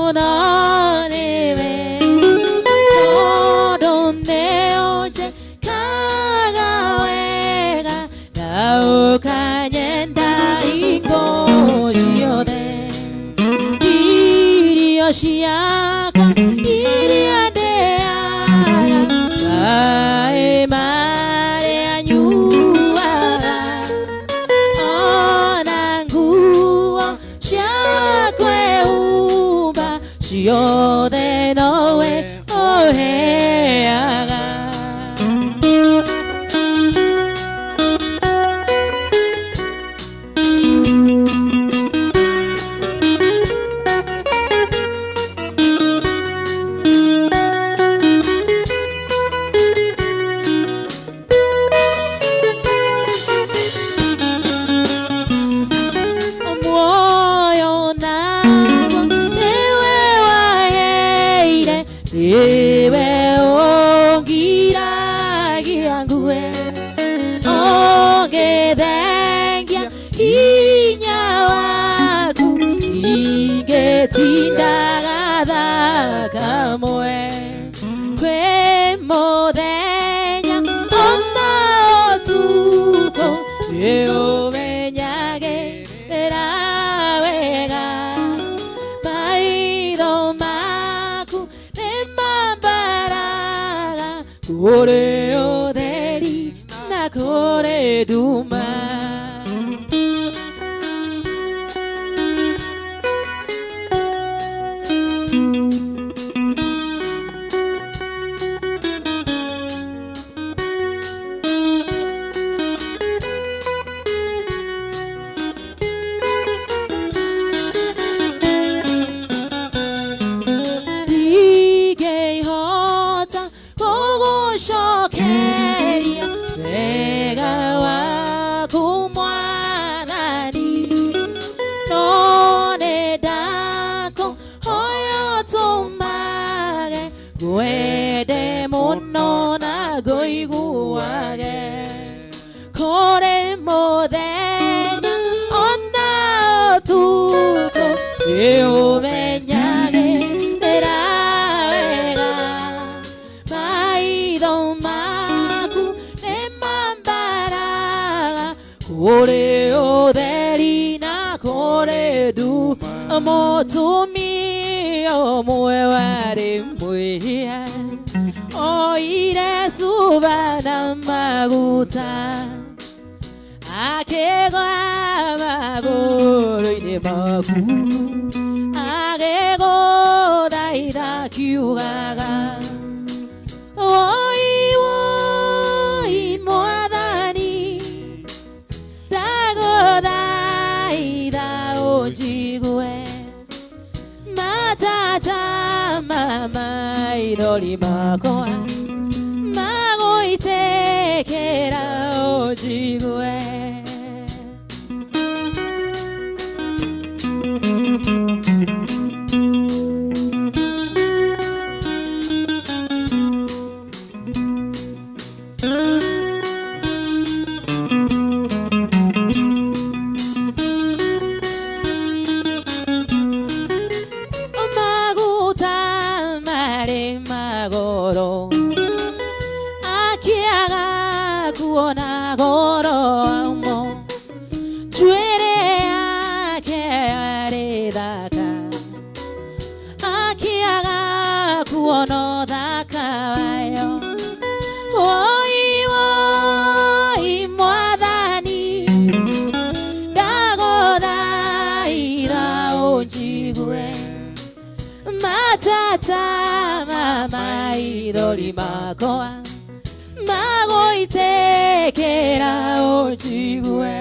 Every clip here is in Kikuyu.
Mũno nĩwe tondũ nĩũnjĩkaga wega na ũkanyenda hingo ciothe. Irio ciakwa iria ndĩaga, maĩ marĩa nyuaga, ona nguo cia kwĩhumba, ciothe nowe ũheaga. Muoyo naguo nĩwe waheire, nĩwe ũngiragia ngue, ũngĩthengia hinya waku ingĩtindaga thakamwe kwĩ mũthenya ona ũtukũ, nĩũmenyagĩrĩra wega. Maitho maku nĩmambaraga kũrĩ ũtheri na kũrĩ nduma. Ndingĩhota gũgũcokeria wega waku Mwathani, no nĩ ndakũhoya ũtũmage ngwende mũno na ngũiguage kũrĩ mũthenya ona ũtukũ, nĩũmenyagĩrĩra wega. Maitho maku nĩmambaraga kũrĩ ũtheri na kũrĩ nduma. Mũtumia ũmwe warĩ mwĩhia oire cuba na maguta, akĩgwa magũrũ-inĩ maku, agĩgũthaitha kiugaga, "Woi woi Mwathani, ndagũthaitha ũnjigue, matata ma maithori makwa magũitĩkĩra, ũnjigue." Maguta marĩ magoro, akĩaga kuona goro wamo. Njuĩrĩ yake yarĩ thaka, akĩaga kuona ũthaka wayo. Woi woi Mwathani, ndagũthaitha ũnjigue, matata ma maithori makwa magũitĩkĩra, ũnjigue.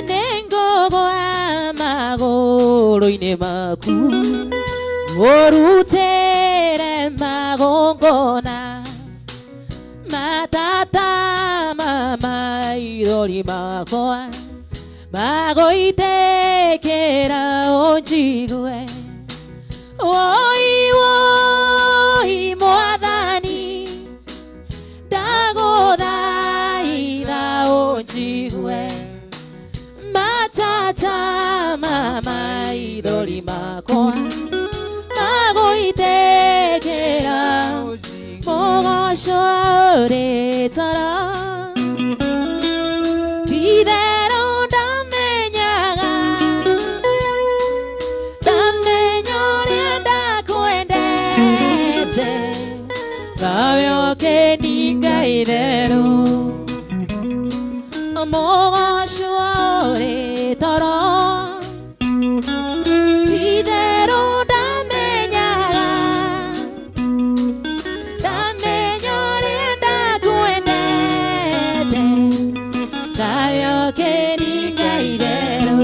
Nĩngũgwa magũrũ-inĩ maku, ũrutĩre magongona, matata ma maithori makwa. Magũitĩkĩra ũnjigue. Woi woi mwathani, ndagũthaitha ũnjigue. Matata ma maithori makwa magũitĩkĩra mũgoco ũrĩ toro. Ti-itherũ ndamenyaga, ndamenya ũrĩa ndakwendete, nawe ũkĩninga itherũ. Mũgoco ũrĩ toro. Ti-itherũ ndamenyaga, ndamenya ũrĩa ndakwendete, nawe ũkĩninga itherũ.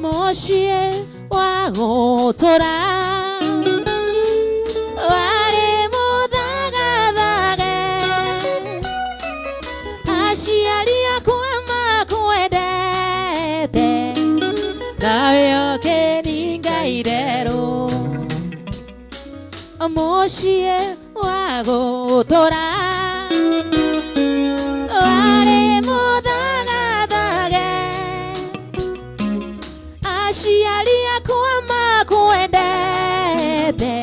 Mũciĩ wa gũtũra warĩ mũthagathage, aciari akwa makwendete, nawe ũkĩninga itherũ. Mũciĩ wa gũtũra warĩ mũthagathage, aciari akwa makwendete,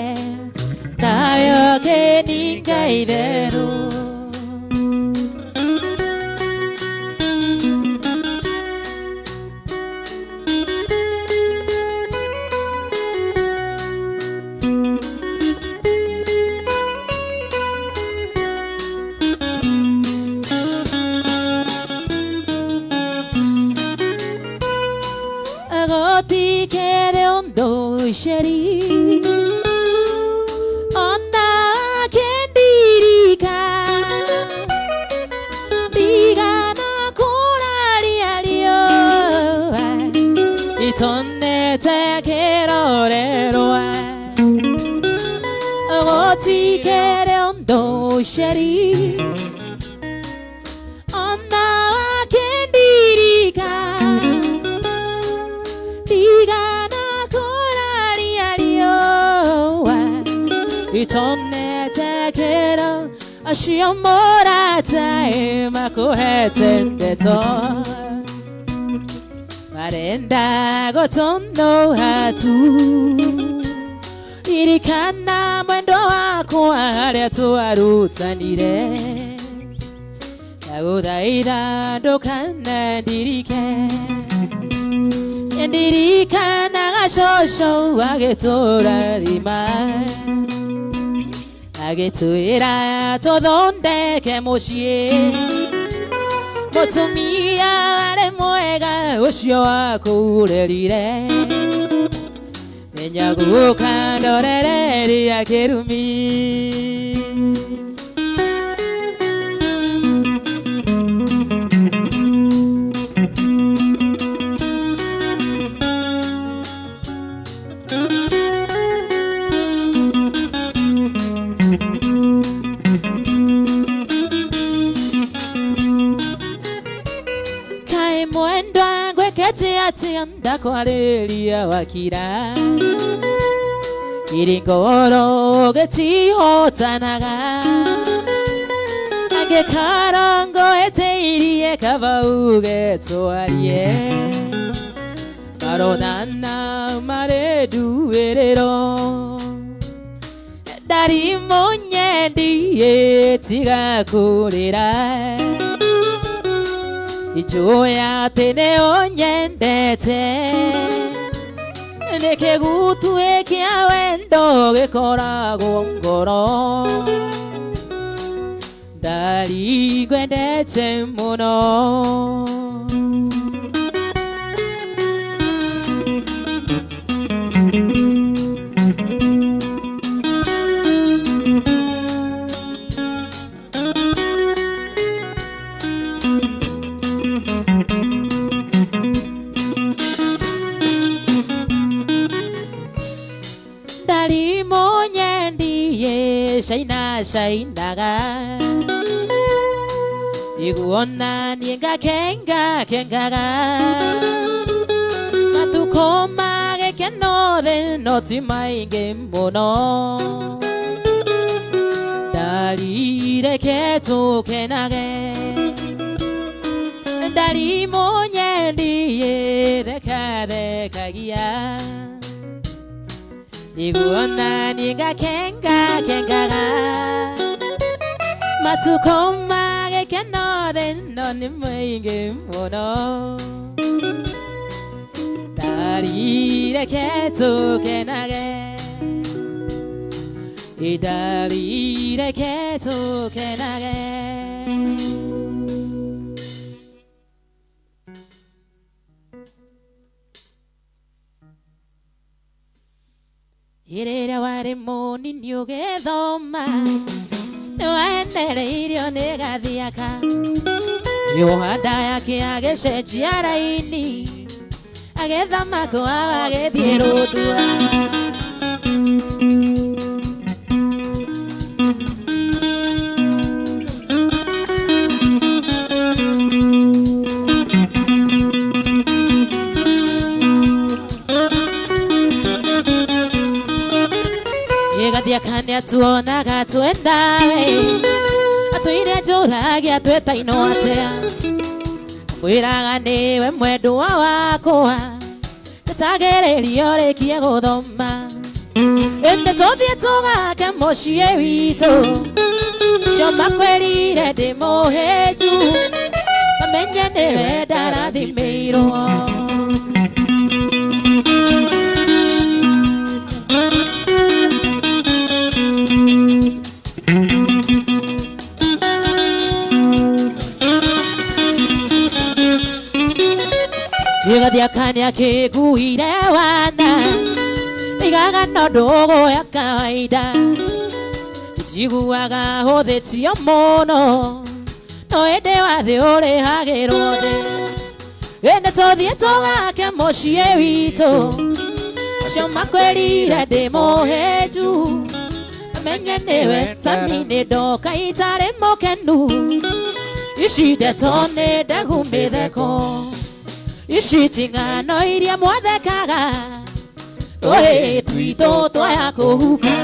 nawe ũkĩninga itherũ. Gũtikĩrĩ ũndũ ceri ona kĩndirika, ndigana kũraria riũa itonete kĩrorerwa. Gũtikĩrĩ ũndũ ceri ona kĩndirika, ndigana kũraria riũa itonete kĩro. Acio mũrata makũhete ndeto, marenda gũtũnũha tu. Ririkana mwendwa wakwa harĩa twarutanire, ndagũthaitha ndũkanandirike. Ndirikanaga cũcũ agĩtũrathima, agĩtwĩra tũthondeke mũciĩ, mũtumia arĩ mwega ũcio wakũrerire. Menya guka ndorereria kĩrumi. Kaĩ mwendwa ngwĩkĩte atĩa ndakwarĩria wakira, kĩrĩ ngoro gĩtihotanaga, angĩkorwo ngũhĩtĩirie kaba uge twarie, maronana marĩ nduĩrĩro. Ndari mũnyendie tiga kũrĩra, njũĩ atĩ nĩ ũnyendete, nĩkĩ gũtuĩ kĩa wendo gĩkoragwo ngoro. Ndari ngwendete mũno. Ũgĩcaina cainaga nĩguo naniĩ ngakenga kengaga matukũ ma gĩkeno thĩ no ti maingĩ mũno ndarireke tũkenage ndari mũnyendiĩ thekathekagia nĩguo naniĩ ngakenga kengaga matukũ ma gĩkeno thĩ no nĩ maingĩ mũno ndarireke tũkenage ndarireke tũkenage. Rĩrĩa warĩ mũnini ũgĩthoma nĩwaendereirio nĩ gathiaka yohanda yake agĩcenjia raini agĩthama kwao agĩthiĩ rũndua. Gathiaka nĩatuonaga twendawe atwĩre njũrage atwĩtainwo atĩa mwĩraga nĩwe mwendwa wakwa tũtagĩrĩrio rĩkie gũthoma ĩndĩ tũthiĩ tũgake mũciĩ witũ cio makwĩrire ndĩ mũhĩnju mamenye nĩwe ndarathimĩirwo. Gathiaka nĩakĩkuire wana igaga no ndũgũ ya kawaida njiguaga hũthĩtio mũno no ĩndĩ wathĩ ũrĩhagĩrwo thĩ ĩndĩ tũthiĩ tũgake mũciĩ witũ cio makwĩrire ndĩ mũhĩnju amenye nĩwe Sami nĩ ndoka itarĩ mũkenu ici ndeto nĩ ndegu mĩtheko ici ti ng'ano iria mwathekaga tũhĩĩ twitũ twaya kũhuka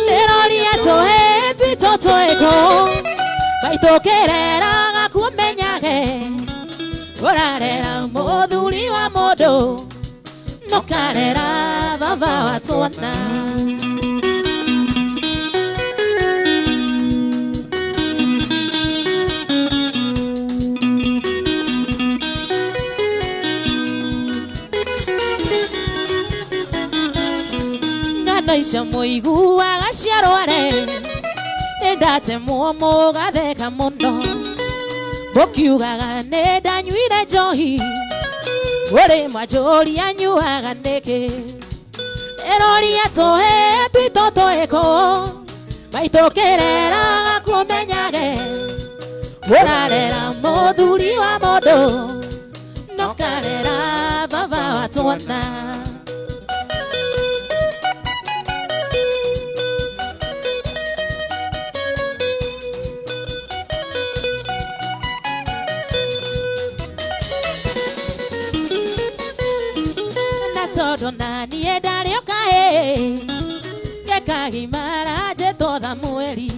ndĩroria tũhĩĩ twitũ twĩkũ maitũ kĩreraga kumenyage ũrarera mũthuri wa mũndũ nũkarera baba wa twana. Ng'ano icio mũiguaga cia rware nĩndatemwo mũgatheka mũno mũkiugaga nĩndanyuire njohi ũrĩ mwanjũria nyuaga nĩkĩ ndĩroria tũhĩĩ twitũ twĩkũ maitũ kĩreraga kũmenyage ũrarera mũthuri wa mũndũ nũkarera baba wa twana. Tondũ naniĩ ndarĩ o kahĩĩ ngekagimara njĩtwo Thamweri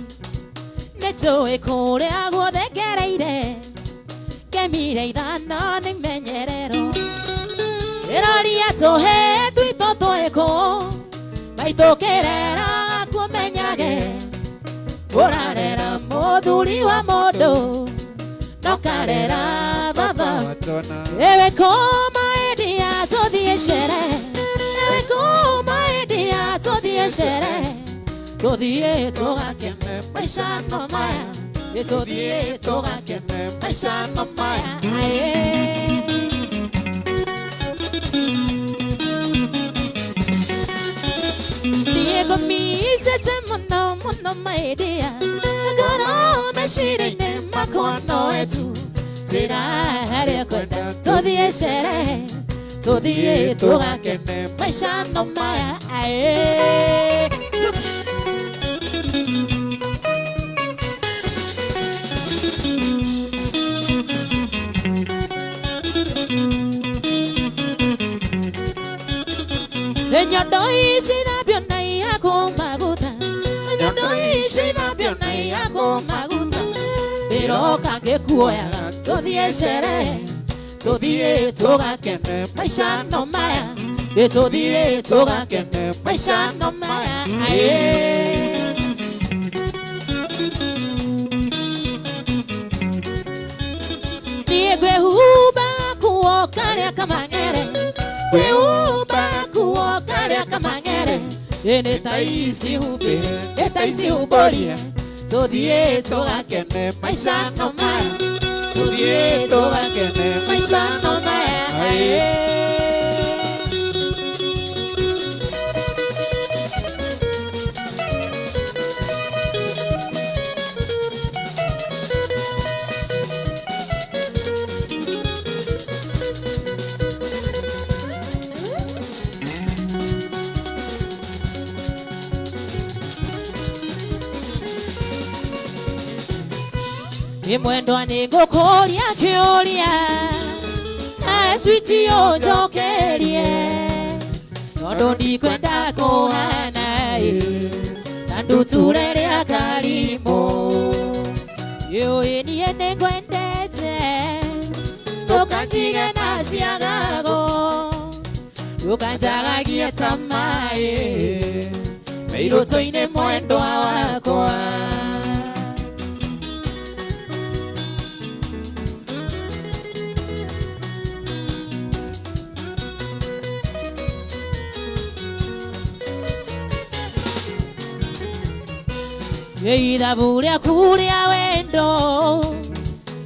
nĩnjũĩ kũrĩa guothe ngereire ngemire ithano nĩmenyererwo ndĩroria tũhĩĩ twitũ twĩkũ maitũ kĩreraga kũmenyage ũrarera mũthuri wa mũndũ nũkarera baba ewe kũma ĩndĩ tũthiĩ cere ewe kũma ĩndĩ ya tũthiĩ cere tũthiĩ tũgakene maica no maya tũthiĩ tũgakene maica no maya. Niĩ ngũmicĩte mũno mũno maĩndĩa ngoro meciria-inĩ makwa nowe tu njĩra harĩa kwenda tũthiĩ cere tũthiĩ tũgakene maica no maya. ici ithambio na ihakwo maguta ndĩroka ngĩkuoyaga tũthiĩ sherehe tũthiĩ tũgakene maica no maya ĩ tũthiĩ tũgakene maica no maya aĩ. Niĩ ngwĩhumba kuo karĩa kamang'ere ngwĩhumba kuo karĩa kamang'ere ĩ nĩ ta ici humbĩre nĩ ta ici humbũrie tũthiĩ tũgakene maica no maya tũthiĩ tũgakene maica no maya aĩ. Nĩ mwendwa nĩ ngũkũria kĩũria nawe switi ũnjokerie tondũ ndikwenda kũhana ĩ na nduture rĩa karimũ ĩũĩ niĩ nĩngwendete ndũkanjige na ciagago ndũkanjagagie ta maĩ mĩirũtũ-inĩ mwendwa wakwa. Ithabu rĩaku rĩa wendo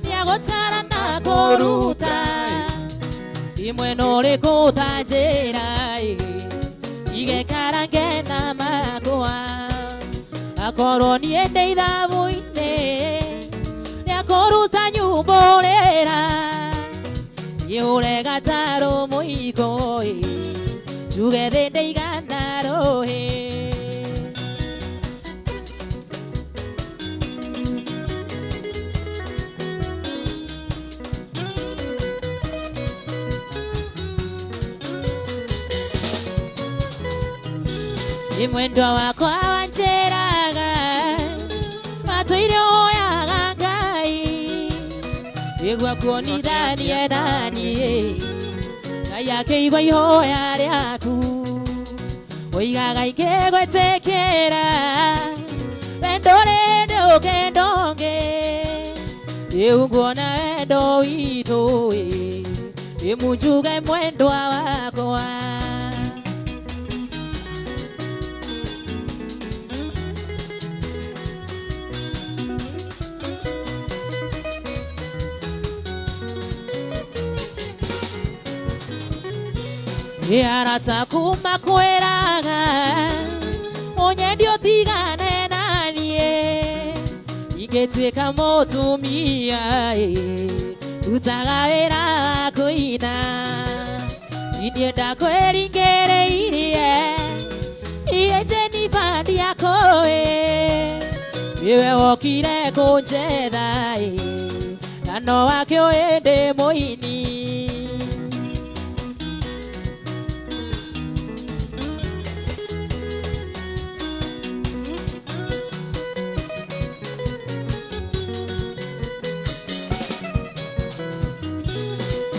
rĩagũtara na kũruta imwe no rĩkũ ũtanjĩra ĩ igekarange na makwa akorwo niĩ ndĩ ithabu-inĩ rĩa kũruta nyumbũrĩra ihũre gatarũ mũiko ĩ njuge thĩ ndĩigana rũhĩ. Nĩ mwendwa wakwa wanjĩraga matũire ũyaga Ngai nĩguo kuonithanie naniĩ Ngai akĩigua ihoya rĩaku ũigaga ingĩgwĩtĩkĩra wendo rĩndĩ ũkenda ũngĩ rĩu nguona wendo witũ ĩ ĩmunjuge mwendwa wakwa. Nĩ arata kuma kwĩraga mũnyendi ũtigane naniĩ ingĩtuĩka mũtumia ĩ rutaga wĩra wa kũina niĩ ndakwĩringĩrĩirie niĩ Jennifer ndiakũĩ nĩwe wokire kũnjetha ĩ na no wakĩũĩ ndĩ mũini.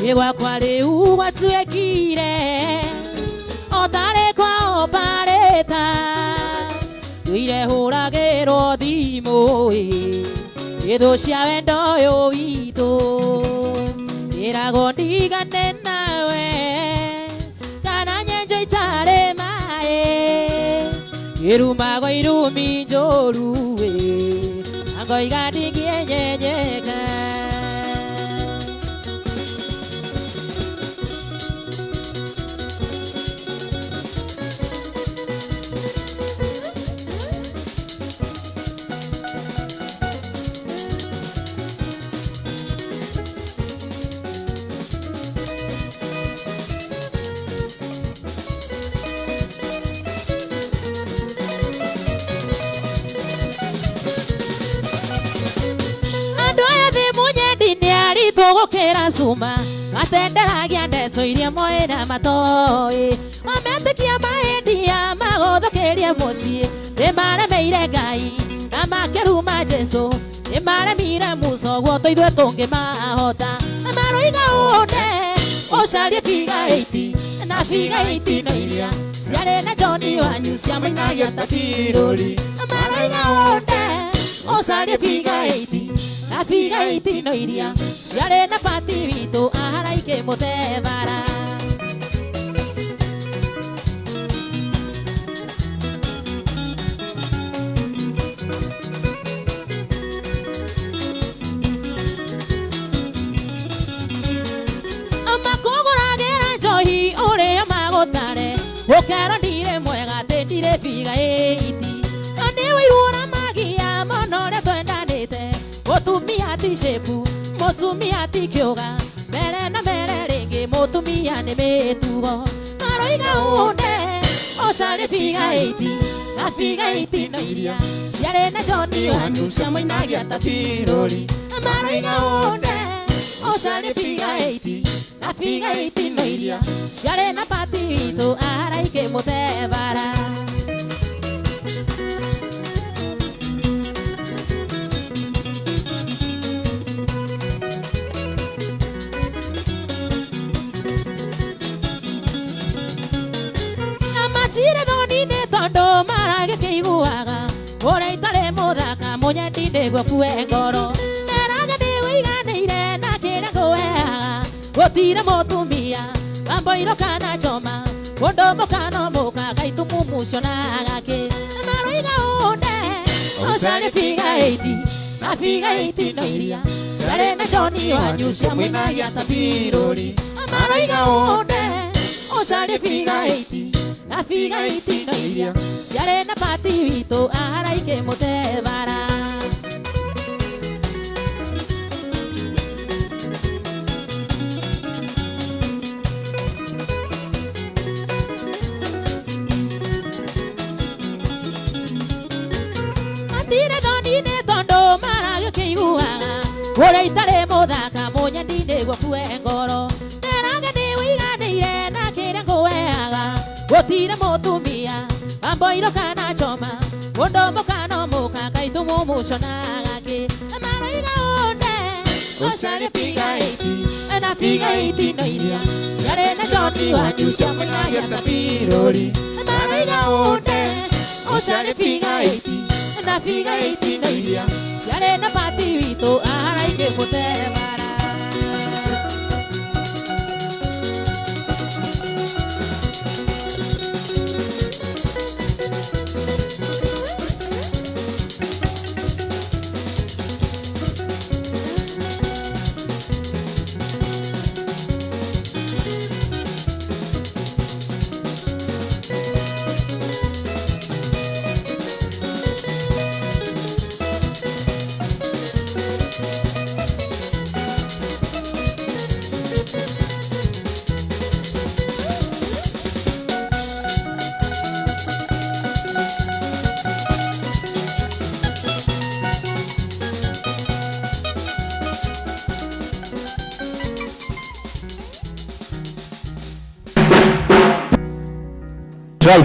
Nĩ gwakwa rĩu gwatuĩkire o tarĩ kwa obarĩta ndũire hũragĩrwo thimũ ĩ nĩ thũ cia wendo ũyũ witũ ĩragwo ndigane nawe kana nyenjo itarĩ maĩ ĩrumagwo irumi njũru ĩ na ngoiga ndingĩenyenyeka. Andũ aya thĩ mũnyendi nĩ aritũ gũkĩra cuma matenderagia ndeto iria moĩ na matoĩ mametĩkia maendia magũthũkĩrie mũciĩ nĩ maremeire Ngai. Makĩruma Jesũ nĩmaremire Musa ũguo to ithuĩ tũngĩmahota. Maroiga ũnde ũcarie figa 80 na figa 80 no iria ciarĩ na John wanyu ciamũinagia ta birũri. Maroiga ũnde ũcarie figa 80 na figa 80 no iria ciarĩ na pati witũ aharaike mũtebara. Makũgũragĩra njohi ũrĩa magũtare ũkerwo ndirĩ mwega atĩ ndirĩ figa 80 na nĩ wĩirwo na magia mũno ũrĩa twendanĩte. Mũtumia ti shape, mũtumia ti kĩũga, mbere na mbere rĩngĩ mũtumia nĩ mĩtugo. Maroiga ũnde ũcarie figa 80 na figa 80 no iria ciarĩ na John wanyu ciamũinagia ta birũri. Maroiga ũnde ũcarie figa 80 na figa 80 no iria ciarĩ na pati witũ aharaike mũtebara. Na matirĩ thoni-inĩ tondũ maragĩkĩiguaga ũrĩa itarĩ mũthaka mũnyendi nĩguo kue ngoro. Meraga nĩwĩiganĩire na kĩrĩa ngũheaga gũtirĩ mũtumia wamboirwo kana choma mũndũ mũkano mũka kaitumumu cionaga kĩ. Maroiga ũnde ũcarie figa 80 na figa 80 no iria ciarĩ na John wanyu ciamũinagia ta birũri. Maroiga ũnde ũcarie figa 80 na figa 80 no iria ciarĩ na pati witũ aharaike mũtebara. Matirĩ thoni-inĩ tondũ maragĩkĩiguaga ũrĩa itarĩ mũthaka mũnyendi nĩguo kue ngoro. Meraga nĩwĩiganĩire na kĩrĩa ngũheaga gũtirĩ mũtumia wamboirwo kana choma mũndũ mũkano mũka kaitumumu cionaga kĩ. Maroiga ũnde ũcarie figa 80 na figa 80 no iria ciarĩ na John wanyu ciamũinagia ta birũri. Maroiga ũnde ũcarie figa 80 na figa 80 no iria ciarĩ na pati witũ aharaike mũtebara.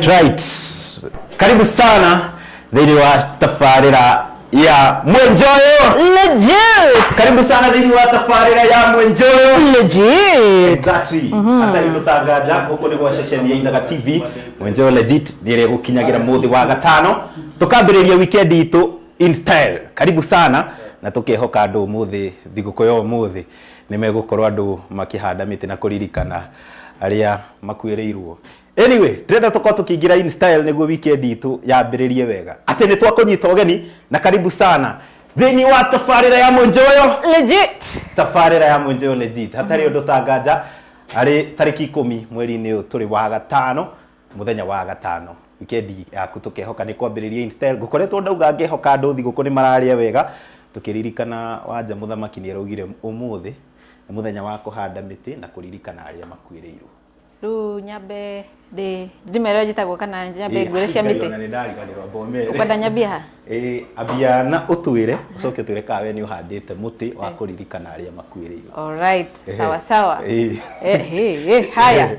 Right. Karibu sana thĩinĩ wa tabarĩra ya Mwenjoyo. Legit. Karibu sana thĩinĩ wa tabarĩra ya Mwenjoyo. Legit. Exactly. Hatarĩ ndũtanganja gũkũ nĩ gwa ceceni ya Ithaga TV. Mwenjoyo Legit nĩ ĩrĩa ĩgũkinyagĩra mũthĩ wa gatano. Tũkambĩrĩria weekend itũ in style. Karibu sana na tũkehoka andũ ũmũthĩ, thigũkũ ya ũmũthĩ nĩ megũkorwo andũ makĩhanda mĩtĩ na kũririkana arĩa makuĩrĩirwo. Anyway, ndĩrenda tũkorwo tũkĩingĩra in style nĩguo weekend itũ yambĩrĩrie wega. Atĩ nĩ twakũnyita ũgeni na karibu sana thĩinĩ wa tabarĩra ya Mwenjoyo. Legit. Tabarĩra ya Mwenjoyo Legit, hatarĩ ũndũ tanganja arĩ tarĩki 10 mweri-inĩ ũyũ tũrĩ wa gatano, mũthenya wa gatano. Weekend yaku tũkehoka nĩ kwambĩrĩria in style. Ngũkoretwo ndauga ngehoka andũ thigũkũ nĩ mararĩa wega, tũkĩririkana Wanja Mũthamaki nĩ araugire ũmũthĩ nĩ mũthenya wa kũhanda mĩtĩ na kũririkana arĩa makuĩrĩirwo. Rĩu nyambe Ndĩ ndĩmere njĩtagwo kana nyambe ngwĩre cia mĩtĩ. Nĩ ndariganĩrwo mbomere. Ũkwenda nyambie ha? Ĩĩ, ambia na ũtwĩre, ũcoke ũtwĩre kana we nĩ ũhandĩte mũtĩ wa kũririkana arĩa makuĩrĩirwo. Alright, sawa sawa. Ĩĩ. Haya.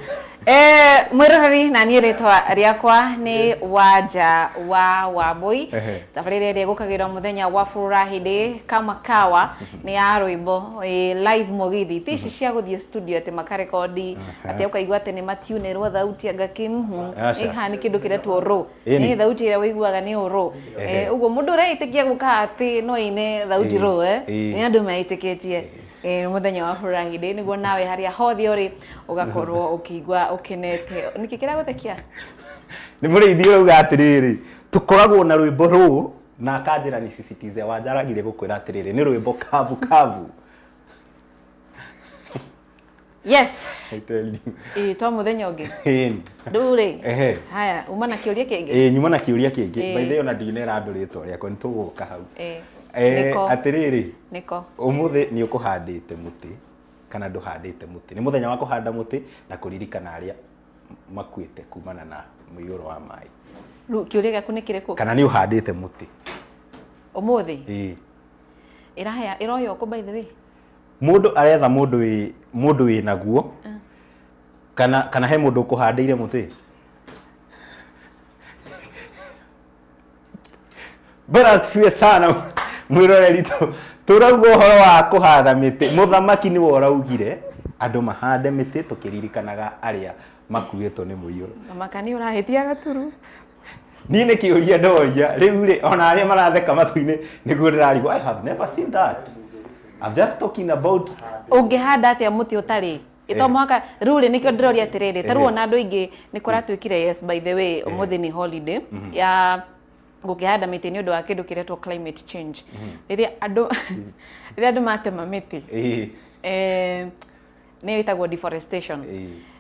Mwĩroreri na niĩ rĩtwa rĩakwa nĩ Wanja wa Wambũi. Tabarĩra ĩrĩa ĩgũkagĩrwo mũthenya wa Friday kama kawa nĩ ya rwĩmbo live mũgithi ti ici cia gũthiĩ studio atĩ makarekondi atĩ ũkaigua atĩ nĩ matiunĩrwo thauti anga kĩ Aca. ĩha nĩ kĩndũ kĩretwo raw. Ĩni. Nĩ thauti ĩrĩa ũiguaga nĩ raw. Ũguo mũndũ ũreĩtĩkia gũka atĩ no aine thauti raw nĩ andũ meĩtĩkĩtie. Mũthenya wa Friday nĩguo nawe harĩa hothe ũrĩ ũgakorwo ũkĩigua ũkenete. Nĩkĩ kĩragũthekia? Nĩ mũrĩithi ũrauga atĩrĩrĩ, tũkoragwo na rwĩmbo rũũ na akanjĩra nisisitize Wanja aragire gũkwĩra atĩrĩrĩ nĩ rwĩmbo kavu kavu. Yes. I tell you. Ĩĩ to mũthenya ũngĩ. Ĩni. Rĩu rĩ. Ehe. Haya, uma na kĩũria kĩngĩ. Ĩĩ nyuma na kĩũria kĩngĩ. Ĩĩ. By the way ona ndinera andũ rĩtwa rĩakwa nĩ tũgũka hau. Ĩĩ. Nĩko. Atĩrĩrĩ, Nĩko. ũmũthĩ nĩ ũkũhandĩte mũtĩ kana ndũhandĩte mũtĩ? Nĩ mũthenya wa kũhanda mũtĩ na kũririkana arĩa makuĩte kumana na mũiyũro wa maĩ. Rĩu kĩũria gĩaku nĩ kĩrĩkũ? Kana nĩ ũhandĩte mũtĩ? Ũmũthĩ? Ĩĩ. Ĩrahaya ĩroywo kũ by the way? Mũndũ aretha mũndũ wĩ naguo kana he mũndũ ũkũhandĩire mũtĩ? Bwana asifiwe sana mwĩroreri tũrauga ũhoro wa kũhanda mĩtĩ. Mũthamaki nĩwe ũraugire andũ mahande mĩtĩ tũkĩririkanaga arĩa makuĩtwo nĩ mũiyũro. Maka nĩ ũrahĩtia gaturu. Niĩ nĩ kĩũria ndoria rĩu rĩ ona arĩa maratheka matũ-inĩ nĩguo ndĩrarigwo. I have never seen that. I'm just talking about ũngĩhanda atĩa mũtĩ ũtarĩ ĩto mwaka rĩu rĩ nĩkĩo ndĩroria atĩrĩrĩ ta rĩu ona andũ aingĩ nĩ kũratuĩkire yes by the way ũmũthĩ nĩ holiday ya gũkĩhanda mĩtĩ nĩ ũndũ wa kĩndũ kĩretwo climate change. Rĩrĩa andũ rĩrĩa andũ matema mĩtĩ nĩyo ĩtagwo deforestation.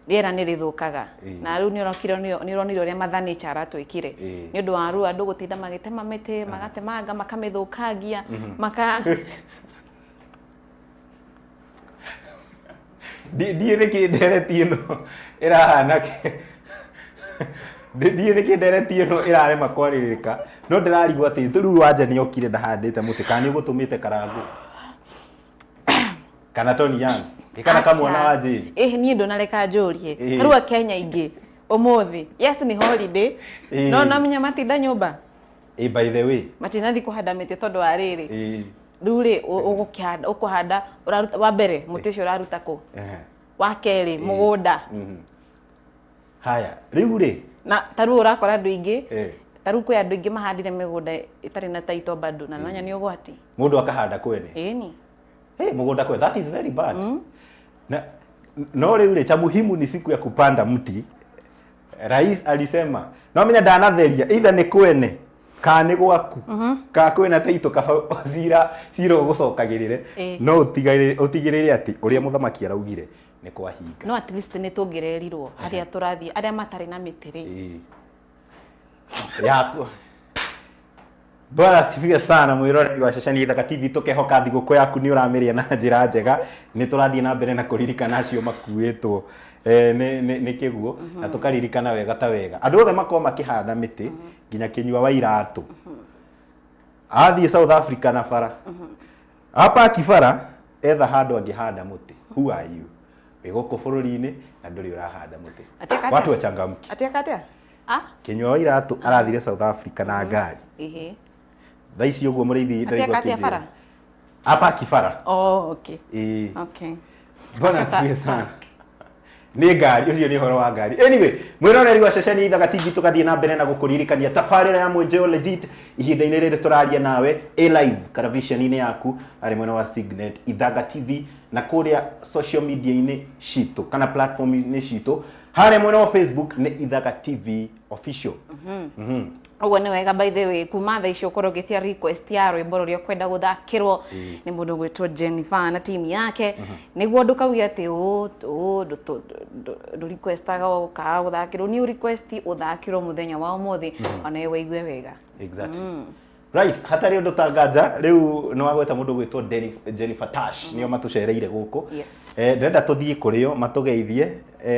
Rĩera nĩ rĩthũkaga na rĩu nĩ ũrokire nĩ ũronire ũrĩa Mother Nature aratwĩkire nĩ ũndũ wa rĩu andũ gũtinda magĩtema mĩtĩ magatemanga makamĩthũkangia maka Ndiĩ nĩkĩ ndereti ĩno ĩrahana ndiĩ nĩkĩ ndereti ĩno ĩrarema kwarĩrĩka no ndĩrarigwo atĩ rĩu Wanja nĩ okire ndahandĩte mũtĩ kana nĩ ũgũtũmĩte Karangũ kana Tony Young kana kamwana wa Jane. Niĩ ndũnareka njũrie ta rĩu Akenya aingĩ ũmũthĩ yes nĩ holiday no namenya matinda nyũmba. By the way matinathi kũhanda mĩtĩ tondũ wa rĩrĩ rĩu rĩ ũgũkĩhanda ũkũhanda ũraruta wa mbere mũtĩ ũcio ũraruta kũ wa kerĩ mũgũnda. Haya rĩu rĩ na ta rĩu ũrakora andũ aingĩ ta rĩu kwĩ andũ aingĩ mahandire mĩgũnda ĩtarĩ na title bado na nonya nĩ ũgwati mũndũ akahanda kwene. Ĩni. Hey, mũgũnda kwene that is very bad. Na no rĩu rĩ cha muhimu ni siku ya kupanda mti. Rais alisema no menya ndanatheria either nĩ kwene ka nĩ gwaku ka kwĩna title kaba cira cira ũgũcokagĩrĩre no ũtigĩrĩre atĩ ũrĩa mũthamaki araugire nĩ kwahinga. No at least nĩ tũngĩrerirwo harĩa tũrathiĩ arĩa matarĩ na mĩtĩ rĩ. Yaku. Bwana asifiwe sana mwĩroreri wa ceceni Ithaka TV tũkehoka thigũkũ yaku nĩ ũramĩrĩa na njĩra njega nĩ tũrathiĩ na mbere na kũririkana acio makuĩtwo nĩ kĩguo na tũkaririkana wega ta wega andũ othe makorwo makĩhanda mĩtĩ nginya kĩnyua wa iratũ athiĩ South Africa na bara apaki bara etha handũ angĩhanda mũtĩ. Who are you? Wĩ gũkũ bũrũri-inĩ na ndũrĩ ũrahanda mũtĩ. Watu wachangamke. Atĩka atĩa? Kĩnyua wa iratũ arathire South Africa na ngari. Thaa ici ũguo mũrĩithi ndĩraigua kĩnjĩra. Apaki bara. Oh, okay. Okay. Bwana asifiwe sana. Nĩ ngari ũcio nĩ ũhoro wa ngari. Anyway, mwĩroreri wa ceceni Ithaka TV tũgathiĩ na mbere na gũkũririkania tabarĩra ya Mwenjeo Legit ihinda-inĩ rĩrĩ tũraria nawe ĩ live karavisheni-inĩ yaku arĩ mwena wa Signet Ithaka TV na kũrĩa social media-inĩ citũ kana platform-inĩ citũ harĩa mwena wa Facebook nĩ Ithaka TV official. Ũguo nĩ wega by the way kuma thaa icio ũkorwo ũgĩtia request ya rwĩmbo rũrĩa ũkwenda gũthakĩrwo nĩ mũndũ ũgwĩtwo Jennifer na timu yake nĩguo ndũkauge atĩ ndũ requestaga ũkaga gũthakĩrwo nĩ request ũthakĩrwo mũthenya wa ũmũthĩ ona we wĩigue wega. Exactly. Right, hatarĩ ũndũ ta nganja rĩu nĩ wagweta mũndũ gwĩtwo Jennifer Tash, nĩo matũcereire gũkũ. Yes. Ndĩrenda tũthiĩ kũrĩ o matũgeithie,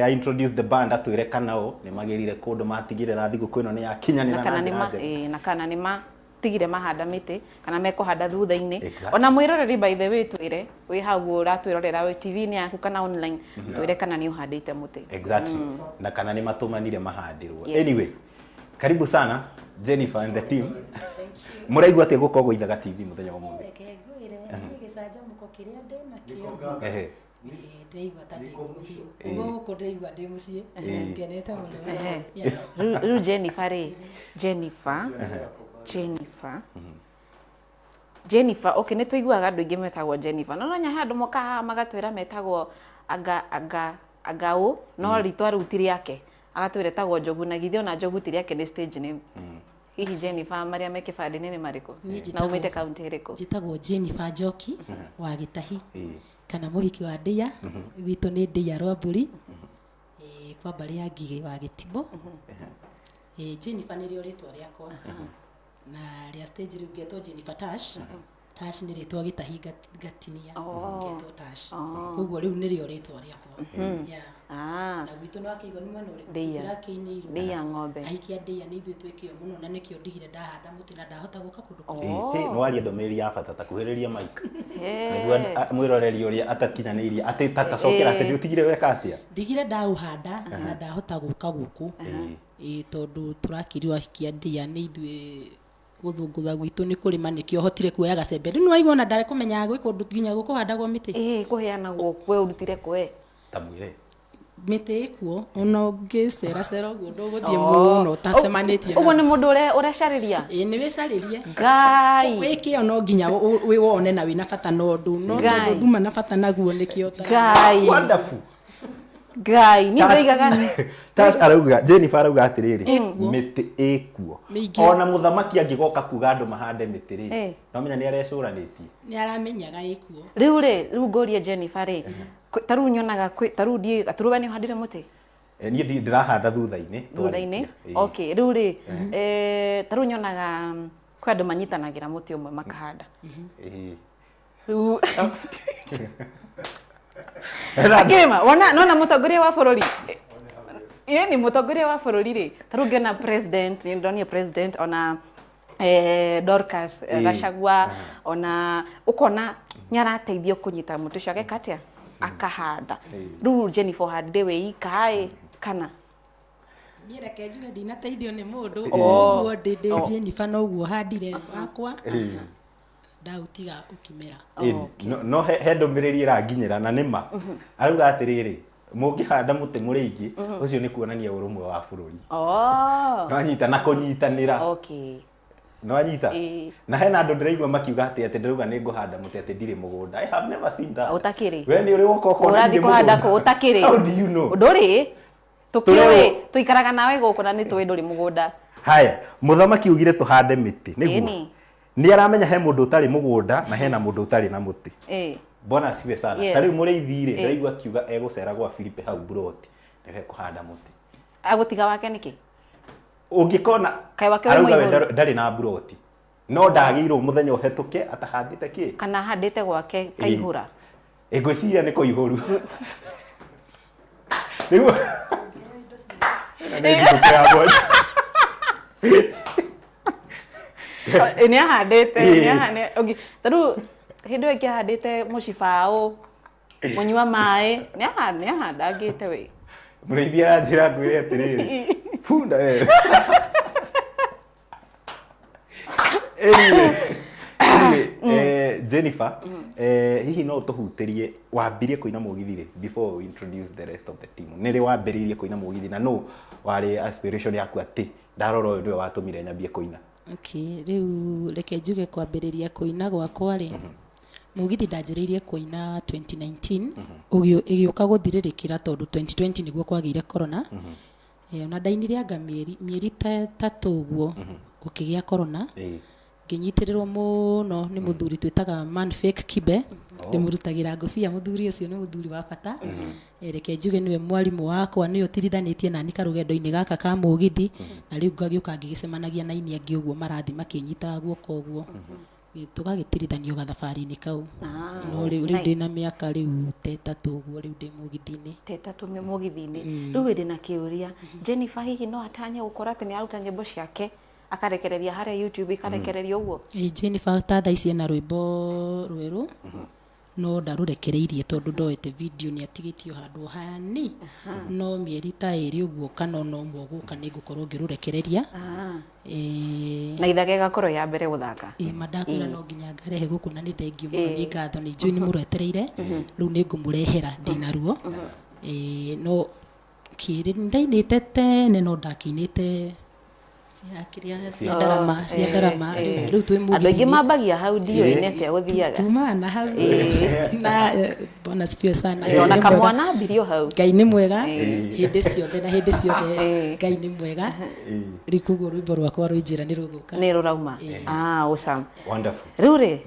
I introduce the band, atwĩre kana o nĩ magĩrire kũndũ matigĩrĩra thigũkũ ĩno nĩ yakinyanĩra na kana na nĩ njĩra ma njega. Na kana nĩ matigire mahanda mĩtĩ kana mekũhanda thutha-inĩ. Exactly. Ona mwĩroreri, by the way, twĩre wĩ hau ũratwĩrorera wĩ TV-inĩ yaku kana online, twĩre kana nĩ ũhandĩte mũtĩ. Exactly, na kana nĩ matũmanire mahandirwo. Yes. Anyway, karibu sana Jennifer and the team. Mũraigua atĩa gũkorwo Ithaga TV mũthenya wa ũmũthĩ? Reke ngwĩre, niĩ gĩcanjamũko kĩrĩa ndĩ nakĩo, ndĩraigua ta ndĩ biũ ũguo gũkũ, ndĩraigua ndĩ mũciĩ, ngenete mũno. Yeah. Rĩu Jennifer rĩ, Jennifer, okay, nĩ tũiguaga andũ aingĩ metagwo Jennifer, no nonya he andũ mokaga haha magatwĩra metagwo anga anga angaũ, no rĩtwa rĩu ti rĩake, agatwĩra etagwo Njogu, na githĩ ona Njogu ti rĩake, nĩ stage name. Hihi Jennifer, marĩa me kĩbandĩ-inĩ nĩ marĩkũ? Niĩ Na umĩte kaunti ĩrĩkũ? Njĩtagwo Jennifer Njoki wa Gĩtahi kana mũhiki wa Ndĩa. Gwitũ nĩ Ndĩa Rwambũri, kwa mbarĩ ya Ngigĩ wa Gĩtimũ. Jennifer nĩrĩo rĩtwa rĩakwa, na rĩa stage rĩu ngetwo Jennifer Tash. Tash nĩ rĩtwa Gĩtahi ngatinia ngetwo Tash, koguo rĩu nĩrĩo rĩtwa rĩakwa. Yeah. Ah, Na gwitũ nĩ wakĩigua nĩ mwena ũrĩkũ? Ndĩa. Tũtirakĩinĩirwo. Ndĩa ng'ombe. Ahiki a Ndĩa nĩ ithuĩ twĩkĩo mũno, na nĩkĩo ndigire ndahanda mũtĩ na ndahota gũka kũndũ kũraya. Nĩ waria ndũmĩrĩri ya bata, ta kuhĩrĩria mic nĩguo mwĩroreri ũrĩa atakinyanĩirie atĩ tacokera atĩ nĩ ũtigire weka atĩa. Ndigire ndaũhanda na ndahota gũka gũkũ, ĩ tondũ tũrakĩrio ahiki a Ndĩa nĩ ithuĩ, gũthũngũtha gwitũ nĩ kũrĩma, nĩkĩo hotire kuoya gacembe. Rĩu nĩwaigua ona ndakũmenyaga gwĩ kũndũ nginya gũkũhandagwo mĩtĩ. Ĩ kũheanagwo kwe, ũrutire kwe? Ta mwĩre. Mĩtĩ ĩkuo, ona ũngĩceracera ũguo ndũgũthiĩ mũno ũtacemanĩtie. Ũguo nĩ mũndũ ũrecarĩria. Ĩ, nĩ wĩcarĩrie. Ngai. Wĩkĩo no nginya wĩ wone na wĩna bata na ũndũ no Ngai. tondũ nduma na bata naguo nĩkĩo Ngai. Wonderful. Ngai, niĩ ndoigaga Tash arauga, Jennifer arauga atĩrĩrĩ, Ĩkuo. mĩtĩ ĩkuo. Mĩingĩ. Ona mũthamaki angĩgoka kuga andũ mahande mĩtĩ rĩ, no menya nĩ arecũranĩtie. Nĩ aramenyaga ĩkuo. Rĩu rĩ, rĩu ngũrie Jennifer rĩ, ta rĩu nyonaga ta rĩu ndiĩ atũrũwe, nĩ ũhandire mũtĩ? Niĩ ndĩrahanda thutha-inĩ. Thutha-inĩ. Twarĩkia. Ĩĩ. Okay, rĩu rĩ, ta rĩu nyonaga kwĩ andũ manyitanagĩra mũtĩ ũmwe makahanda. Rĩu akĩrĩma wona nona mũtongoria wa bũrũri, ĩni mũtongoria wa bũrũri rĩ, ta rĩu ngĩona president, nĩ ndonire president ona Dorcas Gachagua, ona ũkona nĩ arateithio kũnyita mũtĩ ũcio, ageka atĩa, akahanda. Rĩu Jennifer, ũhandire wĩ ika ĩ kana? Niĩ reke njuge ndinateithio nĩ mũndũ. Oh. Ũguo ndĩ Jennifer noguo handire wakwa, ndautiga ũkĩmera. Ĩni. No he ndũmĩrĩri ĩranginyĩra na nĩma arauga atĩrĩrĩ, mũngĩhanda mũtĩ mũrĩ aingĩ, ũcio nĩ kuonania ũrũmwe wa bũrũri. Nĩwanyita? Na kũnyitanĩra. Nĩwanyita? Na hena andũ ndĩraigua makiuga atĩ ndĩrauga nĩ ngũhanda mũtĩ atĩ ndirĩ mũgũnda. I have never seen that. Ũtakĩrĩ. We nĩ ũrĩ woka ũkona Ũrathiĩ ndirĩ kũhanda mũgũnda? kũ ũtakĩrĩ? How do you know? Ndũrĩ, tũkĩũĩ. Tũrĩ- Tũikaraga nawe gũkũ na nĩ tũĩ ndũrĩ mũgũnda. Haya, mũthamaki ugire tũhande mĩtĩ nĩguo Ĩni. Nĩ aramenya he mũndũ ũtarĩ mũgũnda na hena mũndũ ũtarĩ na mũtĩ. Bwana asifiwe sana. Yes. Ta rĩu mũrĩithi rĩ, ndĩraigua akiuga egũcera gwa Philipe hau buroti nĩwe kũhanda mũtĩ. Agũtiga wake nĩkĩ? Ũngĩkona Kaĩ wake wĩ arauga we mũihũru? ndarĩ na buroti, no ndagĩirwo mũthenya ũhetũke atahandĩte kĩ. Kana ahandĩte gwake kaihũra? Ĩ, ngwĩciria nĩ kũihũru nĩguo. Ĩno nĩ thigũkũ ya mwanya. Nĩ ahandĩte. Okay. Ta rĩu hĩndĩ ĩyo ĩngĩ ahandĩte mũcibaũ, mũnyua maĩ, nĩ ahandangĩte we. Mũrĩithi aranjĩra ngwĩre atĩrĩrĩ, bunda wewe. Anyway, Jennifer, hihi no ũtũhutĩrie wambirie kũina mũgithi rĩ, before we introduce the rest of the team? Nĩ rĩ wambĩrĩirie kũina mũgithi, na no warĩ aspiration yaku atĩ ndarora ũyũ nĩwe watũmire nyambie kũina? Okay, rĩu reke njuge kwambĩrĩria kũina gwakwa rĩ, mũgithi ndanjĩrĩirie kũina 2019, ĩgĩũka gũthirĩrĩkĩra tondũ 2020 nĩguo kwagĩire corona. Ona ndainire anga mĩeri ta 3 ũguo gũkĩgĩa corona. Ngĩnyitĩrĩrwo mũno nĩ mũthuri twĩtaga Man Fake Kibe. Ndĩmũrutagĩra ngũbia mũthuri ũcio, nĩ mũthuri wa bata. Reke njuge nĩwe mwarimũ wakwa, nĩwe ũtirithanĩtie nani karũgendo-inĩ gaka ka mũgithi, na rĩu ngagĩũka ngĩgĩcemanagia na aini angĩ ũguo marathiĩ makĩnyitaga guoko ũguo, tũgagĩtirithanio gathabarĩ-inĩ kau. No rĩu rĩu ndĩna mĩaka rĩu ta 3 ũguo rĩu ndĩ mũgithi-inĩ. Ta 3 mũgithi-inĩ. Rĩu ĩndĩ na kĩũria, Jennifer hihi no atanye gũkorwo atĩ nĩ aruta nyĩmbo ciake akarekereria harĩa YouTube, ikarekererio ũguo? Ĩĩ, Jennifer ta thaa ici ena rwĩmbo rwerũ, no ndarũrekereirie tondũ ndoete video, nĩ atigĩtie o handũ hani, no mĩeri ta 2 ũguo kana ona 1 ũgũka nĩ ngũkorwo ngĩrũrekereria. Na Ithaga ĩgakorwo ya mbere gũthaka. Ĩĩ, ma ndakwĩra no nginya ngarehe gũkũ, na nĩ thengiũ mũno, nĩ ngatho, nĩ njũĩ nĩ mũretereire, rĩu nĩ ngũmũrehera ndĩnaruo. No kĩrĩ ndainĩte tene, no ndakĩinĩte cia kĩrĩa, cia ndarama, cia ndarama. Rĩu twĩ Andũ aingĩ mũgithi-inĩ. Mambagia hau, ndiũĩ nĩ atĩa gũthiaga. Tumaga na hau na Bwana asifiwe sana. Ngai Ona nĩ mwega. Kamwana ambirio hau. Ngai nĩ mwega hĩndĩ ciothe na hĩndĩ ciothe. Ngai nĩ mwega. Rĩu koguo rwĩmbo rwakwa rwĩ njĩra, nĩ rũgũka. Nĩ rũrauma. Ah, awesome. Wonderful. Rĩu rĩ,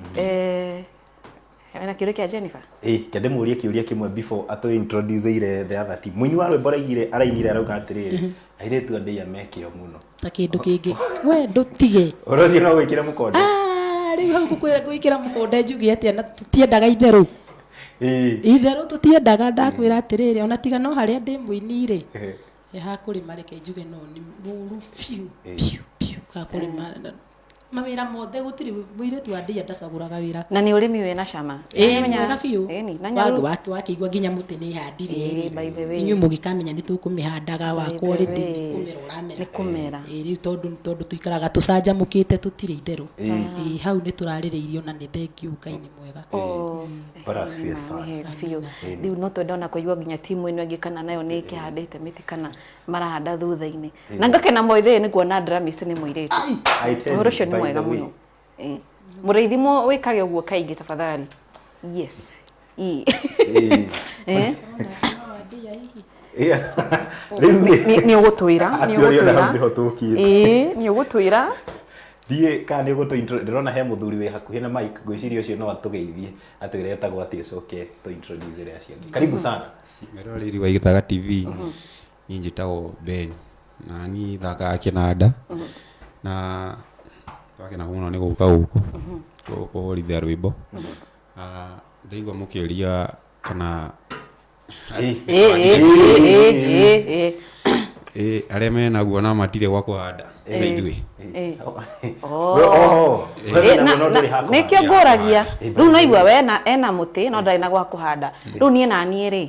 hena kĩũria kĩa Jennifer. Ĩ, ke ndĩmũrie kĩũria kĩmwe before atũ introduce ire the other team. Mũini wa rwĩmbo araigire arainire arauga atĩrĩrĩ, airĩtu a ndĩia me kĩo mũno. Ta kĩndũ kĩngĩ we ndũtige. Ũhoro ũcio no gwĩkĩre mũkonde. Ah, rĩu hau ngũkwĩra ngwĩkĩra mũkonde njuge atĩa na tũtiendaga itherũ? Itherũ tũtiendaga. Ndakwĩra atĩrĩrĩ, ona tiga no harĩa ndĩ mũini rĩ, hakũrĩma reke njuge no nĩ mũru biũ biũ biũ. Hakũrĩma mawĩra mothe gũtirĩ mũirĩtu wa ndĩa ndacagũraga wĩra. Na nĩ ũrĩmi wĩna cama. Ĩĩ. Nĩmenya- Mwega biũ. Ĩni, na Wakĩigua nginya mũtĩ nĩ handire Ĩĩ, rĩ, by the way. Inyuĩ mũgĩkamenya nĩ tũkũmĩhandaga wakwa By the already way. nĩ kũmera ũramera. Nĩ kũmera. Ĩĩ, rĩu tondũ tũikaraga tũcanjamũkĩte, tũtirĩ itherũ. Ĩĩ, hau nĩ tũrarĩrĩirio na nĩ thengiũ, Ngai nĩ mwega. Bwana asifiwe sana. Nĩ hega biũ. Rĩu no twende ona kũigua nginya timu ĩno ĩngĩ kana nayo nĩ ĩkĩhandĩte mĩtĩ kana marahanda thutha-inĩ, na ngakena moithĩ nĩ kuona drummist nĩ mũirĩtu. I tell Ũhoro you, ũcio nĩ by the mwega way. mũno. Mũrĩithi wĩkage ũguo kaingĩ tafadhali. Yes. Ĩ. Yeah. Rĩu rĩ, Nĩ ũgũtwĩra, nĩ Actually, ona hau ũgũtwĩra. nĩho tũkĩte. Ĩĩ, nĩ ũgũtwĩra. Thiĩ kana nĩ ũgũtũ intro, ndĩrona he mũthuri wĩ hakuhĩ na mic, ngwĩciria ũcio no atũgeithie, atwĩre etagwo atĩa, ũcoke tũ introduce acio angĩ. Karibu sana. Mwĩroreri wa Gĩthaga TV, niĩ njĩtagwo Ben na niĩ thakaga kĩnanda, na twakena mũno nĩ gũka gũkũ kũhũrithia rwĩmbo. Ah, ndaigua mũkĩũria kana Ĩĩ, ĩĩ, ĩĩ, ĩĩ, ĩĩ. Arĩa menaguo na matirĩ gwa kũhanda na ithuĩ. Oh. Ĩ, nĩkĩo ngũragia rĩu, no igua we ena mũtĩ no ndarĩ na gwa kũhanda. Rĩu niĩ na niĩ rĩ,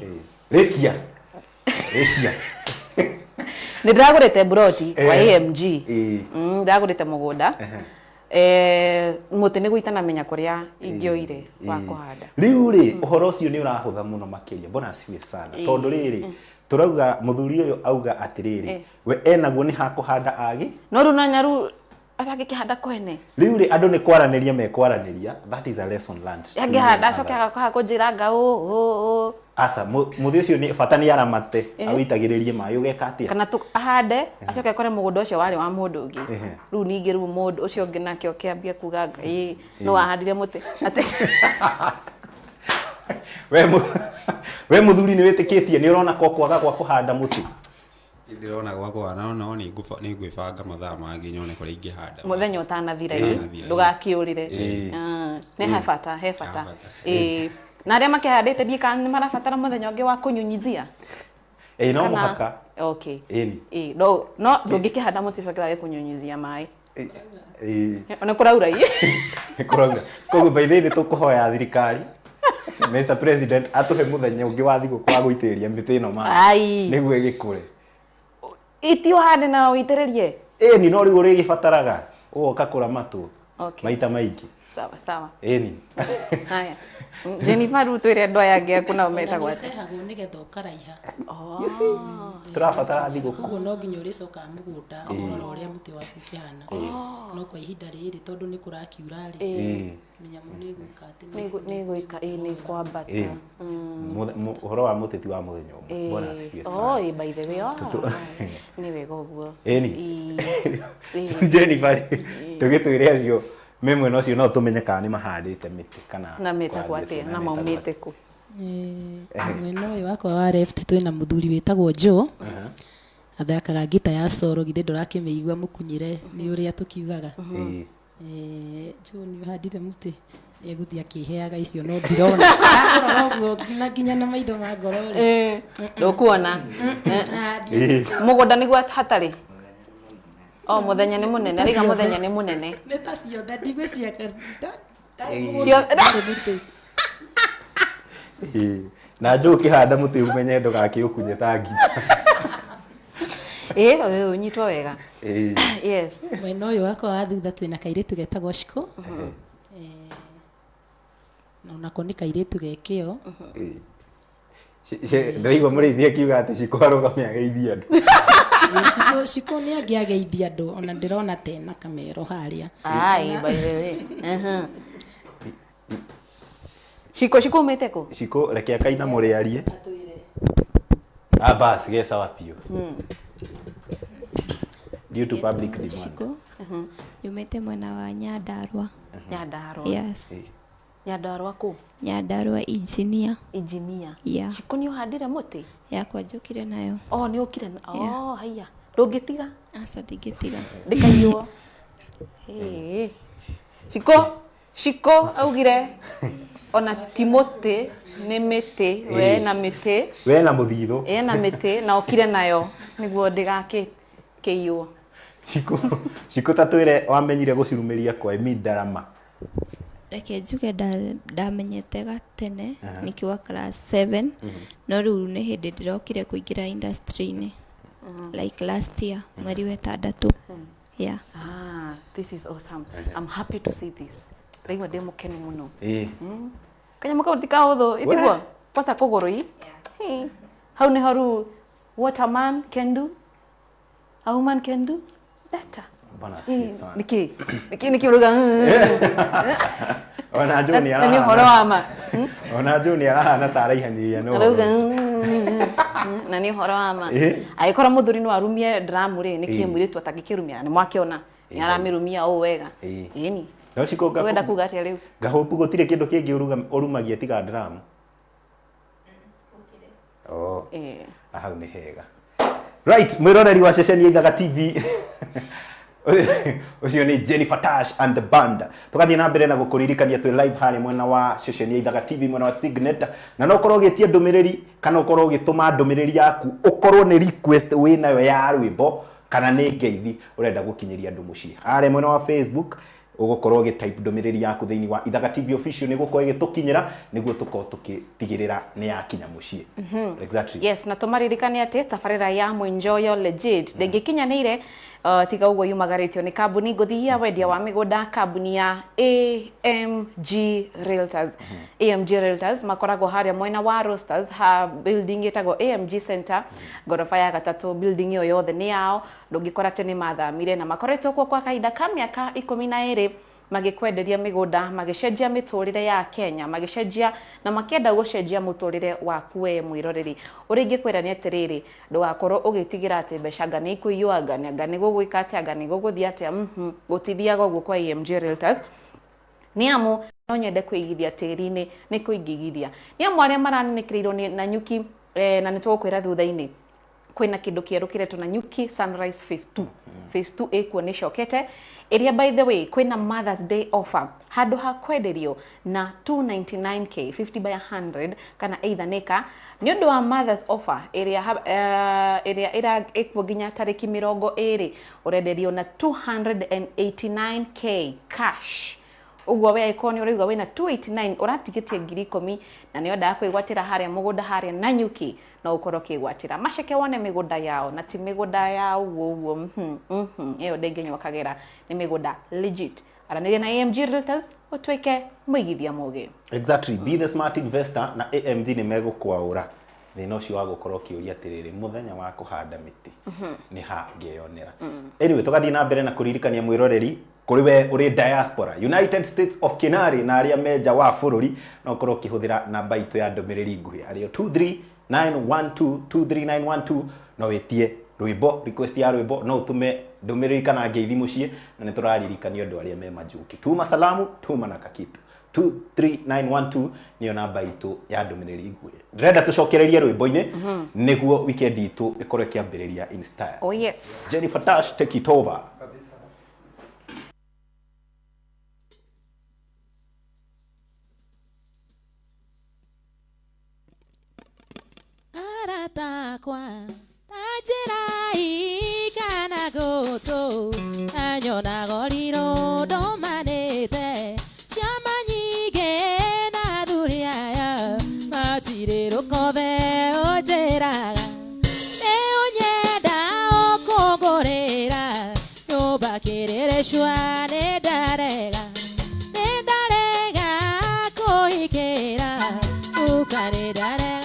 Rĩkia. Rĩkia. Nĩ ndĩragũrĩte mburoti wa AMG. Ndĩragũrĩte mũgũnda, mũtĩ nĩguo itanamenya kũrĩa ingĩoire wa kũhanda. Rĩu rĩ, ũhoro ũcio nĩ ũrahũtha mũno makĩria. Bwana asifiwe sana. Tondũ rĩrĩ, tũrauga mũthuri ũyũ auga atĩrĩrĩ, we enaguo nĩ hakũhanda agi. No rĩu na nyaru atangĩkĩhanda kwene. Rĩu rĩ, andũ nĩ kwaranĩria mekwaranĩria. That is a lesson learned. Angĩhanda acoke agakoha kũnjĩra anga ũ ũ ũ. Aca, mũthĩ ũcio nĩ bata nĩ aramate, awĩitagĩrĩrie maĩ, ũgeka atĩa? Kana tu ahande acoke akore mũgũnda ũcio warĩ wa mũndũ ũngĩ. Rĩu ningĩ rĩu mũndũ ũcio ũngĩ nake oke ambie kuga anga ĩ no wahandire mũtĩ atĩ. We mũthuri nĩ wĩtĩkĩtie, nĩ ũrona ko kwaga gwa kũhanda mũtĩ? Ndĩrona gwa kũhanda, no nĩ ngwĩbanga mathaa mangĩ nyone kũrĩa ingĩhanda. Mũthenya ũtanathira ĩ. Ũtanathira. Ndũgakĩũrĩre. Nĩ he bata, he bata. He bata. Ĩ, na arĩa makĩhandĩte ndiĩ kana nĩ marabatara mũthenya ũngĩ wa kũnyunyizia. Ĩ, no mũhaka. Okay. Ĩni. Ĩ, no ndũngĩkĩhanda mũtĩ ũcoke wage kũnyunyizia maĩ. Ĩ. Nĩ kũraura ĩ. Nĩ kũraura. Koguo by the way nĩ tũkũhoya thirikari, Mr President, atũhe mũthenya ũngĩ wa thigũkũ wa gũitĩrĩria mĩtĩ ĩno maĩ Ai. nĩguo ĩgĩkũre. Iti ũhande na ũitĩrĩrie. Ĩni, no rĩu ũrĩgĩbataraga ũgoka kũramatwo maita maingĩ. Sawa sawa. Ĩni. Haya, Jennifer, rĩu twĩre andũ aya angĩ aku nao Na metagwo atĩa? nĩũcehagwo nĩgetha ũkaraiha. You see, tũrabatara thigũkũ. Koguo no nginya ũrĩcokaga mũgũnda ũrora ũrĩa mũtĩ waku ũkĩhana, no kwa ihinda rĩrĩ tondũ nĩ kũrakiura rĩ, mĩnyamũ nĩ ĩgwĩka atĩ Nĩ gwĩka, ĩ, nĩ kwambata. Ũhoro wa mũtĩ ti wa mũthenya ũmwe. Bwana asifiwe Oh, sana. ĩ, by the way, oh, nĩ wega ũguo. Ĩni. Ĩ. Jennifer, tũgĩtwĩre acio Me mwena ũcio no tũmenye kana nĩ mahandĩte mĩtĩ kana Na metagwo kwathiĩte atĩa na na metagwo maumĩte kũ? Mwena ũyũ wakwa wa left twĩna mũthuri wĩtagwo Joe. Athakaga ngita ya solo, githĩ ndũrakĩmĩigua mũkunyĩre nĩ ũrĩa tũkiugaga. Ĩĩ. Joe nĩ ũhandire mũtĩ? Nĩ egũthiĩ akĩheaga icio no ndirona. Ndakũrora ũguo na nginya na maitho ma ngoro rĩ. Ndũkuona. Ah, Ĩĩ. Mũgũnda nĩguo hatarĩ. O mũthenya nĩ mũnene, Ta rĩga ciothe. mũthenya nĩ mũnene. Nĩ ta ciothe ndigwĩciria Ciothe. ndarĩ mũtĩ. Ĩĩ. Na njũ ũkĩhanda mũtĩ ũmenye ndũgakĩũkunye ta ngita. Ĩĩ, ũyũ ũnyitwo wega. Ĩĩ. Yes. Mwena ũyũ wakwa wa thutha twĩna kairĩtu getagwo Shiko. Na onako nĩ kairĩtu ge kĩo. Ĩĩ. Ndĩraigua mũrĩithi akiuga atĩ Shiko arũgame ageithie andũ. Ĩĩ, Shiko Shiko nĩ angĩageithia andũ ona ndĩrona tena kamero harĩa. Ai, by the way. Shiko, Shiko umĩte kũ? Shiko reke akaina mũrĩarie. Ah, bas ge sawa biũ. Due to public demand. Shiko yumĩte mwena wa Nyandarua. Nyandarua. Yes. Nyandarua kũ? Nyandarua engineer. Engineer. Yeah. Shiko nĩ ũhandire mũtĩ? Yakwa njũkire nayo. Oh, nĩ ũkire na. Yeah. Oh, haiya. Ndũngĩtiga? Aca ndingĩtiga. Ndĩkaiywo. Ĩĩ. Shiko, Shiko augire ona ti mũtĩ nĩ mĩtĩ, we na mĩtĩ. We na mũthithũ. Ĩ na mĩtĩ na ũkire nayo nĩguo ndĩgakĩiywo. Shiko, Shiko ta twĩre wamenyire gũcurumĩria kwa Emi Ndarama. Reke njuge ndamenyete gatene nikiwa class 7, no rĩu nĩ hĩndĩ ndĩrokire kũingĩra industry-inĩ like last year mweri wa ĩtandatũ. Yeah. Ah, this is awesome. I'm happy to see this. Ndaigua ndĩ mũkenu mũno. Ĩĩ. Kanyamũ kau ti kahũthũ, itiguo? Kwanza kũgũrũ i. Hi. Hau nĩho rĩu what a man can do, a woman can do better. Bwana asifiwe sana. Nĩkĩ? Nĩkĩ nĩkĩ ũrauga? Ona Joe nĩ Na nĩ ũhoro arahana. wa ma. Ona Joe nĩ arahana ta araihanĩrĩria na Arauga ũhoro. na nĩ ũhoro wa ma. Ĩĩ. Angĩkorwo mũthuri no arumie dramu rĩ, nĩkĩ Ĩĩ. mũirĩtu atangĩkĩrumia? Na nĩ mwakĩona nĩ aramĩrumia ũũ wega. Ĩĩ. Ĩni. No Shiko Ũrenda kuga atĩa rĩu? ngahopu gũtirĩ kĩndũ kĩngĩ ũrumagia tiga dramu. Oh. Ĩĩ. Hau nĩ hega. Right, mwĩroreri wa ceceni ya Ithaga TV. Ũcio nĩ Jennifer Tash and the band. Tũgathiĩ na mbere na gũkũririkania twĩ live harĩa mwena wa ceceni ya Ithaga TV mwena wa Signet, na no ũkorwo ũgĩtia ndũmĩrĩri kana ũkorwo ũgĩtũma ndũmĩrĩri yaku, ũkorwo nĩ request wĩnayo ya rwĩmbo kana nĩ ngeithi ũrenda gũkinyĩria andũ mũciĩ. Harĩa mwena wa Facebook ũgũkorwo ũgĩtype ndũmĩrĩri yaku thĩinĩ wa Ithaga TV official, nĩ gũkorwo ĩgĩtũkinyĩra nĩguo tũkorwo tũgĩtigĩrĩra nĩ yakinya mũciĩ. Exactly. Yes, na tũmaririkane atĩ tabarĩra ya Mwinjoyo Legit ndĩngĩkinyanĩire tiga ũguo yumagarĩtio nĩ kambuni ngũthi ya wendia wa mĩgũnda, kambuni ya AMG Realtors. AMG Realtors makoragwo harĩa mwena wa Roasters, ha building ĩtagwo AMG Center, ngoroba ya gatatũ. Building ĩyo yothe nĩ yao, ndũngĩkora atĩ nĩ mathamire, na makoretwo kuo kwa kahinda ka mĩaka 12 magĩkwenderia mĩgũnda, magĩcenjia mĩtũrĩre ya Kenya, magĩcenjia na makĩenda gũcenjia mũtũrĩre waku we mwĩroreri. Ũrĩa ingĩkwĩra nĩ atĩrĩrĩ, ndũgakorwo ũgĩtigĩra atĩ mbeca anga nĩ ikũiywo, anga nĩ gũgwĩka atĩa, anga nĩ gũgũthiĩ atĩa. Gũtithiaga ũguo kwa AMG Realtors. Nĩ amu no nyende kũigithia tĩri-inĩ, nĩ kũingĩgithia. Nĩ amu arĩa maranĩkĩrĩirwo nĩ Nanyuki, na nĩ tũgũkwĩra thutha-inĩ kwĩna kĩndũ kĩerũ kĩretwo Nanyuki Sunrise Phase 2. Phase 2 ĩkuo nĩ ĩcokete, ĩrĩa by the way kwĩna Mother's Day offer, handũ ha kwenderio na 299K 50 by 100 kana either nĩka, nĩ ũndũ wa Mother's offer ĩrĩa ĩrĩa ĩra ĩkuo nginya tarĩki 20, ũrenderio na 289K cash. Ũguo we angĩkorwo nĩ ũraigua wĩna 289 ũratigĩtie 10,000 na nĩ wendaga kwĩgwatĩra harĩa mũgũnda harĩa Nanyuki, no ũkorwo ũkĩgwatĩra maceke wone mĩgũnda yao, na ti mĩgũnda ya ũguo ũguo, ĩyo ndĩngĩnyua kagera, nĩ mĩgũnda legit. Aranĩria na AMG Realtors ũtuĩke mũigithia mũgĩ. Exactly, be the smart investor na AMG nĩ megũkwaũra thĩna ũcio wa gũkorwo ũkĩũria atĩrĩrĩ, mũthenya wa kũhanda mĩtĩ nĩ ha ngeyonera. Anyway, tũgathiĩ na mbere na kũririkania mwĩroreri kũrĩ we ũrĩ diaspora United States of Kinari na arĩa me nja wa bũrũri, no ũkorwo ũkĩhũthĩra namba itũ ya ndũmĩrĩri nguhĩ arĩyo 23912, 23912, no wĩtie Rwĩmbo, request ya rwĩmbo, no ũtũme ndũmĩrĩri kana ngeithi mũciĩ, na nĩ tũraririkanio andũ arĩa me Majuki. Tuma salamu, tuma na kakitu. 23912 nĩyo namba itũ ya ndũmĩrĩri nguhĩ. Ndĩrenda tũcokererie rwĩmbo-inĩ nĩguo weekend itũ ĩkorwo ĩkĩambĩrĩria in style. Oh yes. Jennifer Tash, take it over. Arata akwa ta njĩrai kana gũtũ anyonaga riro ndũmanĩte ciama nyingĩ na athuri aya matirĩ rũkobe ũnjĩraga nĩ ũnyenda ũkũngũrĩra nyũmba kĩrĩrĩcua nĩ ndarega nĩ ndarega kũhikĩra uka nĩ ndarega.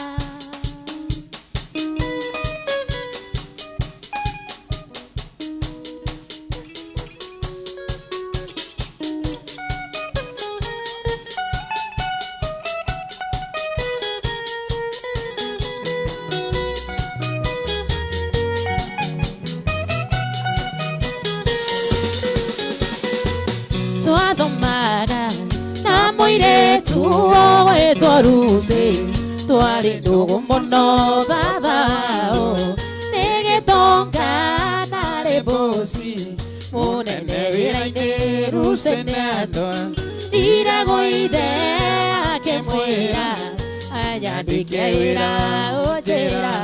Twathomaga na mũirĩtu wetwo Lucy, twarĩ ndũgũ mũno baba wao nĩ gĩtonga narĩ bosi mũnene wĩra-inĩ. Lucy nĩ atwĩragwo ithe akĩmwĩra anyandĩke wĩra ũnjĩra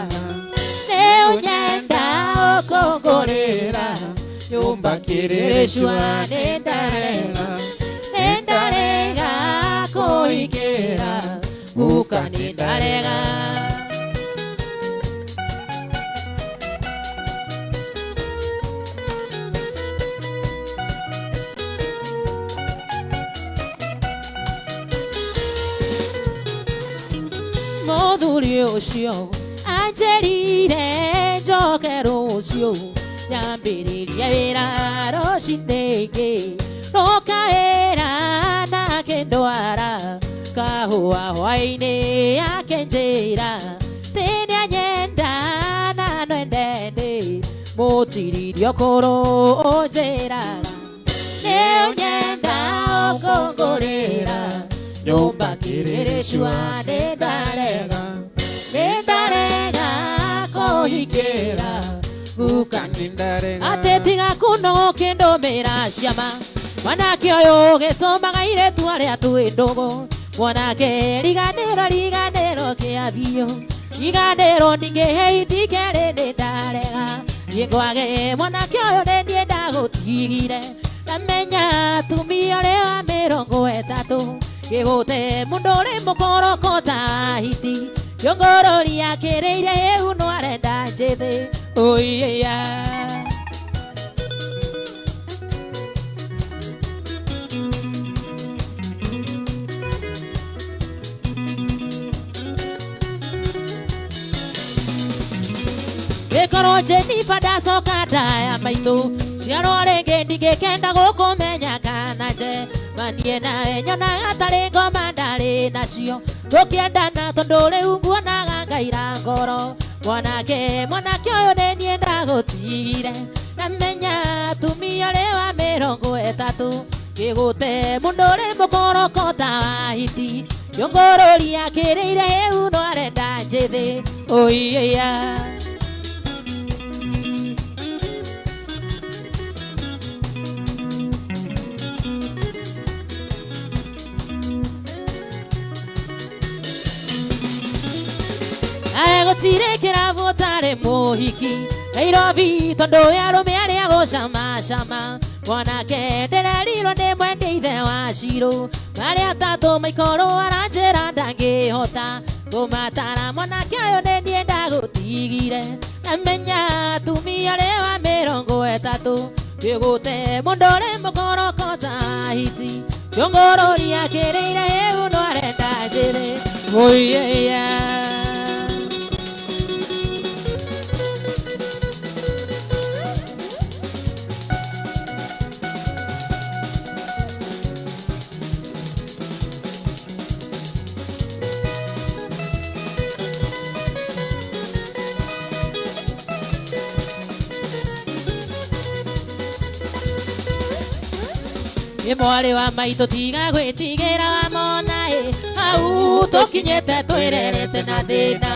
nĩ ũnyenda ũkũngũrĩra nyũmba kĩrĩrĩcua nĩ ndarega nĩ ndarega kũhikĩra guka nĩ ndarega. Mũthuri ũcio anjĩrire njoke rũciũ nyambĩrĩrie wĩra rũcinĩ ingĩ roka wĩra nake ndwara kahũa hwaĩ-inĩ akĩnjĩra tĩ nĩanyenda na nwendende mũtiririo kũrũ ũnjĩraga nĩ ũnyenda ũkũngũrĩra nyũmba kĩrĩrĩcua nĩ ndarega nĩ ndarega kũhikĩra guka atĩ tiga kuno ũkĩndũmĩra ciama mwanake ũyũ gĩtũmaga airĩtu arĩa twĩ ndũgũ mwanake riganĩro riganĩro kĩa biũ riganĩro ndingĩhe itingerĩ nĩ ndarega niĩ ngwage mwanake ũyũ nĩ niĩ ndagũtigire ndamenya atumia ũrĩa wa 30 gĩgũte mũndũ ũrĩ mũkoroko ta hiti kĩongorori akĩrĩire hĩu no arenda njĩthĩ oiya. Gĩkorwo Jennifer ndacoka ndaya maitũ ciarwo rĩngĩ ndingĩkenda gũkũmenya kana nje manie nawe nyonaga tarĩ ngoma ndarĩ nacio tũkĩendana tondũ rĩu nguonaga ngaira ngoro mwanake mwanake ũyũ nĩ niĩ ndagũtigire ndamenya atumia ũrĩ wa 30 gĩgũte mũndũ ũrĩ mũkoroko ta wa hiti kĩongorori akĩrĩire hĩu no arenda njĩthĩ oiya. Gũtirĩ kĩrabu ũtarĩ mũhiki Nairobi tondũ arũme arĩa gũcamacama mwanake ndĩrerirwo nĩ mwende ithe wa Shirũ marĩa atatũ maikorwo aranjĩra ndangĩhota kũmatara mwanake ũyũ nĩ niĩ ndagũtigire ndamenya atumia ũrĩ wa 30 gĩgũte mũndũ ũrĩ mũkoroko ta hiti kĩongorori akĩrĩire hĩu no arenda njĩrĩ oiya. Ĩ mwarĩ wa maitũ tiga gwĩtigĩra wamona ĩ hau tũkinyĩte twĩrerete na thĩna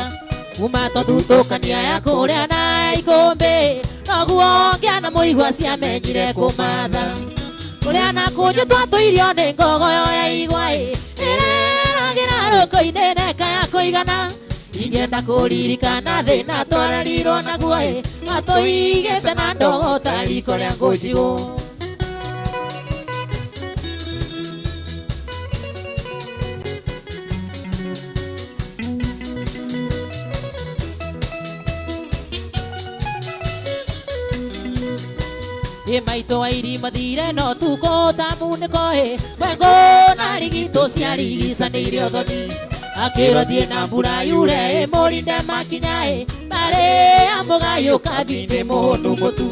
kuma tondutũkania ya kũrĩa na ikũmbĩ noguo ngĩana mũigua ciamenyire kũmatha kũrĩa na kũnjũ twatũirio nĩ ngogoyo ya igwa ĩ ĩreragĩra rũko-inĩ neka ya kũigana ingĩenda kũririkana thĩna twarerirwo naguo ĩ matũigĩte na ndogo ta riko rĩa ngũnjigũ. Ĩ maitũ wa irima thire no tukũ ta munĩko ĩ mwengo na rigitũ ciarigicanĩire ũthoni akĩrwo thiĩ na mbura yure ĩ mũrinde makinya ĩ marĩ amũgayũka thĩ mũhũnu mũtu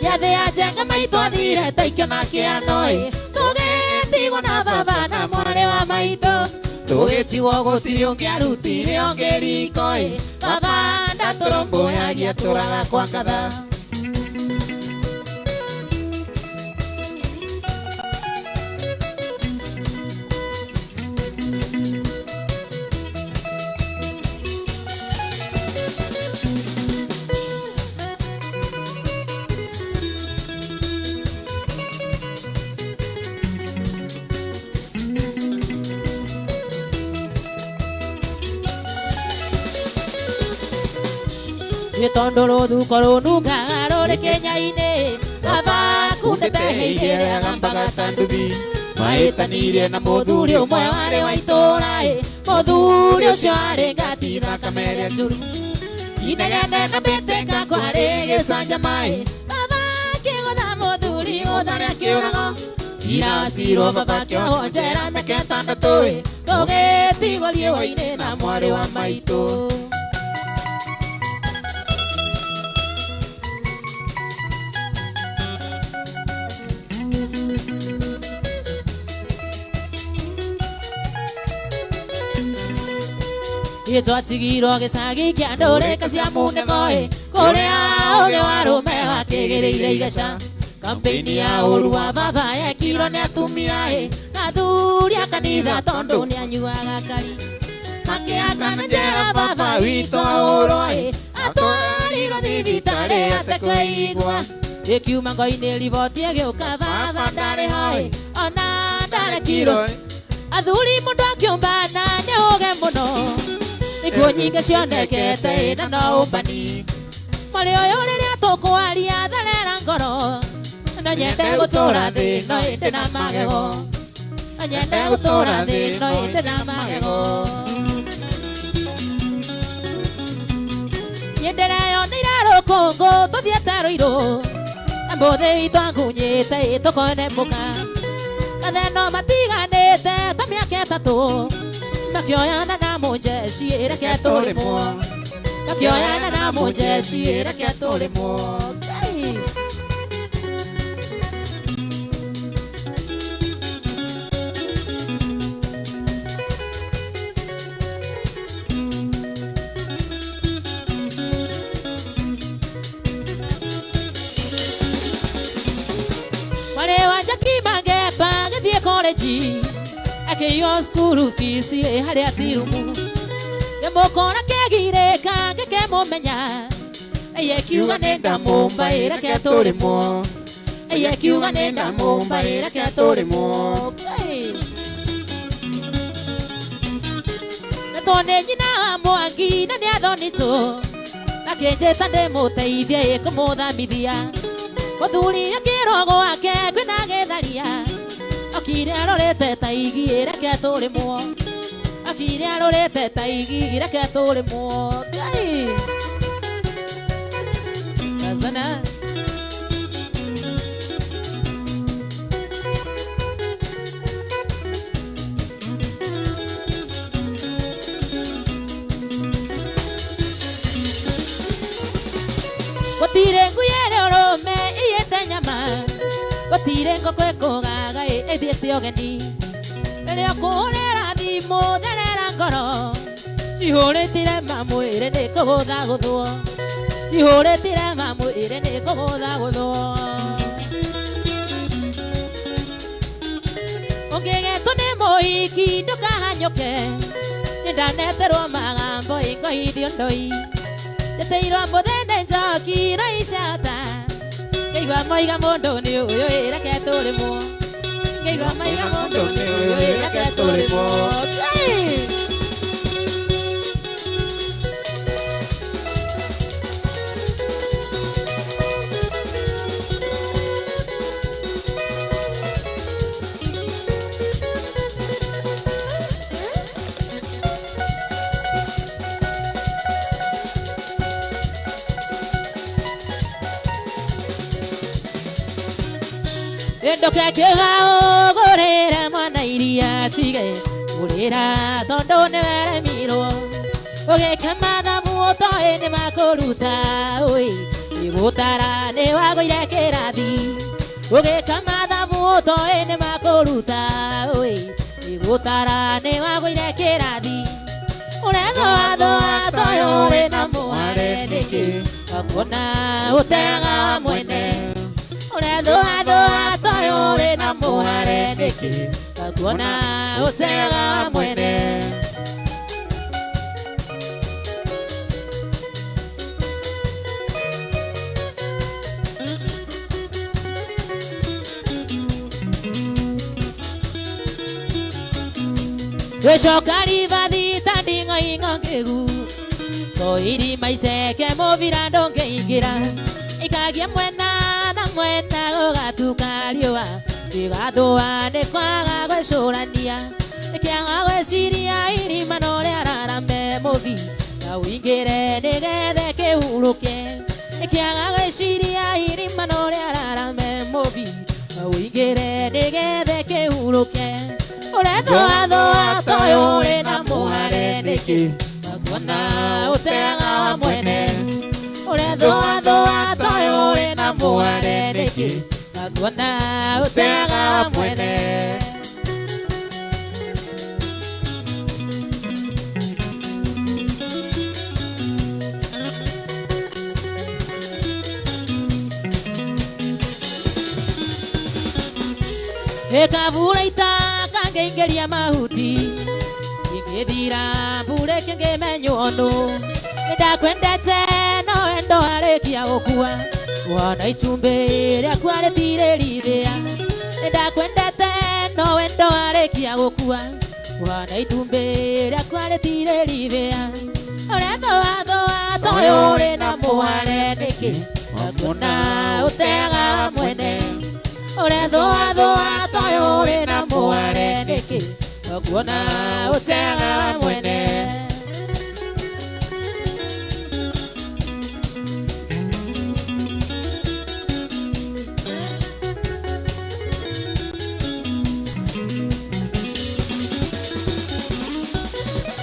gĩathĩ ya njenga maitũ athire ta ikio na kĩano ĩ tũgĩtigwo na baba na mwarĩ wa maitũ tũgĩtigwo gũtirĩ ũngĩ arutire ũngĩ riko ĩ baba ndatũrũmbũyagia tũraga kwa ngatha. Tondu rũthuko rũnungaga rũrĩ kĩnya-inĩ baba kundĩte hĩndĩ ĩrĩa agambaga ta nduthi mahĩtanirie na mũthuri ũmwe warĩ wa itũũra ĩ mũthuri ũcio arĩ ngati thakame ĩrĩa njũru inegene na mĩtĩka kwarĩ gĩcanjama ĩ baba akĩgũtha mũthuri gũtha rĩa kĩũrago cira wacirwo baba akĩohwo njera mĩaka ĩtandatũ ĩ tũgĩtigwo riũa-inĩ na mwarĩ wa maitũ. Twatigirwo gĩcagi kĩa ndũrĩka cia munĩko ĩ kũrĩa ũgĩ wa rũme wakĩgĩrĩire igeca kampeini ya ũru wa baba yekirwo nĩ atumia ĩ na athuri a kanitha tondũ nĩanyuaga kari makĩakana njera baba witũ ahũrwo ĩ atwarirwo thibitarĩ atekweigua ĩkiuma ngo-inĩ riboti ĩgĩũka baba ndarĩ ho ĩ ona ndarekirwo athuri mũndũ akĩũmbana nĩ ũge mũno nĩkuo nyingĩ cionekete na no ũmbani mwarĩ ũyũ rĩrĩa tũkwaria therera ngoro no nyende gũtũra thĩ no ĩndĩ na magego no nyende gũtũra thĩ no ĩndĩ na magego niĩ ndĩreyoneire rũkũngũ tũthiĩte rũirũ na mbũthĩ itũ angunyĩte tũkone mũka katheno matiganĩte ta mĩaka ĩtatũ makĩoyana na mũnjeci reke tũrĩmwo makĩoyana na mũnjeci reke tũrĩmwo. Mwarĩ wa Njaki Mangemba gĩthiĩ college akĩiywo cukuru fees ĩ harĩa tirumu ngĩmũkora kĩgirĩka ngĩkĩmũmenya ĩye kiuga nĩ ndamũmba ĩ reke tũrĩmwo ĩye kiuga nĩ ndamũmba ĩ reke tũrĩmwo. Nĩtwo nĩ nyina wa Mwangi na nĩ athonitũ akĩnjĩta ndĩmũteithie ĩ kũmũthamithia mũthuri akĩrwo gwake kwĩna gĩtharia akire arorete ta igi reke tũrĩmwo akire arorete ta igi reke tũrĩmwo. Kazana gũtirĩ ngui ĩrĩ ũrũme iyĩte nyama gũtirĩ ngũkũ ĩkũgaga ĩthiĩte ũgeni rĩrĩa ũkũhũrĩra thimũ therera ngoro cihũrĩtire mamwĩrĩ nĩ kũgũthagũthwo cihũrĩtire mamwĩrĩ nĩ kũgũthagũthwo. Ũngĩgetwo nĩ mũhiki ndũkahanyũke nĩndaneterwo magambo ĩngoithio ndoi njeteirwo mũthene njoki raicata ngeigua moiga mũndũ nĩ ũyũ ĩreke tũrĩmwo ngeigua moiga mũndũ nĩ ũyũ ĩreke tũrĩmwo. Ndũkekĩha ũgũrĩre mwana iria tige gũrĩra tondũ nĩweremirwo ũgĩka mathabu ũtoĩ nĩmakũruta ũĩ nĩgũtara nĩwagũire kĩrathi ũgĩka mathabu ũtoĩ nĩmakũruta ũĩ nĩgũtara nĩwagũire kĩrathi ũrethoathoa toyũ wĩna mũhare nĩkĩ wakuona ũteaga wa mwene ũrethoathoa toyũ wĩna mũhare nĩkĩ wakuona ũteaga wa mwene. Gĩcoka ribathi ta nding'oing'o ngĩgu toirima iceke mũbira ndũngĩingĩra ikagie mwena na mwena gũgatuka riũa gĩgathũa nĩ kwaga gwĩcũrania nĩkĩaga gwĩciria irima no rĩararame mũbi na ũingĩre nĩgethe kĩhurũke nĩkĩaga gwĩciria irima no rĩararame mũbi na ũingĩre nĩgethe kĩhurũke ũrethoathoa toyũ wĩna mũhare nĩkĩ wakuona ũteaga wa mwene ũrethoathoa toyũ wĩna mũhare nĩkĩ wakuona ũteaga wa mwene. Ĩkabura itaka ngĩingĩria mahuti ingĩthira mbura ĩkĩngĩmenywo nũ nĩndakwendete no wendo warĩkia gũkua wona icumbĩ rĩakwa rĩtirĩ rithĩa nĩndakwendete no wendo warĩkia gũkua wona itumbĩ rĩakwa rĩtirĩ rithĩa ũrethoathoa toyũ wĩna mũhare nĩkĩ wakuona ũteaga wa mwene ũrethoathoa toyũ wĩna mũhare nĩkĩ wakuona ũteaga wa mwene.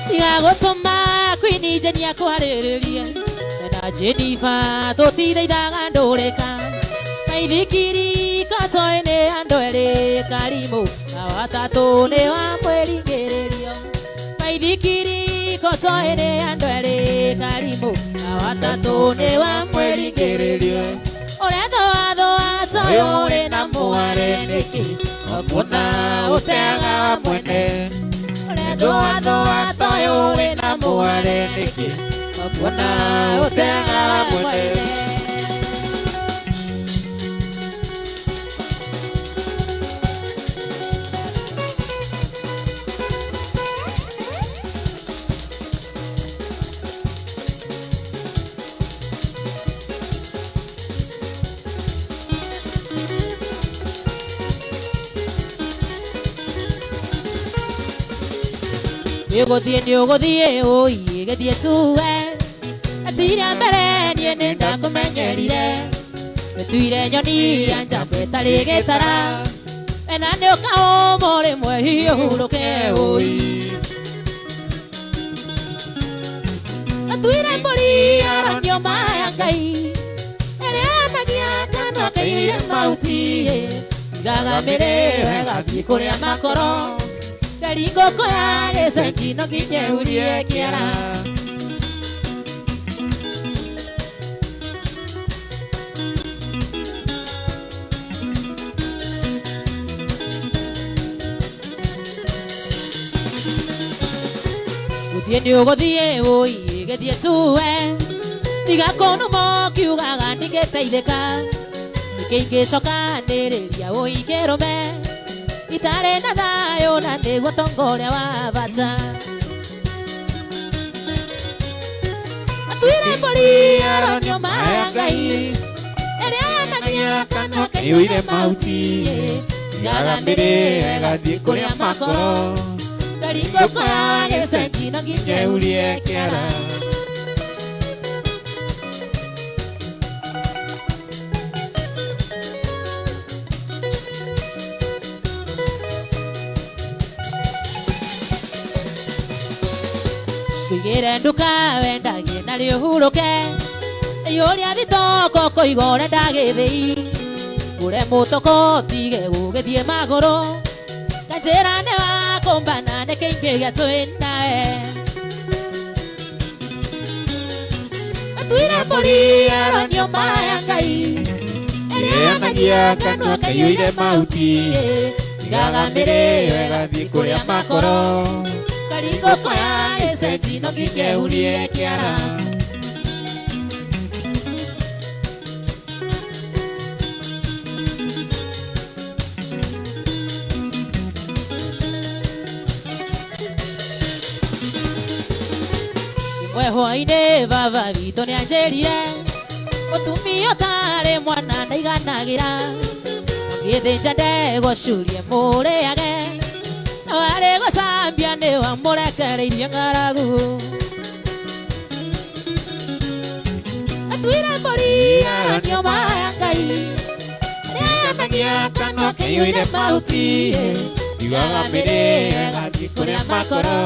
Tiga gũtũma Queen Jane akwarĩrĩrie na Jennifer tũtithaithaga ndũrĩka maithikiri kotoĩ nĩ andũ erĩ karimũ na watatũ nĩ wa mwĩringĩrĩrio maithikiri kotoĩ nĩ andũ erĩ karimũ na watatũ nĩ wa mwĩringĩrĩrio ũrethoathoa toyũ wĩna mũhare nĩkĩ wakuona ũteaga wa mwene ũrethoathoa toyũ wĩna mũhare nĩkĩ wakuona ũteaga wa mwene. Nĩũgũthiĩ nĩũgũthiĩ ũi gĩthiĩ tuwe atiria mbere niĩ nĩndakũmenyerire nĩtuire nyoni ya njamba ĩtarĩ gĩtara wena nĩũkaũma rĩmwe hihi ũhurũke ũi atuire mbũri aronio ma ya Ngai ĩrĩanagia kanua kaiyũire mahuti igaga mĩrĩ wega thiĩ kũrĩa makoro ngari ngũkũ ya gĩcenji no nginya ĩhurie kĩara. Gũthiĩ nĩ ũgũthiĩ wũi gĩthiĩ tuwe tiga kũnuma ũkiugaga ndingĩteithĩka nĩkĩ ingĩcokanĩrĩria wũi kĩrũme itarĩ na thayũ na nĩguo tonga ũrĩa wa bata atuire mbũri aronio maya Ngai ĩrĩa yanagia kanua kaiyũire mahuti Igaga mĩrĩo ĩgathiĩ kũrĩa makoro ngaringũkũ ya gĩcenji no nginya nyehurie kĩara Kuigĩre nduka wendagie na rĩũhurũke iyũria thitoko kũiga ũrenda gĩthĩi ngũre mũtoko tige gũgĩthiĩ magũrũ kanjĩra nĩ wa kũmbana nĩ kĩingĩ gĩa twĩ nawe atuire mbũri aronio maya Ngai ĩrĩa yanagia kanua kaiyũire mahuti Igaga mĩrĩo ĩgathiĩ kũrĩa makoro karingũkũ ya gĩcenji no nginya nyehurie kĩara Ĩmwe hwaĩ-inĩ baba witũ nĩanjĩrire mũtumia ũtarĩ mwana ndaiganagĩra ũngĩthĩnja ndegwa curie mũrĩage no arĩ gũcambia nĩwamũrekereirie ng'aragu atuire mbũri aronio maya Ngai ĩrĩa yanagia kanua kaiyũire mahuti Igaga mĩrĩo ĩgathiĩ kũrĩa makoro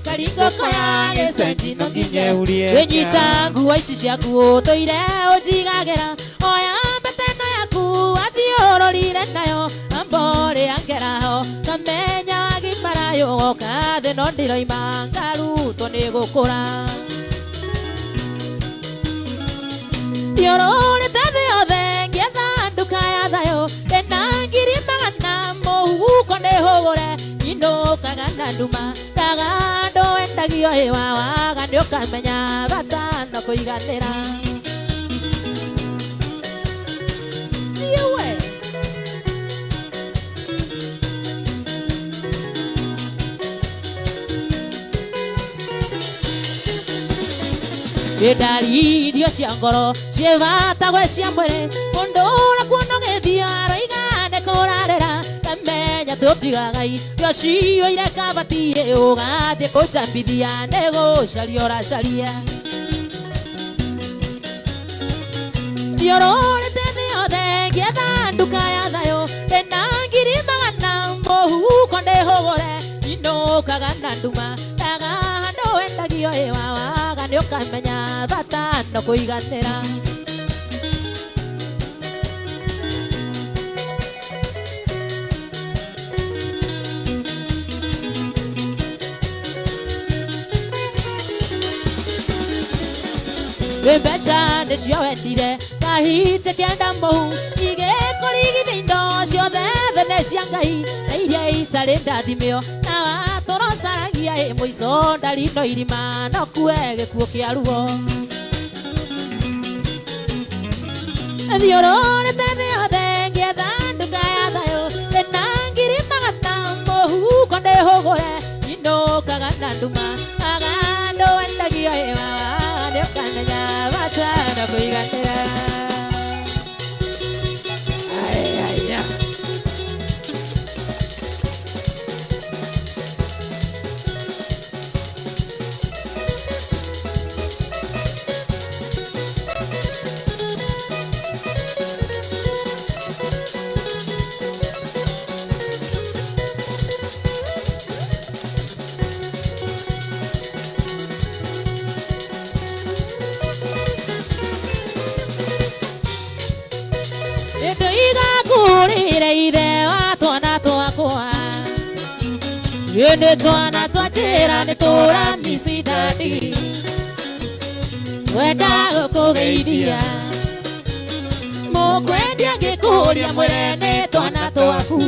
karingũkũ ya gĩcenji no nginya ehurie wĩnyita nguo ici ciaku ũtũire ũnjigagĩra oya mbete ĩno yaku wathiũrũrire nayo amborĩa ngeraho kamenya wagimara yũgoka thĩ no ndĩroima ngarutwo nĩ gũkũra thiũrũrĩte thĩ yothe ngĩetha nduka ya thayũ ndĩna ngiri magana mũhuko nĩhũgũre inũkaga na nduma ndaga andũ wendagio ĩwa waga nĩũkamenya bata no kũiganĩra Thiĩ we. Ndari irio cia ngoro ciĩ bata gwĩ cia mwĩrĩ mũndũ ũrĩa kuona ũgĩthiĩ aroiga nĩ kũrarĩra kamenya tũtigaga irio ciyũire kabati ũgathiĩ kũnjambithia nĩ gũcaria ũracaria thiũrũrĩte thĩ yothe ngĩetha nduka ya thayũ ndĩna ngiri magana mũhuko ndĩhũgũre inũkaga na nduma ndaga handũ wendagio ĩwa waga nĩũkamenya bata no kũiganĩra mbeca nĩcio wendire kahite kĩenda mũhu igĩkũrigithia indo ciothe thĩ nĩ cia Ngai na iria itarĩ ndathimio na watũrocaragia ĩ mũico ndari no irima no kue gĩkuũ kĩa ruo thiũrũrĩte thĩ yothe ngĩetha nduka ya thayũ ndĩna ngiri magana mũhuko ndĩhũgũre inũkaga na nduma aga andũ wendagio ĩwa nĩũkamenya bata no kũiganĩra Aya. Ndoiga ithe wa twana twakwa ĩndĩ twana twa njĩra nĩ tũramicindani wenda gũkũgeithia mũkwendia ngĩkũria mwĩre nĩ twana twaku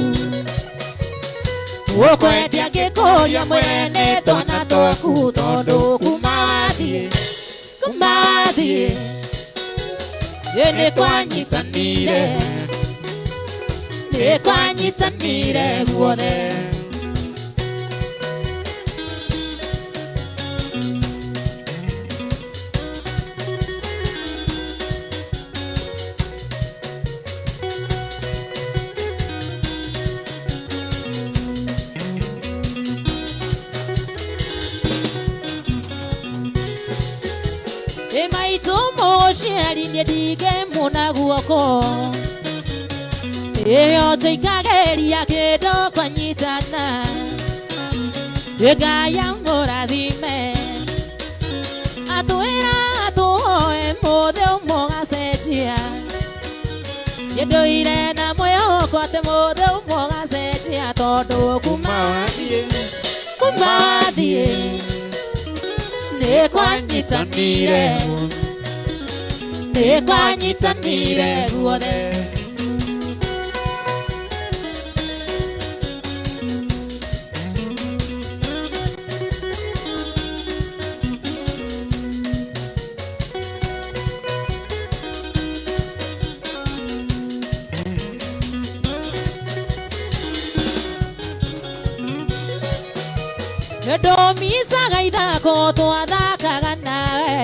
Ũkwendia ngĩkũria mwĩre nĩ twana twaku tondũ kuma wathiĩ kuma wathiĩ nĩ kwanyitanire nĩ kwanyitanire guothe. Maitũ mũciari niĩ ndingĩmũna guoko ĩyo tũikageria kĩndũ kwanyitana Ngai amũrathime atwĩra atũhoe mũthĩ ũmwe ũgacenjia niĩ ndũire na mwĩhoko atĩ mũthĩ ũmwe ũgacenjia tondũ kuma wathiĩ nĩ kwanyitanire nĩ kwanyitanire guothe. Ndomicaga ithako twathakaga nawe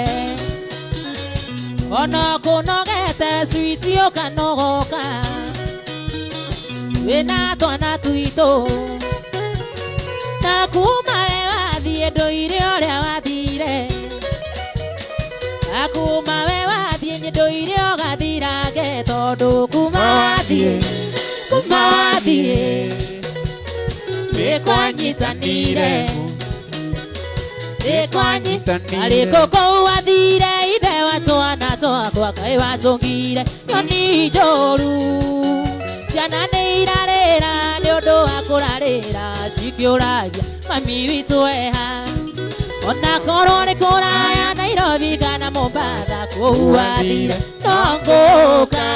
ona kũnogete switi ũkanogoka wĩna twana twitũ na kuma we wathiĩ ndũire ũrĩa wathire na kuma we wathiĩ niĩ ndũire ũgathirange tondũ kuma wathiĩ nĩ kwanyitanire arĩ kũkũu wathire ithe wa twana twakwa kaĩ watũngire nyoni njũru ciana nĩ irarĩra nĩ ũndũ wa kũrarĩra cikĩũragia mami witũ eha ona korwo nĩ kũraya Nairobi kana Mombasa kũu wathire no ngũka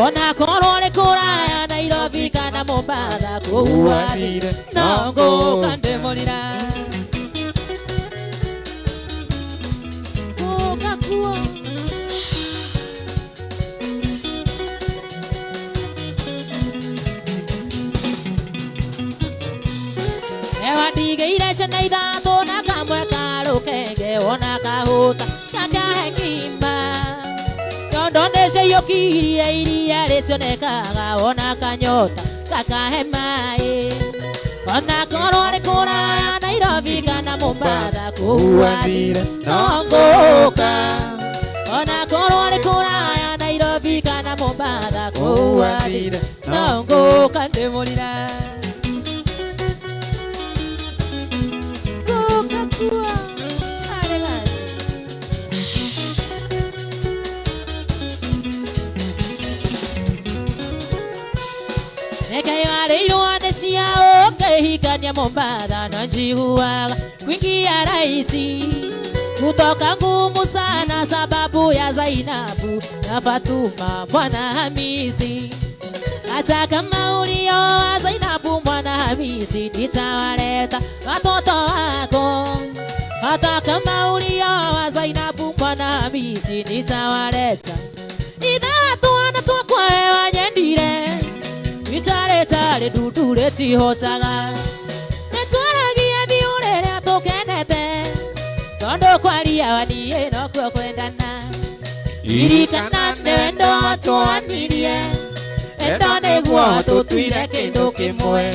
ona korwo nĩ kũraya Nairobi kana Mombasa kũu wathire no ngũka ndĩmũrira. Ewatigĩire ciana ithatũ na kamwe karũkenge ona kahũta gakahe ngima nyondo nĩciaiyũkirie iria rĩtionekaga ona kanyota gakahe maĩ ona korwo nĩ kũraya Nairobi kana Mombasa kũu wathire no ngũka ona korwo nĩ kũraya Nairobi kana Mombasa kũu wathire no ngũka ndĩmũrira. Cia ũkĩhikania Mombasa na njiguaga kuingia rahisi kutoka ngumu sana sababu ya Zainabu na Fatuma mwana Hamisi. Hata kama ulioa Zainabu mwana Hamisi nitawaleta watoto wako. Hata kama ulioa Zainabu mwana Hamisi nitawaleta itha twana twakwa wanyendire itarĩ ndundu rĩtihotaga nĩtwaragia biũ rĩrĩa tũkenete tondũ kwaria waniĩ nokuo kwendana ririkana nĩ wendo watwanirie wendo nĩguo tũtuire kĩndũ kĩmwe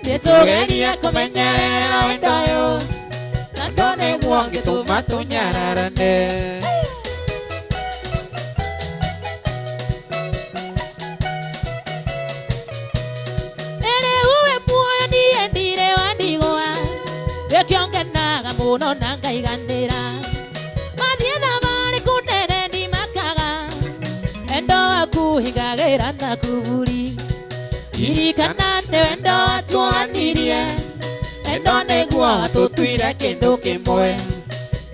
nĩtũgerie kũmenyerera wendo ũyũ tondũ nĩguo ũngĩtũma tũnyararane. Mũno na ngaiganĩra mathiĩ thabarĩ kũnene ndimakaga wendo waku hingagĩra na kuburi ririkana nĩ wendo watwanirie wendo nĩguo watũtuire kĩndũ kĩmwe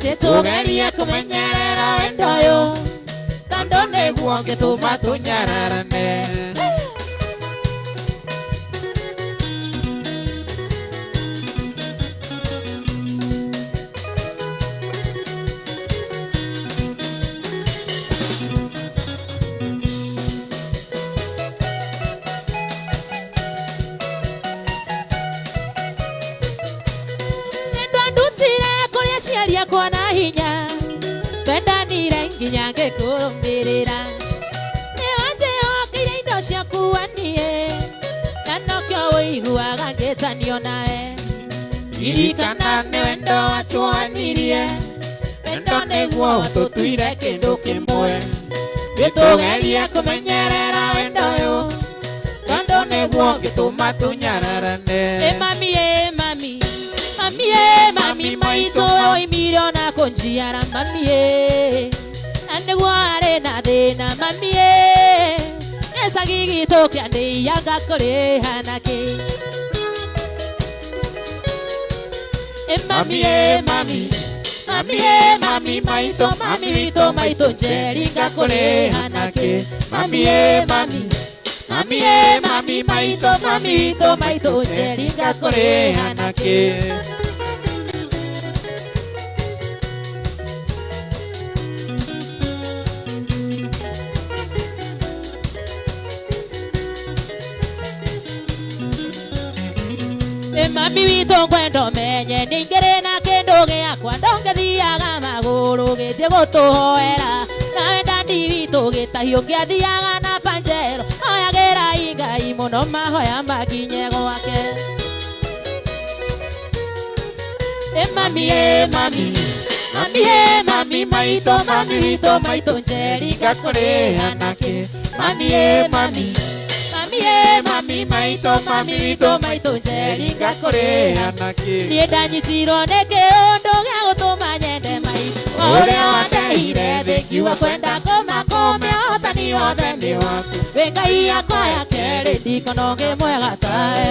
nĩtũgerie kũmenyerera wendo ũyũ tondũ nĩguo ũngĩtũma tũnyararane. Ririkana nĩ wendo wacuanirie wendo nĩguo tũtuire kĩndũ kĩmwe nĩtũgerie kũmenyerera wendo ũyũ tondũ nĩguo ũngĩtũma tũnyararane. Ĩ mami ĩ mami mami ĩ mami maitũ oimire ona kũnjiara mami ĩ na nĩguo arĩ na thĩna mami ĩ gĩcagi gitũ kĩa ndĩia ngakũrĩha nakĩ. Ĩ mami ĩ mami mami ĩ mami maitũ mami witũ maitũ Njeri ngakũrĩha nakĩ mami ĩ mami mami ĩ mami maitũ mami witũ maitũ Njeri ngakũrĩha nakĩ. Ĩ mami witũ ngwenda ũmenye ningĩrĩ na kĩndũ gĩakwa ndongĩthiaga magũrũ gĩthiĩ gũtũhoera nawe ndandi witũ gĩtahio ngĩathiaga na panjero hoyagĩra Ngai mũno mahoya makinye gwake. Ĩ mami ĩ mami mami ĩ mami maitũ mami witũ maitũ Njeri ngakũrĩha nakĩ mami ĩ mami mami ĩ mami maitũ mami witũ maitũ Njeri ngakũrĩha nakĩ. Niĩ ndanyitirwo nĩ kĩũndũ gĩa gũtũma nyende maitũ o ũrĩa wandehire thĩ ngiuga kwenda kũmakũmĩa ũhotani wothe nĩ waku wĩ Ngai yakwa ya kerĩ ndikona ũngĩ mwega tawe.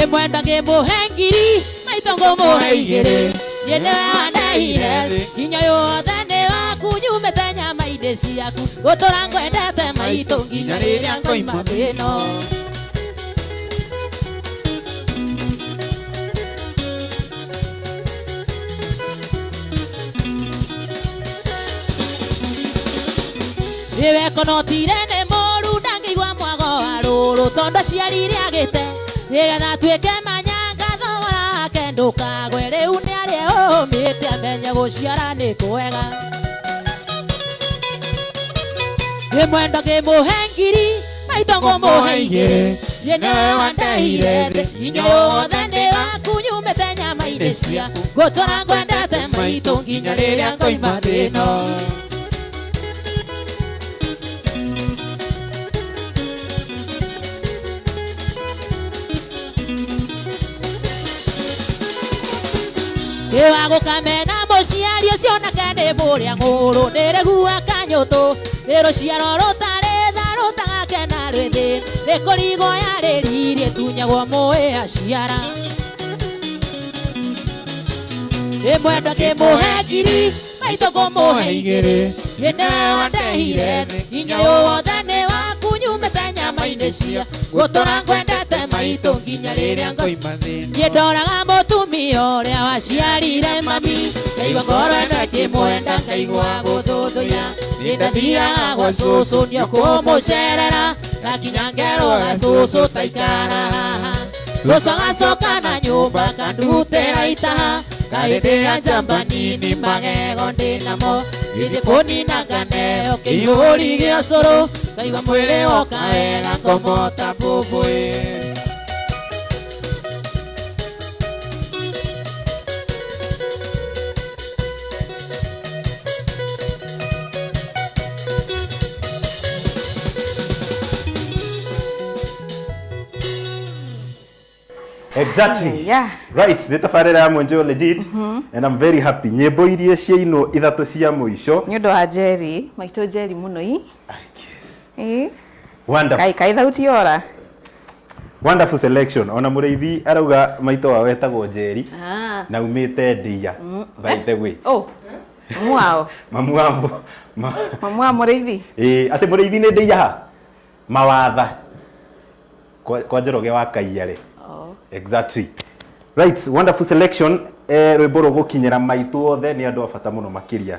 Ĩ mwenda ngĩmũhe ngiri maitũ ngũmũhe igĩrĩ niĩ nĩwe wandehire thĩ nginya yothe nĩ waku nyumĩte nyama-inĩ ciaku gũtũra ngwendete maitũ nginya rĩrĩa ngoima thĩ ĩno. Ĩwe konotire nĩ mũru ndangĩigua mwago wa rũrũ tondũ aciarire agĩte nĩgetha atuĩke manyanga thogora wake ndũkagwe rĩu nĩ arĩa ũmĩte amenye gũciara nĩ kwega. Ĩ mwenda ngĩmũhe ngiri maitũ ngũmũhe igĩrĩ niĩ nĩwe wandehire thĩ nginya yothe nĩ waku nyumĩte nyama-inĩ ciaku ngũtũra ngwendete maitũ nginya rĩrĩa ngoima thĩ ĩno. Ĩwa gũkamena mũciari ũcio nake nĩ mũrĩa ng'ũrũ ndĩrĩgua kanyũtũ nĩ rũciaro rũtarĩ tha rũtagakena rwĩ thĩ nĩ kũrigwo yarĩririe tunyagwo mũĩ aciara. Ĩ mwendwa ngĩmũhe ngiri maitũ ngũmũhe igĩrĩ niĩ nĩwe wandehire thĩ nginya yothe nĩ waku nyumĩte nyama-inĩ cia gũtũra ngwendete maitũ nginya rĩrĩa ngoima thĩ ĩno. Niĩ ndoraga mũtumia ũrĩa waciarire mami ngaigua ngoro ĩno ĩkĩmwenda ngaigua gũthũthũya niĩ ndathiaga gwa cũcũ nĩũkũmũcerera ngakinya ngerwo ga cũcũ taikara haha cũcũ agacoka na nyũmba kandutĩra itaha kaĩ ya njamba nini magego ndĩnamo gĩthiĩ kũnina nganeo kĩihũri gĩa cũrũ ngaigua mwĩrĩ woka wega ngomota mbũmbũĩ. Exactly. Yeah. Right, nĩ tabarĩra ya Mwenjeo Legit and I'm very happy. Nyĩmbo iria ciainwo ithatũ cia mũico. Nĩ ũndũ wa Njeri, maitũ Njeri mũno i. Ĩ. Wonderful. Kai kai thauti yora. Wonderful selection. Ona mũrĩithi arauga maitũ wao etagwo Njeri Ah. na umĩte Ndia by the way. Oh. Mamu wao. Mamu wa Mamu wa mũrĩithi. Ĩ, atĩ mũrĩithi nĩ Ndia ha? Mawatha. Kwa Njoroge wa Kaiarĩ. Oh. Exactly. Right, wonderful selection. Rwĩmbo rũgũkinyĩra maitũ othe nĩ andũ a bata mũno makĩria.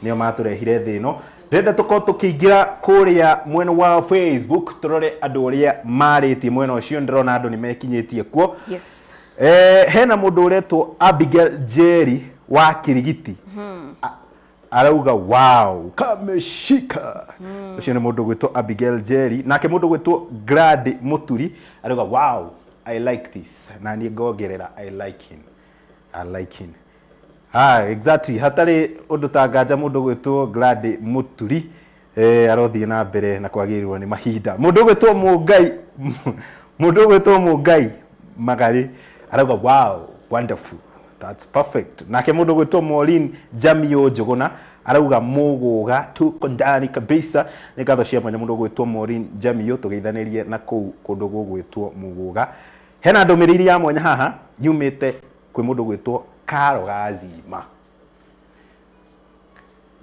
Nĩo matũrehire thĩ ĩno. Ndĩrenda tũkorwo tũkĩingĩra kũrĩa mwena wa Facebook tũrore andũ ũrĩa marĩtie mwena ũcio ndĩrona andũ nĩ mekinyĩtie kuo. Yes. Hena mũndũ ũretwo Abigail Njeri wa Kirigiti. Arauga wow kameshika. Ũcio nĩ mũndũ gwĩtwo Abigail Njeri. Nake mũndũ gwĩtwo Glad Muturi arauga wow I like this, na niĩ ngongerera I like him, I like him. Ah, exactly, hatarĩ ũndũ ta nganja mũndũ gwĩtwo Glady Mũturi arothiĩ na mbere na kwagĩrĩrwo nĩ mahinda. Mũndũ ũgwĩtwo Mũngai, mũndũ ũgwĩtwo Mũngai Magarĩ arauga wow, wonderful, that's perfect. Nake mũndũ ũgwĩtwo Maureen Jamio Njũgũna arauga mũgũga tuko ndani kabisa. Nĩ ngatho cia mwanya mũndũ ũgwĩtwo Maureen Jamio, tũgeithanĩrie na kũu kũndũ gũgwĩtwo Mũgũga. Hena ndũmĩrĩri ya mwanya haha yumĩte kwĩ mũndũ ũgwĩtwo Karo Gazima.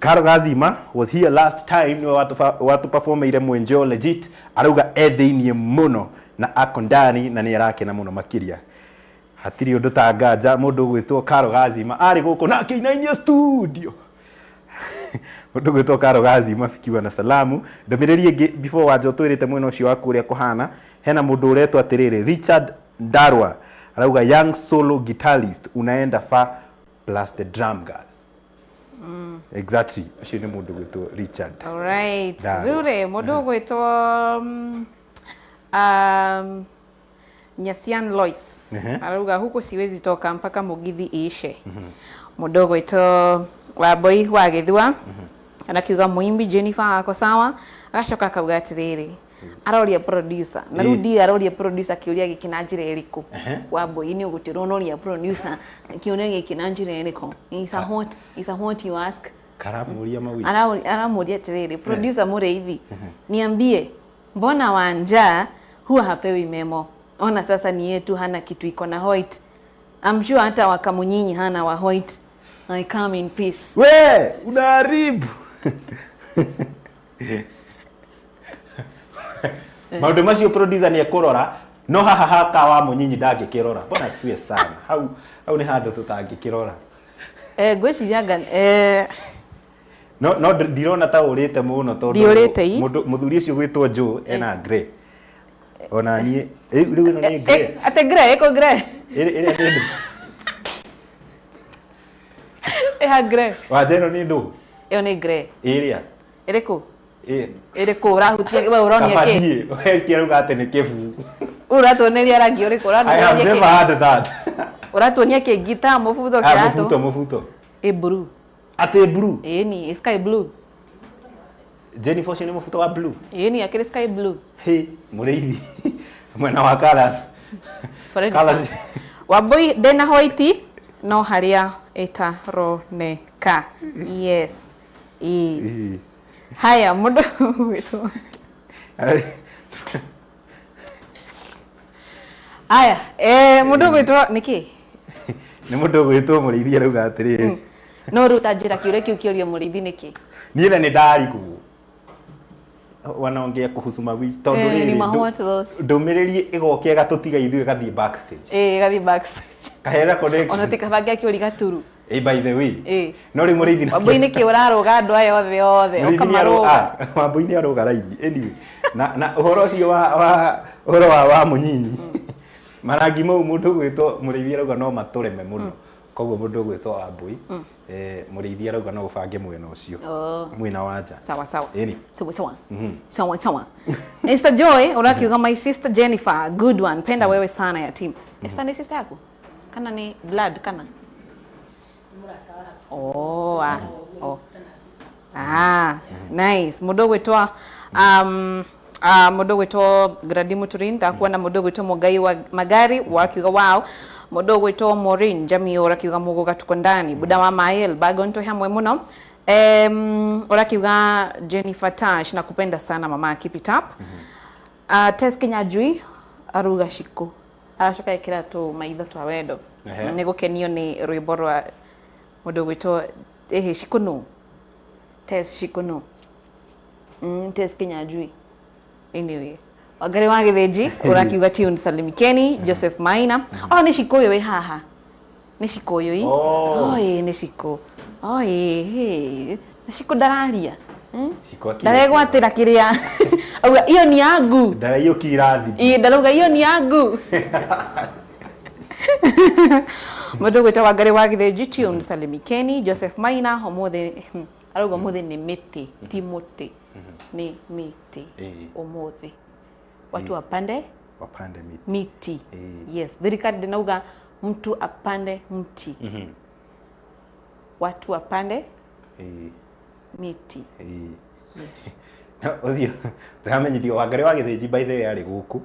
Karo Gazima was here last time, niwe watuperformeire mwenjeo legit, arauga e thĩiniĩ mũno na ako ndani na nĩ arakena mũno makĩria. Hatirĩ ũndũ ta nganja mũndũ ũgwĩtwo Karo Gazima arĩ gũkũ na akĩinainia studio. Mũndũ ũgwĩtwo Karo Gazima fikiwa na salamu. Ndũmĩrĩri ĩngĩ before wanja ũtwĩrĩte mwena ũcio waku ũrĩa kũhana, hena mũndũ ũretwo atĩrĩrĩ Richard Ndarwa arauga young solo guitarist unaenda far plus the drum girl. Exactly, ũcio nĩ mũndũ ũgwĩtwo Richard Alright. Ndarwa. Rĩu rĩ mũndũ ũgwĩtwo Nyasian Lois arauga huku siwezi toka mpaka mugithi iishe. Mũndũ ũgwĩtwo Wambui wa Gĩthua anakiuga muimbi Jennifer ako sawa, agacoka akauga atĩrĩrĩ aroria producer na rĩu ndiĩ aroria producer kĩũria gĩkĩ na njĩra ĩrĩkũ. Wambui nĩ ũgũtĩrwo ũroria producer kĩũria gĩkĩ na njĩra ĩrĩkũ. Is a what, is a what you ask. Karamũria mawi. Aramũria atĩrĩrĩ, producer Mũrĩithi, niambie mbona Wanja huwa hapewi memo? Ona sasa ni yetu hana kitu iko na white. I'm sure hata wakamunyinyi hana wa white. I come in peace. We unaharibu maũndũ macio producer nĩ ekũrora no haha haka wa mũnyinyi ndangĩkĩrora. Mbona siwe sana hau, hau nĩ handũ tũtangĩkĩrora. Ngwĩciria nga No ndirona ta ũrĩte mũno tondũ Ndiũrĩte ii. mũndũ mũthuri ũcio gwĩtwo Joe ena grey. Ona niĩ rĩu ĩno nĩ grey. Atĩ grey ĩkũ grey? Ĩrĩa nĩ ndũ. Ĩha grey. Wanja ĩno nĩ ndũ. Ĩyo nĩ grey. Ĩrĩa. Ĩrĩkũ? Ĩ. Ĩrĩkũ ũrahutia we ũronia kĩ? Kabadiĩ, we kĩrauga atĩ nĩ kĩbu. Ũratuoneria rangi ũrĩkũ? I have Ũratuoneria never kĩ? heard that. Ũratuonia kĩ? Ngita, mũbuto, Ah, kĩratũ? mũbuto, mũbuto. Ĩ blue. Atĩ blue. Ĩni, ĩ sky blue. Jennifer ũcio nĩ mũbuto wa blue. Ĩni, akĩrĩ sky blue. Hey, mũrĩithi. Mwena wa colours. Fred Colours. Wambui ndĩna white no harĩa ĩtaroneka. Yes. Ĩ. Ĩ. Haya mũndũ ũgwĩtwo. Aya, mũndũ ũgwĩtwo nĩkĩ? Nĩ mũndũ ũgwĩtwo mũrĩithi arauga atĩrĩrĩ. No rĩu ta njĩra kĩũria kĩu kĩũrio mũrĩithi nĩkĩ? Niĩ na nĩ ndarigwo. Wanaongea kuhusu mawish tondũ Ni rĩrĩ ma what those? ndũmĩrĩri ĩgoka ĩgatũtiga ithuĩ ĩgathiĩ backstage. Ĩgathiĩ backstage. Kahera connection. Ona ti kabange akĩũri gaturu. By the way. No rĩu mũrĩithi Wambui nĩkĩ ũrarũga andũ aya othe othe Mũrĩithi nĩ ũkamarũga. Wambui nĩ arũga raini. Anyway, na ũhoro ũcio wa ũhoro wa mũnyinyi. Marangi mau mũndũ ũgwĩtwo mũrĩithi arauga no matũreme mũno. Koguo mũndũ ũgwĩtwo Wambui, mũrĩithi arauga no ũbange mwena ũcio. Mwena wa nja. Sawa sawa. Ĩni. Sawa sawa. Sawa sawa. Esther Joy urakiuga my sister Jennifer, good one. Penda wewe sana ya team. Esther ni sister yako? Kana ni blood kana? Oh, ah. Oh. Ah, nice. Mũndũ ũgwĩtwo mũndũ ũgwĩtwo Gradi Muturin ndakuona mũndũ ũgwĩtwo Mũgai wa Magari wakiuga wow. Mũndũ ũgwĩtwo Maureen Jamio ũrakiuga mũgũga tuko ndani. Buda wa Mael Bagon twĩ hamwe mũno. Ũrakiuga Jennifer Tash nakupenda sana mama, keep it up. Tess Kinyajui aruga Shiko aracoka ekĩra tũ maitho twa wendo nĩ gũkenio nĩ rwĩmbo rwa mũndũ ũgwĩtwo ĩhĩ Shiko nũ Tess Shiko nũ Tess Kinyajui. Anyway, Wangari wa Gĩthĩnji ũrakiuga tune Salimikeni Joseph Maina. Oh, nĩ Shiko ũyũ wĩ haha. Nĩ Shiko ũyũ ĩ. Oh. Oi, nĩ Shiko. Oi, hĩ. Na Shiko ndararia. Shiko akiri. Ndaregwatĩra kĩrĩa. Auga hiyo ni yangu. Ndaraiyũkia irathi. Ĩ, ndarauga hiyo ni yangu. Mũndũ ũgwĩtwo Wangari wa Gĩthĩnji tune Salimikeni Joseph Maina ũmũthĩ arauga ũmũthĩ nĩ mĩtĩ ti mũtĩ nĩ mĩtĩ ũmũthĩ watu wapande Wapande miti. Miti. Eh. Yes, thirikari ndinauga mtu apande mti. Watu wapande miti. Yes. Ũcio ndĩramenyithio Wangari wa Gĩthĩnji by the way arĩ gũkũ.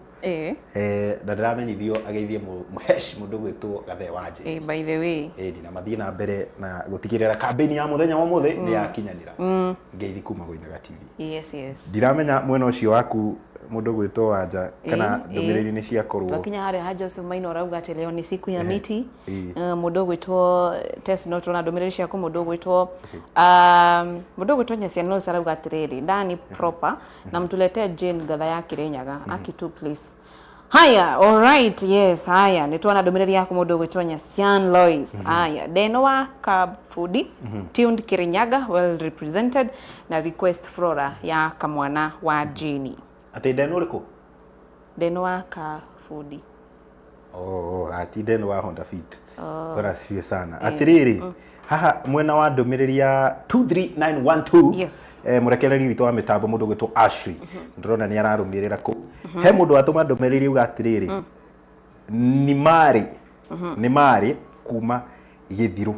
Na ndĩramenyithio ageithie mũhesh mũndũ gwĩtwo Gathe wa Njeri. By the way. Ĩni na mathiĩ na mbere na gũtigĩrĩra kambĩini ya mũthenya wa ũmũthĩ nĩ yakinyanĩra. Ngeithi kuma gwĩ Ithaga TV. Yes. Ndiramenya mwena ũcio waku mũndũ gwĩtwo Wanja kana ndũmĩrĩri nĩ ciakorwo. Twakinya harĩa ha Joseph Maina ũrauga atĩ leo ni siku ya miti. Mũndũ ũgwĩtwo Tess no tuona ndũmĩrĩri ciaku, mũndũ ũgwĩtwo mũndũ ũgwĩtwo Nyacia Nils arauga atĩrĩrĩ, ndani proper na mtuletee Jane Gatha ya Kirinyaga aki tu please. Haya, all right, yes, haya nĩ tuona ndũmĩrĩri yaku mũndũ ũgwĩtwo Nyacian Lois. Haya, Deno wa Kabudi tuned Kirinyaga well represented na request Flora ya kamwana wa Jane. Atĩ ndeno ũrĩkũ? Deno wa Kabudi. Oh, ati ndeno wa Honda Fit. Bwana asifiwe sana. Atĩrĩrĩ, haha mwena wa ndũmĩrĩri ya 23912. Yes. Mũrekereria witũ wa mĩtambo mũndũ ũgwĩtwo Ashley ndĩrona nĩ ararũmĩrĩra kũu. He mũndũ watũma ndũmĩrĩri auga atĩrĩrĩ, nĩ marĩ nĩ marĩ kuma Gĩthirũ,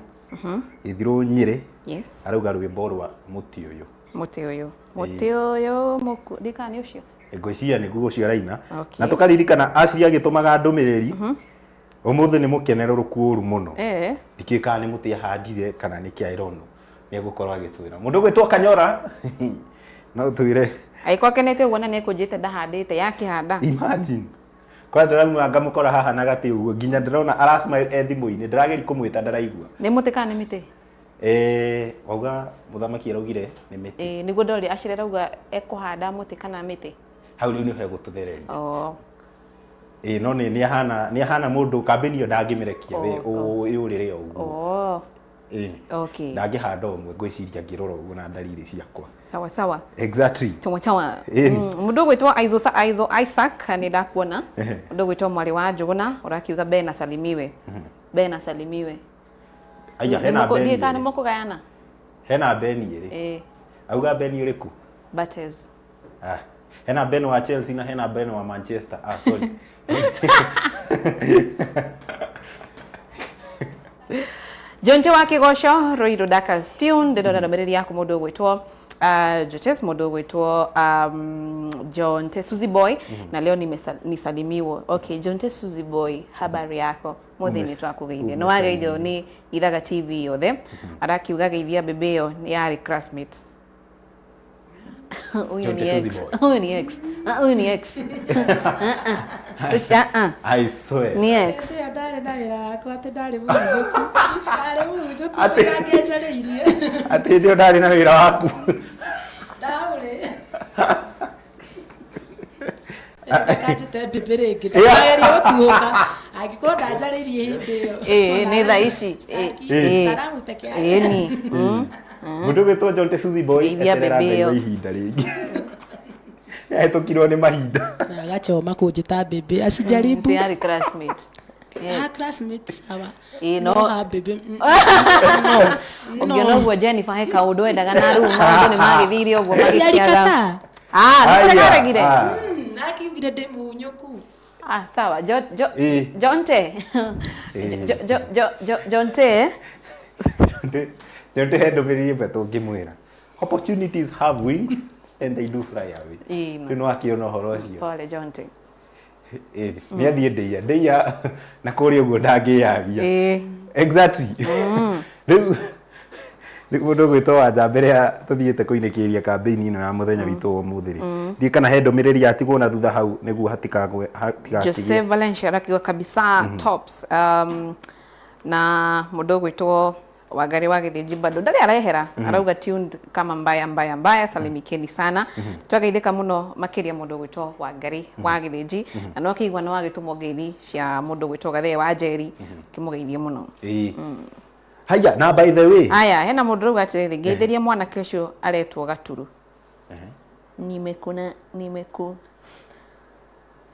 Gĩthirũ Nyĩrĩ. Yes. Arauga rwĩmbo rwa mũtĩ ũyũ. Mũtĩ ũyũ, mũtĩ ũyũ mũku ndikana nĩ ũcio. Ngwĩciria nĩguo ũcio araina. Okay. Na tũkaririkana Ashley agĩtũmaga ndũmĩrĩri ũmũthĩ nĩ mũkenerũrũku ũru mũno. Ndikĩũĩ kana nĩ mũtĩ ahandire kana nĩ kĩa irono, nĩ egũkorwo agĩtwĩra. Mũndũ ũgwĩtwo Kanyora no twĩre. Angĩkorwo akenete ũguo na nĩ ekũnjĩte ndahandĩte yakĩhanda. Imagine kwa ndĩrauma ngamũkora haha na gatĩ ũguo, nginya ndĩrona arasmile e thimũ-inĩ, ndĩrageria kũmwĩta ndaraigua. Nĩ mũtĩ kana nĩ mĩtĩ? Wauga mũthamaki araugire nĩ mĩtĩ. Nĩguo ndori Ashley arauga ekũhanda mũtĩ kana mĩtĩ. Hau rĩu nĩho egũtũthereria. Oh. Ĩ no nĩ ahana, nĩ ahana mũndũ kambĩni ĩyo ndangĩmĩrekia we ĩũrĩre o ũguo. Oh. Ĩ. Okay. Ndangĩhanda ũmwe ngwĩciria ngĩrora ũguo na ndariri ciakwa. Sawa sawa. Exactly. Sawa sawa. Ĩni. Mũndũ ũgwĩtwo Aizo Aizo Isaac nĩ ndakuona. Mũndũ ũgwĩtwo mwarĩ wa Njũgũna ũrakiuga Ben asalimiwe. Ben asalimiwe. Aya, hena Ben. Ndiĩ kana nĩ mũkũgayana. Hena Ben ĩrĩ. Auga Ben ũrĩkũ? Bates. Ah, hena Ben wa Chelsea na hena Ben wa Manchester. Ah, sorry. Jonte wa Kĩgoco Ruiru Dakas Tune ndĩrona ndũmĩrĩri yaku mũndũ ũgwĩtwo Jotes, mũndũ ũgwĩtwo Jonte Suzy Boy na leo nisalimiwo. Okay, Jonte Suzy Boy, habari yako? Mũthĩ nĩ twakũgeithia. Nĩ wageithio nĩ Ithaga TV yothe. Arakiuga geithia bebe ĩyo nĩ yarĩ classmate. Huyu ni Jonte Suzy ex. Boy. Huyu ni ex. Ah, huyu ni ex. Ah, ah. I swear. Ni ex. Hĩndĩ ĩyo ndarĩ na wĩra wakwa atĩ ndarĩ mũhunjũku, ndarĩ mũhunjũku Atĩ- ndangĩanjarĩirie. Atĩ hĩndĩ ĩyo ndarĩ na wĩra waku. Ndaũrĩ ndakanjĩte mbĩmbĩ rĩngĩ, ndakageria gũtuũka angĩkorwo ndanjarĩirie hĩndĩ ĩyo. Nĩ thaa ici. Sitaki, salamu peke yake. Ĩni. Mũndũ ũgwĩtwo Jonte Suzy Boy Geithia eterera bebe Ngai ĩyo. wa ihinda rĩngĩ. Nĩahĩtũkirwo nĩ mahinda. Na agachoma kũnjĩta mbĩmbĩ asijaribu. Yarĩ classmate. Ha classmate sawa. Ĩĩ, no no- ha mbĩmbĩ Ũngĩona ũguo Jennifer he kaũndũ endaga na rĩu maũndũ nĩ magĩthire ũguo Ciari magĩkĩaga. kata. Ah, nĩ kũrĩa Aya, karegire. ah. Akiugire ndĩ mũhunyũku. Ah, sawa. Jo, jo, Ĩĩ. Jonte. Ĩĩ. Jo, jo, jo, jo, Jonte. Jonte he ndũmĩrĩri ĩmwe tũngĩmwĩra. Opportunities have wings and they do fly away. Ĩĩ, ma. Rĩu nĩwakĩona ũhoro ũcio. Pole Jonte. Ĩĩ, nĩ athiĩ ndĩia ndĩia na kũrĩa ũguo ndangĩyagia. Ĩĩ. Exactly. Rĩu rĩu mũndũ ũgwĩtwo Wanja mbere ya tũthiĩte kũinĩkĩria kambĩini ĩno ya mũthenya witũ wa ũmũthĩ rĩ, ndiũĩ kana he ndũmĩrĩri yatigwo na thutha hau nĩguo hatikagwe hatigakĩgĩe. Jose Valencia arakiuga kabisa tops. Na mũndũ ũgwĩtwo Wangari wa Gĩthĩnji bado ndarĩ arehera, arauga tuned kama mbaya mbaya mbaya, salimikeni sana. Twageithĩka mũno makĩria mũndũ ũgwĩtwo Wangari wa Gĩthĩnji na no akĩigua nĩ wagĩtũmwo ngeithi cia mũndũ ũgwĩtwo Gathee wa Njeri, kĩmũgeithie mũno. Ĩĩ. Haya, na by the way. Aya, hena mũndũ ũrauga atĩrĩrĩ, ngeithĩria mwanake ũcio aretwo Gaturu. Nimekuna nimeku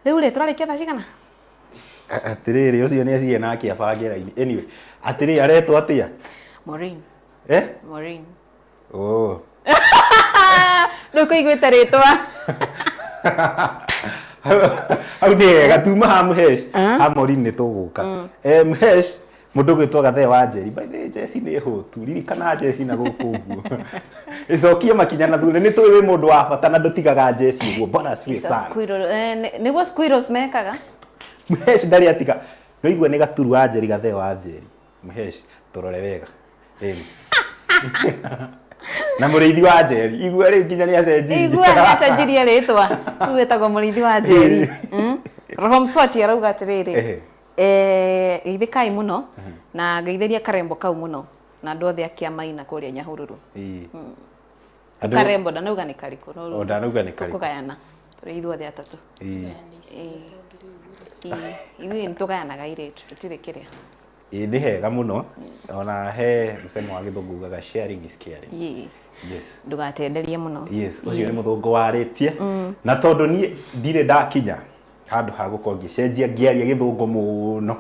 rĩu rĩ tũrarĩkia thaa cigana? Atĩrĩrĩ, ũcio nĩ aciĩ nake abange raini. Anyway, atĩrĩrĩ aretwo atĩa? Maureen. Eh? Maureen. Oh. Rĩu kũiguĩte rĩtwa. Hau nĩ hega, tuma ha Mhesh, ha Maureen nĩ tũgũka. Mhesh, mũndũ ũgwĩtwo Gathee wa Njeri, by the way, Jeci nĩ hũtu, ririkana Jeci na gũkũ ũguo. Ĩcokie makinya na thutha, nĩ tũĩ wĩ mũndũ wa bata na ndũtigaga Jeci ũguo. Bwana asifiwe It's a sana. squirrel. Nĩguo squirrels mekaga. Mhesh ndarĩ atiga. Nĩwaigua nĩ Gaturu wa Njeri, Gathee wa Njeri. Mhesh, tũrore wega. Ĩni. Na mũrĩithi wa Njeri. Igua rĩu nginya nĩ acenjirie. Igua nĩ acenjirie rĩtwa. Rĩu wĩtagwo mũrĩithi wa Njeri. Roho Mswati arauga atĩrĩrĩ. Geithĩkai mũno na ngeithĩria karembo kau mũno na andũ othe a Kĩamaina kũrĩa Nyahururu. Andũ Karembo ndanauga nĩ karĩkũ no O, ndanauga nĩ karĩkũ. Tũkũgayana tũrĩ ithuothe atatũ. Ithuĩ nĩ tũgayanaga airĩtu tũtirĩ kĩrĩa. Ĩĩ nĩ hega mũno. Ona he msemo wa gĩthũngũ ugaga sharing is caring. Yes. Ndũgatenderie mũno. Yes, ũcio nĩ mũthũngũ warĩtie. Na tondũ niĩ ndirĩ ndakinya handũ ha gũkorwo ngĩcenjia ngĩaria gĩthũngũ mũno,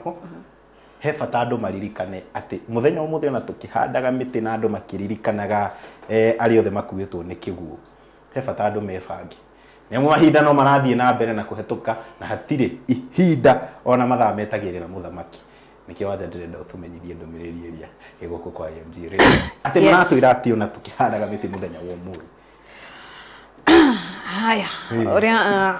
he bata andũ maririkane atĩ mũthenya ũmũthĩ ona tũkĩhandaga mĩtĩ na andũ makĩririkanaga arĩa othe makuĩtwo nĩ kĩguũ, he bata andũ mebange. Nĩ amu mahinda no marathiĩ na mbere na kũhetũka na hatirĩ ihinda ona mathaa metagĩrĩra mũthamaki. Nĩkĩo wanja ndĩrenda ũtũmenyithie ndũmĩrĩri ĩrĩa ĩ gũkũ kwa AMG Radio. Atĩ maratwĩra atĩ ona tũkĩhandaga mĩtĩ mũthenya wa ũmũthĩ. Haya, ũrĩa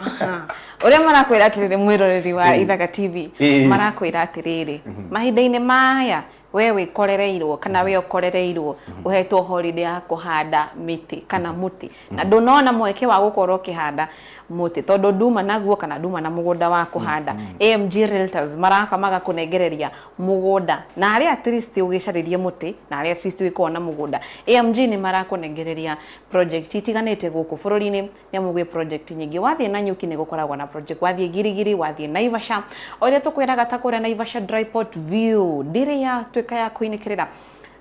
ũrĩa marakwĩra atĩrĩrĩ mwĩroreri wa Ithaga TV, marakwĩra atĩrĩrĩ, mahinda-inĩ maya we wĩkorereirwo kana we ũkorereirwo ũhetwo holiday ya kũhanda mĩtĩ kana mũtĩ na ndũnona mweke wa gũkorwo ũkĩhanda mũtĩ tondũ nduma naguo kana nduma na mũgũnda wa kũhanda, AMG Realtors maraka magakũnengereria mũgũnda na arĩa at least ũgĩcarĩrie mũtĩ na arĩa at least wĩkorwo na mũgũnda, AMG nĩ marakũnengereria project itiganĩte gũkũ bũrũri-inĩ. Nĩ amu gwĩ project nyingĩ, wathiĩ Nanyuki nĩ gũkoragwo na project, wathiĩ Girigiri, wathiĩ Naivasha, o ũrĩa tũkwĩraga ta kũrĩa Naivasha Dry Port View ndĩrĩ yatuĩka ya kũinĩkĩrĩra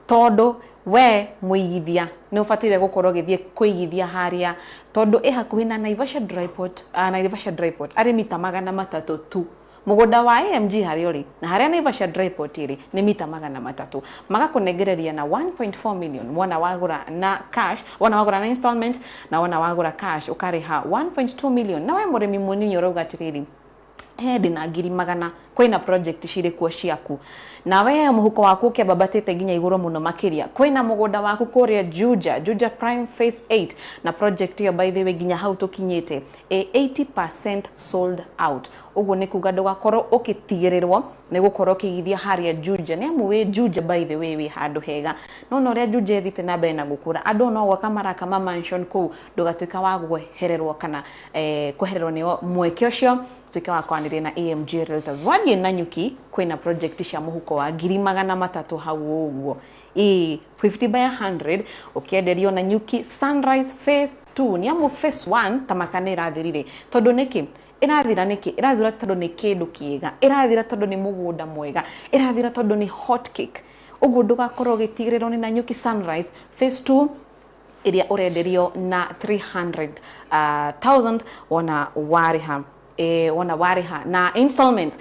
tondũ we mũigithia nĩ ũbataire gũkorwo ũgĩthiĩ kũigithia harĩa tondũ ĩ hakuhĩ na Naivasha Dry Port, Naivasha Dry Port arĩ mita 300 tu. Mũgũnda wa AMG harĩa ũrĩ na harĩa Naivasha Dry Port ĩrĩ nĩ mita 300. Magakũnengereria na 1.4 million wona wagũra na cash, wona wagũra na installment na wona wagũra cash ũkarĩha 1.2 million. Na we mũrĩmi mũnini ũrauga atĩrĩrĩ, he ndĩna ngiri magana, kwĩna project cirĩ kuo ciaku. Na we mũhuko waku ũkĩambambatĩte nginya igũrũ mũno makĩria, kwĩna mũgũnda waku kũrĩa Juja, Juja Prime Phase 8 na project ĩyo by the way nginya hau tũkinyĩte ĩ 80% sold out. Ũguo nĩ kuga ndũgakorwo ũkĩtigĩrĩrwo nĩ gũkorwo ũkĩigithia harĩa Juja, nĩ amu wĩ Juja by the way wĩ handũ hega. No na ũrĩa Juja ĩthiĩte na mbere na gũkũra, andũ no gwaka maraka ma mansion kũu, ndũgatuĩka wa kwehererwo kana kwehererwo nĩ mweke ũcio, tuĩke wa kwaranĩria na AMG Realtors. Wathiĩ Nanyuki kwĩna project cia mũhuko wa ngiri 300 hau ũguo. Ĩĩ 50 by 100 ũkĩenderio Nanyuki Sunrise Phase 2, nĩ amu Phase 1 ta maka nĩ ĩrathirire. Tondũ nĩkĩ? Ĩrathira nĩkĩ? Ĩrathira tondũ nĩ kĩndũ kĩega, ĩrathira tondũ nĩ mũgũnda mwega, ĩrathira tondũ nĩ hot cake. Ũguo ndũgakorwo ũgĩtigĩrĩrwo nĩ Nanyuki Sunrise Phase 2 ĩrĩa ũrenderio na 300,000 wona warĩha, wona warĩha na installments.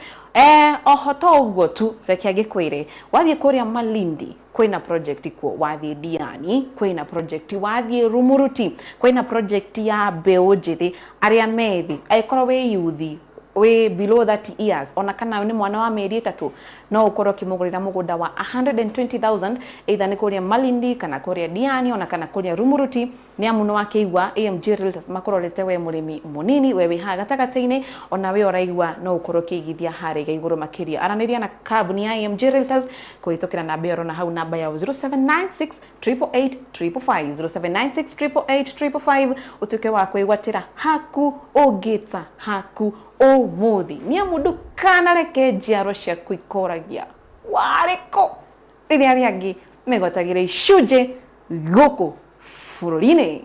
Oho to ũguo tu, reke ngĩkwĩre, wathiĩ kũrĩa Malindi kwĩna project kuo, wathiĩ Diani kwĩna project, wathiĩ Rumuruti kwĩna project ya mbeũ njĩthĩ arĩa methi, angĩkorwo wĩ yuthi wĩ below 30 years ona kana nĩ mwana wa mĩeri 3 no ũkorwo ũkĩmũgũrĩra mũgũnda wa 120,000 either nĩ kũrĩa Malindi kana kũrĩa Diani ona kana kũrĩa Rumuruti. Nĩ amu nĩ wakĩigua AMG Realtors makũrorete we mũrĩmi mũnini, we wĩ haha gatagatĩ-inĩ, ona we ũraigua no ũkorwo ũkĩigithia harĩa igũrũ makĩria. Aranĩria na kambuni ya AMG Realtors kũhĩtũkĩra namba ĩyo ũrona hau, namba ya 0796 888 555, 0796 888 555, ũtuĩke wa kwĩgwatĩra haku ũngĩta haku ũmũthĩ. Nĩ amu ndũkanareke njiaro ciaku ikoragia warĩ kũ rĩrĩa arĩa angĩ megwatagĩra icunjĩ gũkũ bũrũri-inĩ.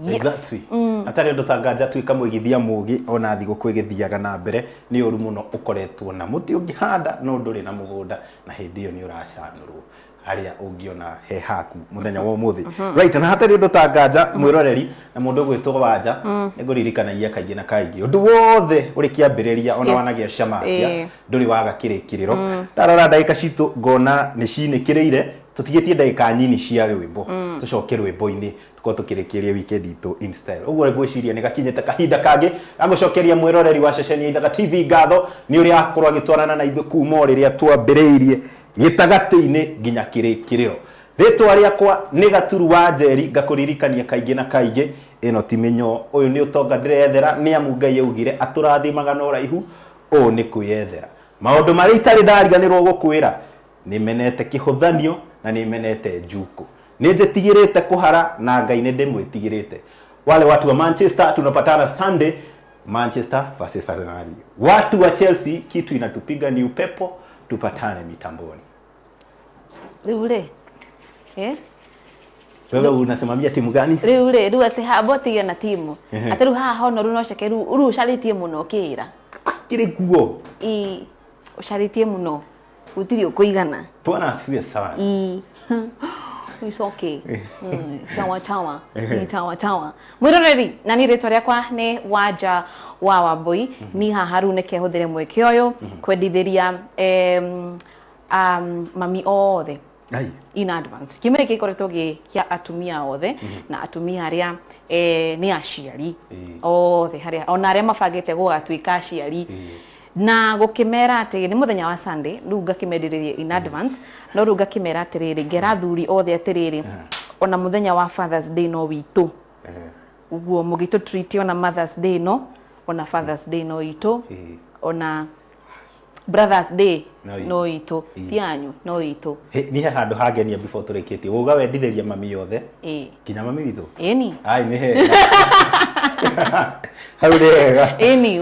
Yes. Exactly. Hatarĩ ũndũ ta nganja tuĩka mũigithia mũgĩ ona thigũkũ ĩgĩthiaga na mbere nĩ ũru mũno ũkoretwo na mũtĩ ũngĩhanda no ndũrĩ na mũgũnda na hĩndĩ ĩyo nĩ ũracanũrwo harĩa ũngĩona he haku mũthenya wa ũmũthĩ. Right, na hatarĩ ũndũ ta nganja mwĩroreri na mũndũ ũgwĩtwo Wanja nĩ ngũririkanagia kaingĩ na kaingĩ ũndũ wothe ũrĩ kĩambĩrĩria ona wanagĩa cama atĩa ndũrĩ waga kĩrĩkĩrĩro. Ndarora ndagĩka citũ ngona nĩ cinĩkĩrĩire. Tũtigĩtie ndagĩka nyini cia rwĩmbo, tũcoke rwĩmbo-inĩ tũkorwo tũkĩrĩkĩria weekend itũ in style. Ũguo ngwĩciria nĩ gakinyĩte kahinda kangĩ gagũcokeria mwĩroreri wa ceceni ya Ithaga TV ngatho nĩ ũrĩa akorwo agĩtwarana na ithuĩ kuma o rĩrĩa twambĩrĩirie gĩtagatĩ-inĩ nginya kĩrĩkĩrĩro. Rĩtwa rĩakwa nĩ Gaturu wa Njeri, ngakũririkania kaingĩ na kaingĩ ĩno ti mĩnyoo, ũyũ nĩ ũtonga ndĩrethera nĩ amu Ngai augire atũrathimaga na ũraihu, ũũ nĩ kwĩyethera. Maũndũ marĩa itarĩ ndariganĩrwo gũkwĩra, nĩ menete kĩhũthanio na nĩ menete njukũ. Nĩ njĩtigĩrĩte kũhara na Ngai nĩ ndĩmwĩtigĩrĩte. Wale watu wa Manchester tunapatana Sunday, Manchester versus Arsenal. Watu wa Chelsea kitu inatupiga ni upepo, tupatane mitamboni. Rĩu rĩ, eh? Wewe unasimamia timu gani? Rĩu rĩ, rĩu atĩ hamba ũtige na timu, atĩ rĩu haha hono rĩu no ceke rĩu rĩu ũcarĩtie mũno ũkĩra. Kiri kuo. Ĩ, ũcarĩtie mũno gũtirĩ ũkũigana. Bwana asifiwe sana. Ĩ. It's okay. Tawa tawa. Ni tawa tawa. Mwiroreri, na ni rĩtwa rĩakwa nĩ Wanja wa Wambui. Ni haha rĩu nĩke hũthĩre mweke ũyũ kwendithĩria mami othe Ai. in advance. Kiumia gĩkĩ gĩkoretwo gĩ kĩa atumia othe na atumia arĩa nĩ aciari othe, harĩa ona arĩa mabangĩte gũgatuĩka aciari, na gũkĩmera atĩ nĩ mũthenya wa Sunday. Rĩu ngakĩmendereria in advance, no rĩu ngakĩmera atĩrĩrĩ, ngera athuri othe atĩrĩrĩ, ona mũthenya wa Fathers Day no witũ ũguo mũgĩtũ treat, ona Mothers Day no, ona Fathers Day no itũ, ona Brothers Day No itũ. no itũ, ti yanyu, no itũ. Ni he handũ hangenia before tũrĩkĩtie. Wauga wendithĩria mami yothe nginya mami witũ. Ĩni. Ai, nĩ hega. Hau nĩ hega. Ĩni,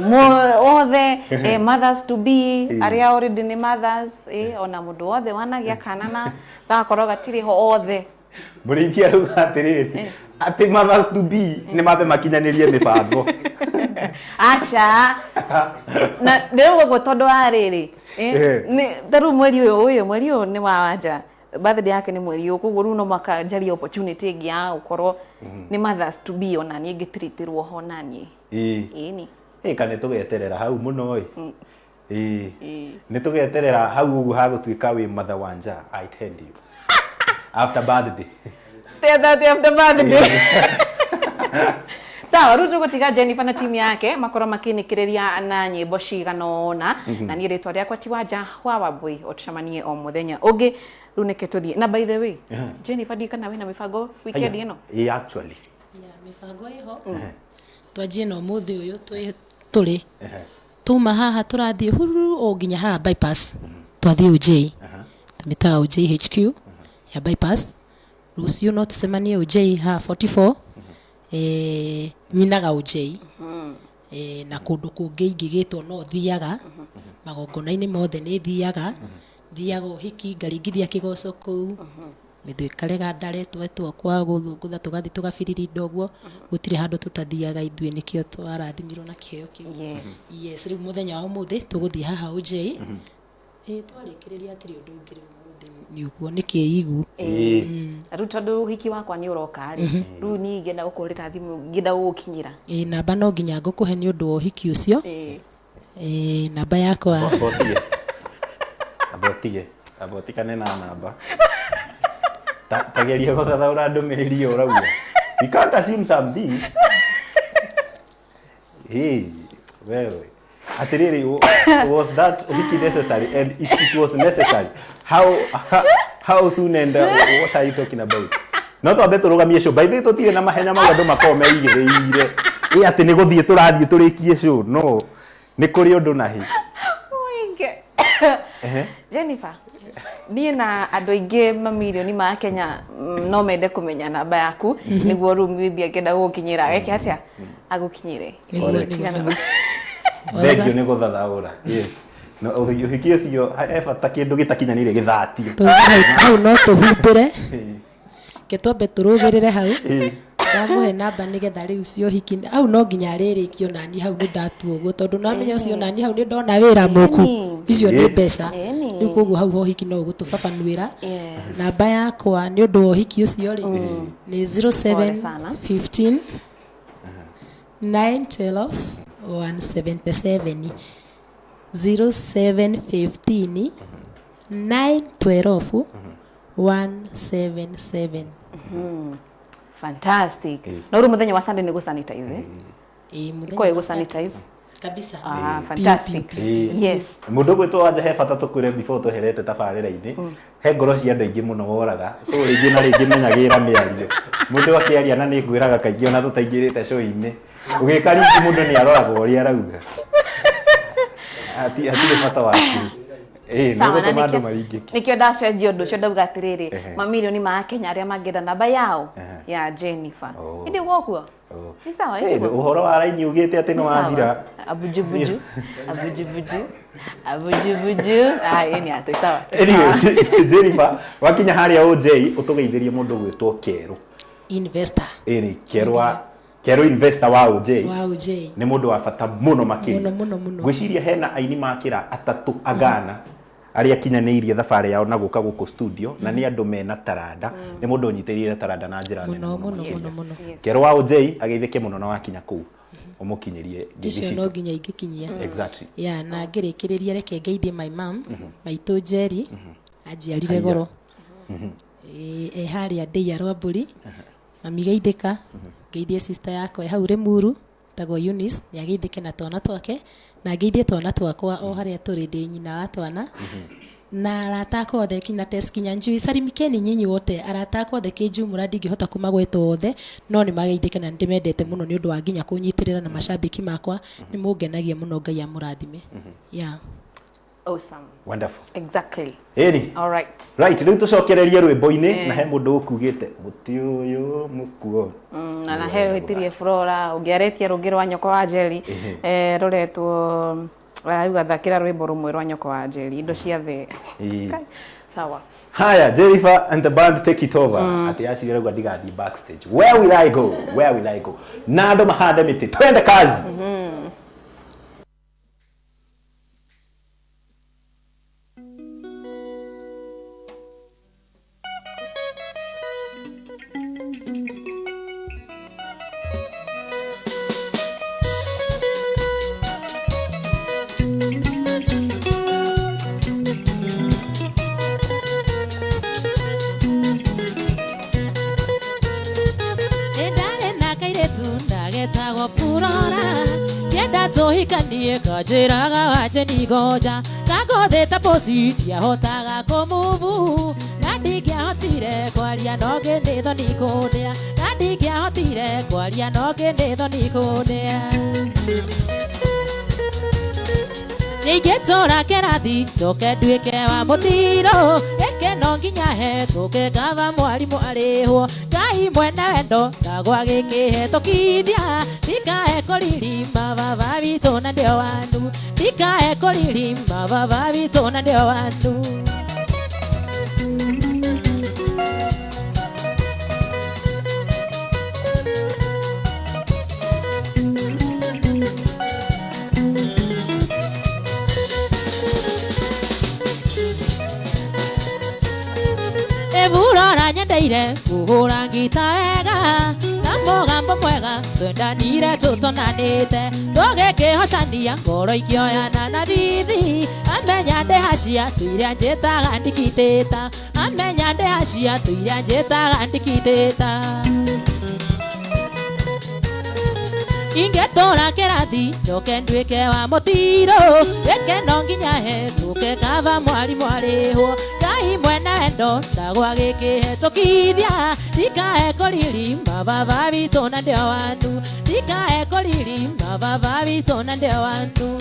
othe, mothers to be, arĩa already nĩ mothers, ona mũndũ wothe wanagĩa kana na gagakorwo gatirĩ ho, othe. Mũrĩithi arauga atĩrĩrĩ, atĩ mothers to be nĩ mambe makinyanĩrie mĩbango. Aca, na ndĩrauga ũguo tondũ wa rĩrĩ, ta rĩu mweri ũyũ, ũyũ mweri ũyũ nĩ wa Wanja, birthday yake nĩ mweri ũyũ, koguo rĩu no mũhaka njarie opportunity ĩngĩ ya gũkorwo nĩ mothers to be, ona niĩ ngĩtiritĩrwo ho naniĩ. Ĩni. Ĩ, kana tũgeterera hau mũno ĩ. Ĩ. Nĩ tũgeterera hau ũguo hagũtuĩka wĩ mother Wanja, I tell you. After birthday. That after birthday. Sawa, rĩu tũgũtiga Jennifer na timu yake makorwo makĩnĩkĩrĩria na nyĩmbo cigana ũna, na niĩ rĩtwa rĩakwa ti Wanja wa Wambui, ũtũcemanie o mũthenya ũngĩ. Rĩu nĩke tũthiĩ na, by the way, Jennifer, ndiĩ kana wĩna mĩbango weekend ĩno? Ĩ, actually. Ya, mĩbango ĩho. Twanjie na ũmũthĩ ũyũ tũrĩ tuma haha, tũrathiĩ hururu o nginya haha bypass, twathiĩ UJ, tũmĩtaga UJ HQ ya bypass. Rũciũ no tũcemanie UJ haha 44. Nyinaga UJ na kũndũ kũngĩ ingĩgĩtwo no thiaga magongona-inĩ mothe, nĩ thiaga thiaga ũhiki, ngaringithia kĩgoco kũu mĩthũ ĩkarega ndare, twetwo kwa gũthũngũtha tũgathiĩ tũgabiririnda ũguo, gũtirĩ handũ tũtathiaga ithuĩ, nĩkĩo twarathimirwo na kĩheo kĩu. Yes, rĩu mũthenya wa ũmũthĩ tũgũthiĩ haha UJ. Ĩ, twarĩkĩrĩria hatirĩ ũndũ ũngĩ rĩu, ũmũthĩ nĩ ũguo, nĩ kĩigu. Na rĩu tondũ ũhiki wakwa nĩ ũroka rĩ, rĩu niĩ ingĩenda gũkũhũrĩra thimũ, ngĩenda gũgũkinyĩra? Ĩ, namba no nginya ngũkũhe nĩ ũndũ wa ũhiki ũcio. Ĩ, namba yakwa. Amba ũtige. Amba ũtige. Amba ũtigane na namba. Tageria gũthathaũra ndũmĩrĩri ĩyo ũrauga. We can't assume some things. Hey, wewe. Atĩrĩrĩ, was that ũhiki necessary? And if it was necessary, how soon and what are you talking about? No twambe tũrũgamie show. By the way, tũtirĩ na mahenya mau andũ makoragwo meigĩrĩire. Ĩ, atĩ nĩ gũthiĩ tũrathiĩ tũrĩkie show. No, nĩ kũrĩ ũndũ na hĩ. Ũinge. Jennifer, niĩ na andũ aingĩ mamirioni ma Kenya no mende kũmenya namba yaku, nĩguo rĩu maybe angĩenda gũgũkinyĩra eke atĩa agũkinyĩre? Nĩguo. Correct. Nĩguo. Thank you nĩ gũthathaũra. Yes. No ũhiki ũcio he bata kĩndũ gĩtakinyanĩire gĩthatio. Hau no tũhumbĩre, ke twambe tũrũgĩrĩre hau, ndamũhe namba nĩgetha rĩu cio hiki hau no nginya arĩrĩkio, nani hau nĩ ndatua ũguo, tondũ namenya ũcio nani hau nĩ ndona wĩra mũku, icio nĩ mbeca. Rĩu koguo hau ho hiki no ũgũtũbabanuĩra. Namba yakwa nĩ ũndũ wa ũhiki ũcio rĩ nĩ Pole sana. 07 15 9 12 177, 07 15 9 12. 177. Fantastic. No rĩu mũthenya wa Sunday nĩ gũ-sanitize, eh? Ĩĩ, mũthenya Ĩkoragwo wa ĩgũ sanitize. Kabisa. Ah, Piũ, fantastic. piũ, piũ. Yes. Mũndũ ũgwĩtwo Wanja, he bata tũkwĩre before tweherete tabarĩra-inĩ, he ngoro cia andũ aingĩ mũno woraga. So rĩngĩ na rĩngĩ menyagĩra mĩario mũndũ akĩaria, na nĩ ngwĩraga kaingĩ ona tũtaingĩrĩte show-inĩ, ũgĩka rĩngĩ mũndũ nĩ aroraga ũrĩa arauga. Hatirĩ bata waku, ĩĩ, nĩ Sawa, na gũtũma andũ maringĩke. Nĩkĩo ndacenjia ũndũ ũcio, ndauga atĩrĩrĩ, mamirioni ma Kenya arĩa mangĩenda namba yao ya Jennifer. Ĩndĩ woguo nĩ sawa. Ĩĩ, Ĩtiguo? Ũhoro wa raini ugĩte atĩ nĩ Nĩ sawa. wathira. Abujubuju, abujubuju, abujubuju. Ah, ĩĩ, nĩ atĩ sawa. Anyway, Jennifer, wakinya harĩa OJ ũtũgeithĩrie mũndũ gwĩtwo Kerũ. Investor. Ĩĩ, Kerũ wa Kerũ, investor wa OJ. Wa OJ. Nĩ mũndũ wa bata mũno makĩria. Mũno, mũno, mũno. Ngwĩciria hena aini makĩra atatũ agana arĩa akinyanĩirie thabarĩ yao na gũka gũkũ studio, na nĩ andũ mena taranda, nĩ mũndũ ũnyitĩrĩire taranda na njĩra nene. Mũno, Mũno mũno, makĩria. mũno, mũno. Kerũ wa OJ ageithĩke mũno, na wakinya kũu ũmũkinyĩrie ngeithi Icio citũ. No nginya ingĩkinyia. Ya, na ngĩrĩkĩrĩria, reke ngeithie my mom, maitũ Njeri, anjiarire Haiya. goro. Ĩĩ, e harĩa ndĩia Rwambũri. Mami, geithĩka. Ngeithie sister yakwa e hau Rĩmuru, tagwo Eunice, nĩ ageithĩke na twana twake, na ngeithie twana twakwa o harĩa tũrĩ, ndĩ nyina wa twana, na arata akwa othe, kinya Tess Kinyanjui, salimikeni nyinyi wote, arata akwa othe kĩnjumũra, ndingĩhota kũmagweta othe, no nĩ mageithĩke na nĩ ndĩmendete mũno nĩ ũndũ wa nginya kũnyitĩrĩra, na macambĩki makwa nĩ mũngenagia mũno, Ngai amũrathime, yeah. Awesome. Wonderful. Exactly. Ĩni. All right. Right, rĩu tũcokererie rwĩmbo-inĩ, na he mũndũ ũkugĩte mũtĩ ũyũ mũkuo. Na he wĩtirie Flora ũngĩarĩtie rũngĩ rwa nyoko wa Njeri, rũretwo auga thakĩra rwĩmbo rũmwe rwa nyoko wa Njeri, indo cia thĩ. Ĩĩ. Sawa. Haya, Jennifer and the band, take it over. Ati Ashley arauga ndigathiĩ backstage. Where will I go? Where will I go? Na andũ mahande mĩtĩ. Twende kazi. Ndarĩ na kairĩtu ndagetagwo Furora, kĩenda tũhikanie, kanjĩraga wanje ni ngoja kagothĩte poci, ndiahotaga kũmuvu na ndingĩahotire kwaria no ngĩ nĩ thoni kũndĩa, na ndingĩahotire kwaria no ngĩ nĩ thoni kũndĩa. Ningĩtũra kĩrathi njoke nduĩke wa mũtiro, gĩkeno nginya hetũke, kaba mwarimũ arĩhwo. Ngai mwene wendo ndagwa gĩkĩhetũkithia, ndikae kũririma baba witũ na ndio wandu, ndikae kũririma baba witũ na ndio wandu. Eburora nyendeire kũhũra ngita wega na mũgambo mwega, twendanire tũtonanĩte, tũgĩkĩhocania ngoro ikĩoyana na bithi, amenya ndĩhacia tuiria njĩtaga ndikitĩta, amenya ndĩhacia tuiria njĩtaga ndikitĩta. Ingĩtũra kĩrathi njoke nduĩke wa mũtiro, gĩkeno nginya hetũke, kaba mwarimũ arĩhwo. Ngai mwene wendo ndagwa gĩkĩhetũkithia, ndikae kũririma baba witũ na ndio wandu, ndikae kũririma baba witũ na ndio wandu.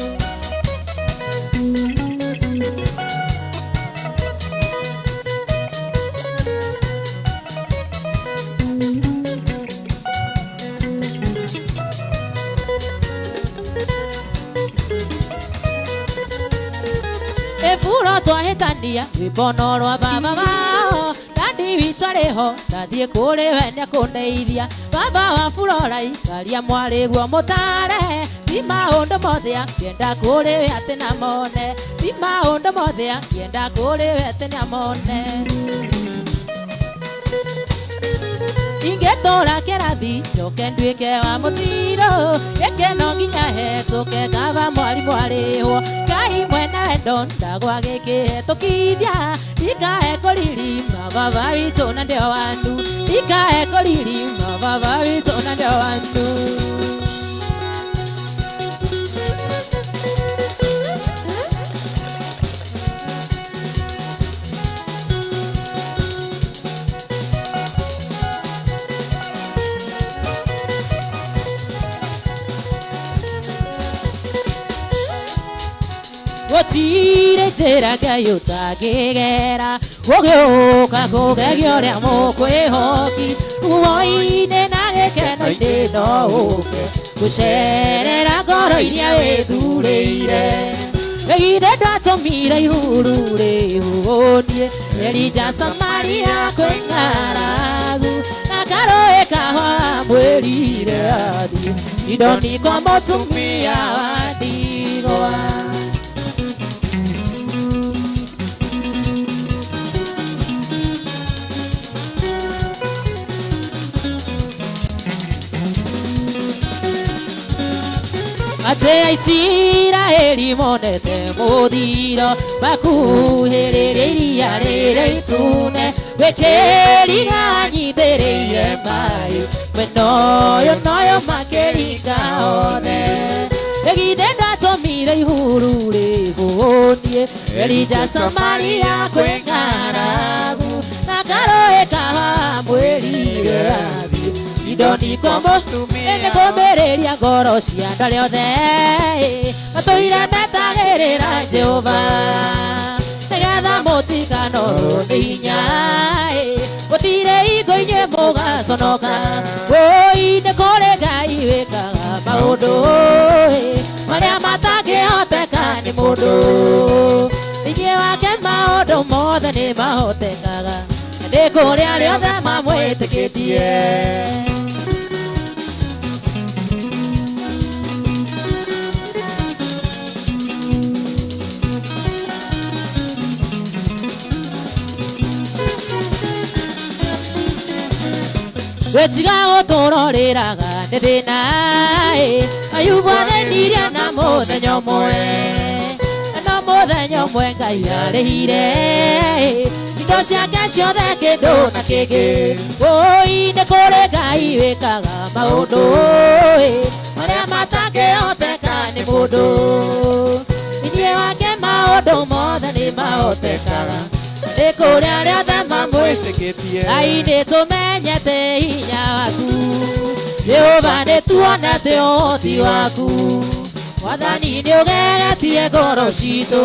Eburo twahĩtania rwĩmbo no rwa baba wao, dadi witũ arĩho, ndathiĩ kũrĩ we nĩakũndeithia. Baba wa Furorai karia mwarĩguo mũtare, ti maũndũ mothe akĩenda kũrĩ we atĩ namone, ti maũndũ mothe akĩenda kũrĩ we atĩ nĩamone. Ingĩtũra kĩrathi njoke nduĩke wa mũtiro gĩkeno nginya hetũke kaba mwarimũ arĩhwo Ngai mwene wendo ndagwa gĩkĩhetũkithia ndikae kũririma baba witũ na ndio wandu ndikae kũririma baba witũ na ndio wandu. Gũtirĩ njĩra Ngai ũtangĩgera ũgĩũka kũgegia ũrĩa mũkwĩhoki ruo-inĩ na gĩkeno-inĩ no ũke gũcerera ngoro iria wĩthurĩire Githĩ ndatũmire ihuru rĩhũnie Elija Samaria kwĩ ng'aragu na karũĩ kahũa mwĩrire athiĩ Sidoni kwa mũtumia wa ndigwa. Atĩ Aisiraeli monete mũthiro makuhĩrĩria iria rĩrĩa itune wĩkĩriga anyitĩrĩire maĩ mwena ũyũ na ũyũ makĩringa othe. Githĩ ndatũmire ihuru rĩhũnie Elija Samaria kwĩ ng'aragu na karũĩ kahũa mwĩrire athiĩ Sidoni kwa mũtumia nĩkũmĩrĩria ngoro cia andũ arĩa othe matũire metagĩrĩra Jehova nĩgetha mũtikanorwo nĩ hinya gũtirĩ hingo inyuĩ mũgaconoka wũi nĩ kũrĩ Ngai wĩkaga maũndũ marĩa matangĩhoteka nĩ mũndũ thĩinĩ wake maũndũ mothe nĩ mahotekaga nĩ kũrĩ arĩa othe mamwĩtĩkĩtie. Wetiga gũtũra ũrĩraga nĩ thĩna Ayubu athĩnirie na mũthenya ũmwe no mũthenya ũmwe Ngai arĩhire indo ciake ciothe kĩndũ na kĩngĩ wũi nĩ kũrĩ Ngai wĩkaga maũndũ marĩa matangĩhoteka nĩ mũndũ thĩinĩ wake maũndũ mothe nĩ mahotekaga nĩ kũrĩ arĩa othe mamwĩtĩkĩtie. Ngai nĩ tũmenyete hinya waku Jehova nĩ tuonete ũhoti waku Mwathani nĩ ũgegetie ngoro citũ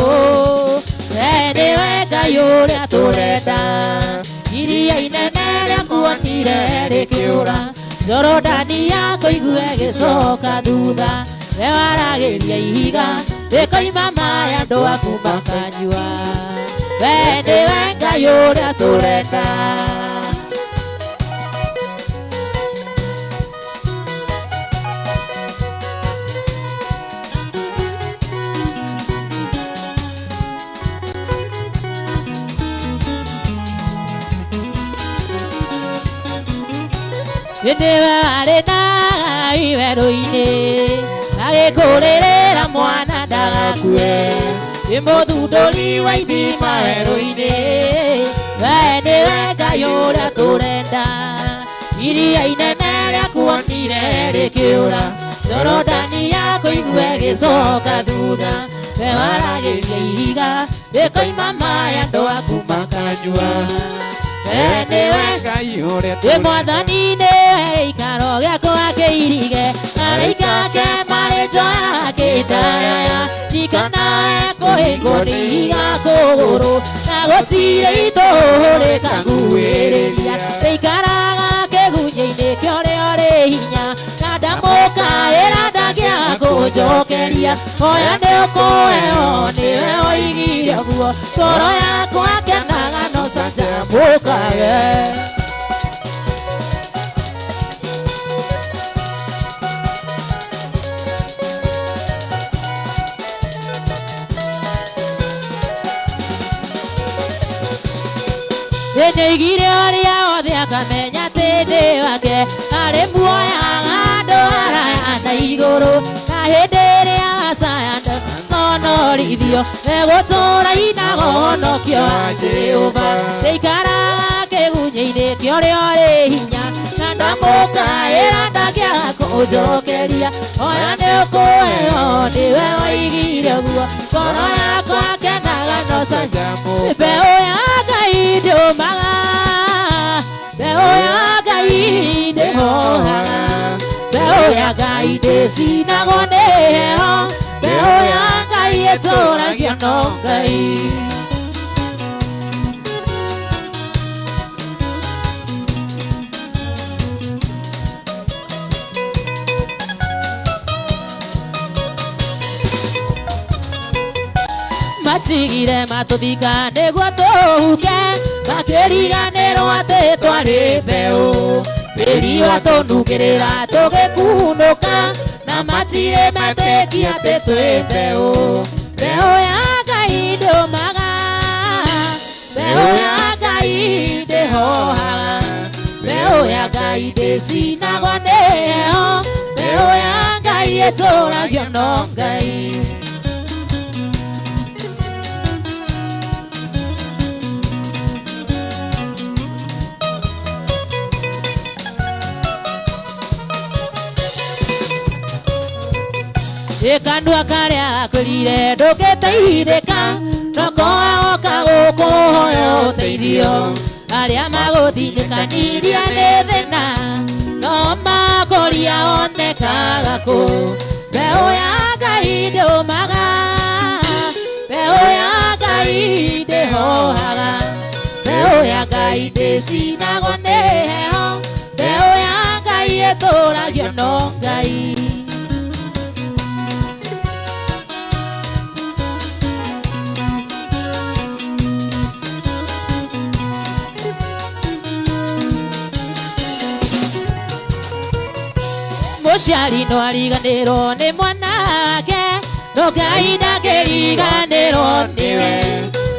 we nĩwe Ngai ũrĩa tũrenda iria inene rĩakuonire rĩkĩũra Jorodani yakũigue ĩgĩcoka thutha we waragĩria ihiga rĩkoima maĩ andũ aku makanyua we nĩwe Ngai ũrĩa tũrenda. Hĩndĩ ĩyo arĩ na Ngai werũ-inĩ agĩkũrĩrĩra mwana ndagakue nĩ mũthundũri wa ithima werũ-inĩ we nĩwe Ngai ũrĩa tũrenda iria inene rĩakuonire rĩkĩũra Jorodani yakũigue ĩgĩcoka thutha we waragĩria ihiga rĩkoima maĩ andũ aku makanyua we nĩwe Ngai ũrĩa Ĩ Mwathani nĩwe gĩikaro gĩakwa kĩirige araika ake marĩ njoya akĩndaya ndikanae kũhĩngwo nĩ ihiga kũgũrũ na gũtirĩ itũhũ rĩkanguĩrĩria rĩikaraga kĩgunyĩ-inĩ kĩa ũrĩa ũrĩ hinya na ndamũkaĩra ndangĩaga kũnjokeria oya nĩ ũkũheo nĩwe oigire ũguo ngoro yakwa kenaga no canjamũkage. Nĩoigire ũrĩa othe akamenya atĩ Thĩinĩ wake arĩ muoyaga andũ araya na igũrũ na hĩndĩ ĩrĩa acaya conorithio egũtũũra inago honokio wa Jehova ndĩikaraga kĩgunyĩ-inĩ kĩa ũrĩa ũrĩ hinya na ndamũkaĩra ndangĩaga kũnjokeria oya nĩ ũkũheo nĩwe woigire ũguo ngoro yakwa kenaga no mbeũ ya Ngai ndĩũmaga mbeũ ya Ngai ndĩhohaga mbeũ ya Ngai ndĩcinagwo nĩ heho mbeũ ya Ngai ĩtũragio no Ngai. Matigire matũthika nĩguo tũhuke makĩriganĩrwo atĩ twarĩ mbeũ tĩri watũnungĩrĩra tũgĩkunũka na matirĩ metĩkia atĩ twĩ mbeũ mbeũ ya Ngai ndĩũmaga mbeũ ya Ngai ndĩhohaga mbeũ ya Ngai ndĩcinagwo nĩ heho mbeũ ya Ngai ĩtũragio no Ngai. Kanua karĩa gakwĩrire ndũngĩteithĩka no koagoka gũkũhoya ũteithio arĩa magũtindĩkanirie nĩ thĩna no makoria onekaga kũ mbeũ ya Ngai ndĩũmaga mbeũ ya Ngai ndĩhohaga mbeũ ya Ngai ndĩcinagwo nĩ heho mbeũ ya Ngai ĩtũragio no Ngai. Mũciari no ariganĩrwo nĩ mwana wake no Ngai ndangĩriganĩrwo nĩwe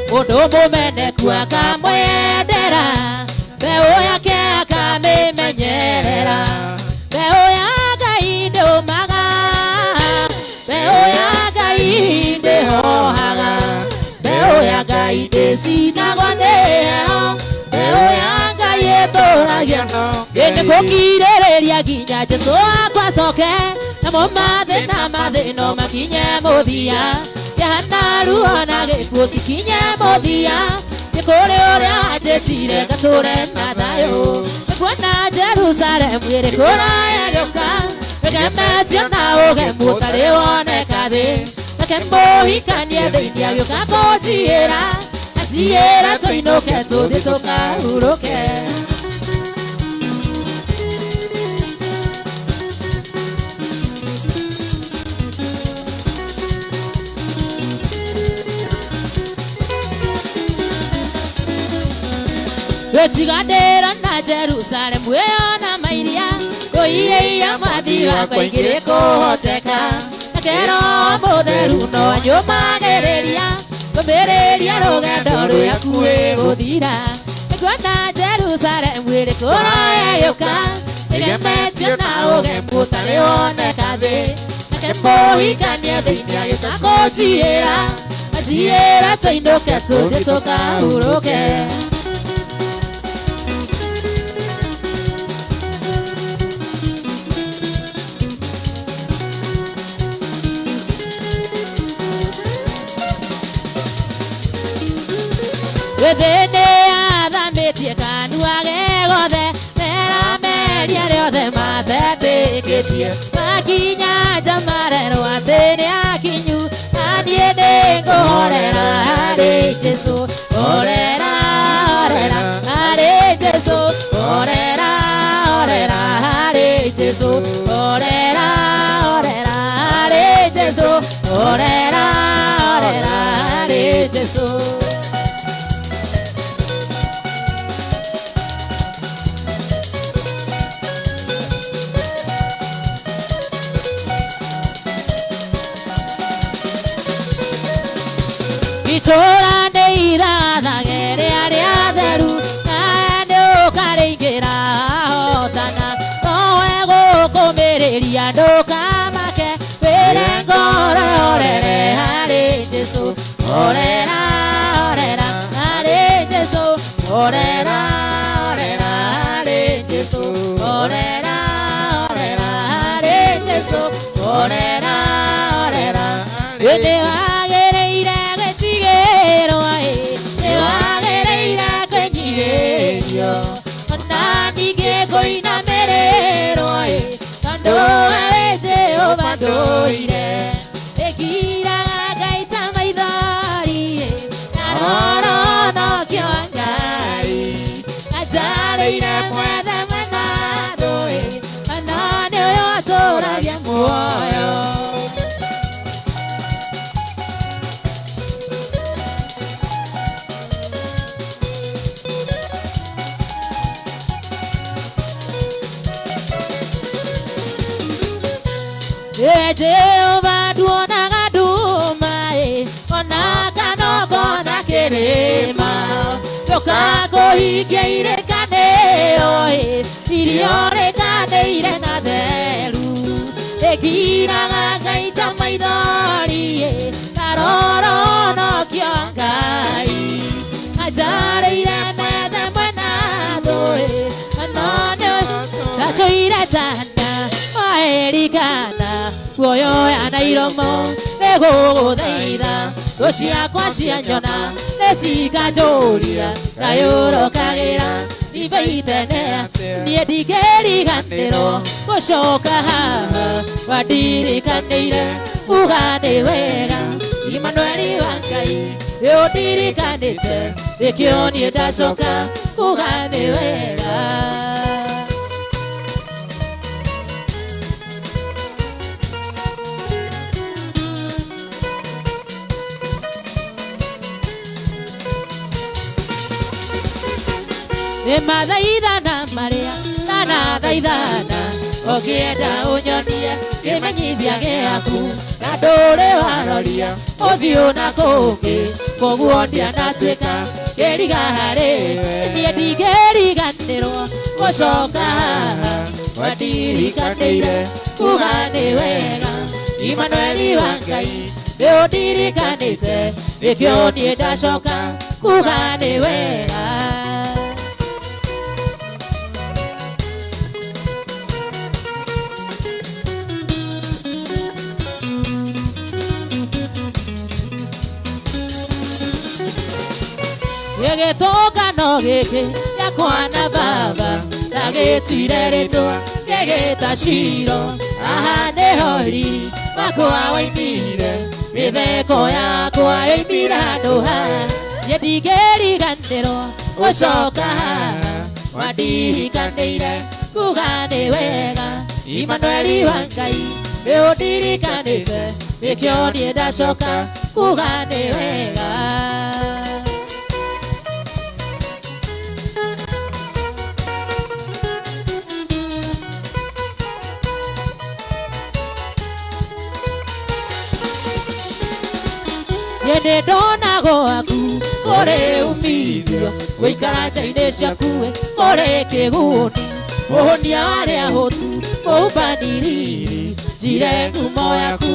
mũndũ mũmeneku akamwendera mbeũ yake akamĩmenyerera mbeũ ya Ngai ndĩũmaga mbeũ ya Ngai ndĩhohaga mbeũ ya Ngai ndĩcinagwo nĩ heho mbeũ ya Ngai ĩtũragio no Ngai. Nĩkũkirĩrĩria nginya Jesũ akwa acoke namo mathĩna mathĩno makinye mũthia kĩhana ruo na gĩkuũ cikinye mũthia nĩ kũrĩ ũrĩa wanjĩtire ngatũre na thayũ nĩkuona Jerusalemu ĩrĩ kũraya gĩũka wĩgemetio na ũgemu ũtarĩ woneka thĩ reke mũhikanie thĩinĩ agĩũka kũnjiĩra anjiĩra tũinũke tũthiĩ tũkahurũke. Tiganĩra na Jerusalemu ĩyo na mairia kũiyĩia mwathi wakwa ingĩrĩ kũhoteka nake Roho Mũtheru no anyũmagĩrĩria kũmĩrĩria rũgendo rũrĩa kuĩ gũthira nĩkuona Jerusalemu ĩrĩ kũraya yũka ĩgemetio na ũgemu ũtarĩ woneka thĩ nake mũhikanie thĩinĩ agĩũka kũnjiĩra anjiĩra tũinũke tũthiĩ tũkahurũke. Wĩthĩnĩ athamĩtie kanua ge gothe merameria rĩothe matetĩkĩtie makinya nja marerwo atĩ nĩ akinyu na niĩ nĩngũhorera harĩ Jesũ horera horera harĩ Jesũ horera horera harĩ Jesũ horera horera harĩ Jesũ horera horera harĩ Jesũ. Itũũra nĩ ira Orera orera harĩ Jesũ, orera orera harĩ Jesũ, orera orera. Nĩ wagĩrĩire gwĩtigĩrwo ĩ, nĩ wagĩrĩire kwĩnyihĩrio, ona ningĩ kũinamĩrĩrwo ĩ, tondũ we wĩ Jehova ndũire. Ĩkiraga ngaita maithori ĩ, na roronokio Ngai, anjarĩire mwethe mwena thũ ĩ, ona nĩ ũyũ atũragia muoyo. Jehova nduonaga nduma ĩ, ona kana ũkona kĩrĩma, ndũkakũhingia irĩkanĩro ĩ, iria ũrĩkanĩire na theru. Ĩkiraga ngaita maithori ĩ, na roronokio Ngai, anjarĩire methe mwena thũ ĩ, ona nĩ ndatũire jana waerikana guoyo ya na iromo nĩgũgũthaitha, thũ ciakwa cianyona nĩcikanjũria ngayũrokagĩra ibaitenea, niĩ ndingĩriganĩrwo gũcoka haha wandirikanĩire uga nĩ wega Imanueli wa Ngai nĩũndirikanĩte nĩkĩo niĩ ndacoka uga nĩ wega. Nĩmathaithana marĩa ndanathaithana, ũngĩenda ũnyonie kĩmenyithia gĩaku, na ndũrĩ waroria ũthiũ na kũngĩ, koguo ndianatuĩka kĩriga harĩ niĩ, ndingĩriganĩrwo gũcoka haha wandirikanĩire kuga nĩ wega Imanueli wa Ngai nĩũndirikanĩte nĩkĩo niĩ ndacoka kuga nĩ wega. Gĩgĩtũngano gĩkĩ gĩakwa na baba ndagĩtuire rĩtwa gĩgĩta Shiro, haha nĩho riri wakwa waimire, mĩtheko yakwa yoimire handũ haha, niĩ ndingĩriganĩrwo gũcoka haha wandirikanĩire kuga nĩ wega Imanueli wa Ngai nĩũndirikanĩte nĩkĩo niĩ ndacoka kuga nĩ wega. Nĩ ndona gwaku kũrĩ umithio, gũikara nja-inĩ ciaku kũrĩ kĩguni, mũhũnia warĩa hũtu mũhumbani riri, njire ngumo yaku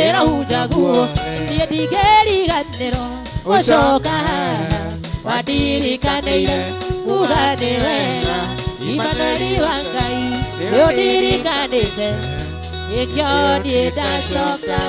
ĩrohunja guo, niĩ ndingĩriganĩrwo gũcoka haha wandirikanĩire kuga nĩ wega Imanueli wa Ngai nĩũndirikanĩte nĩkĩo niĩ ndacoka.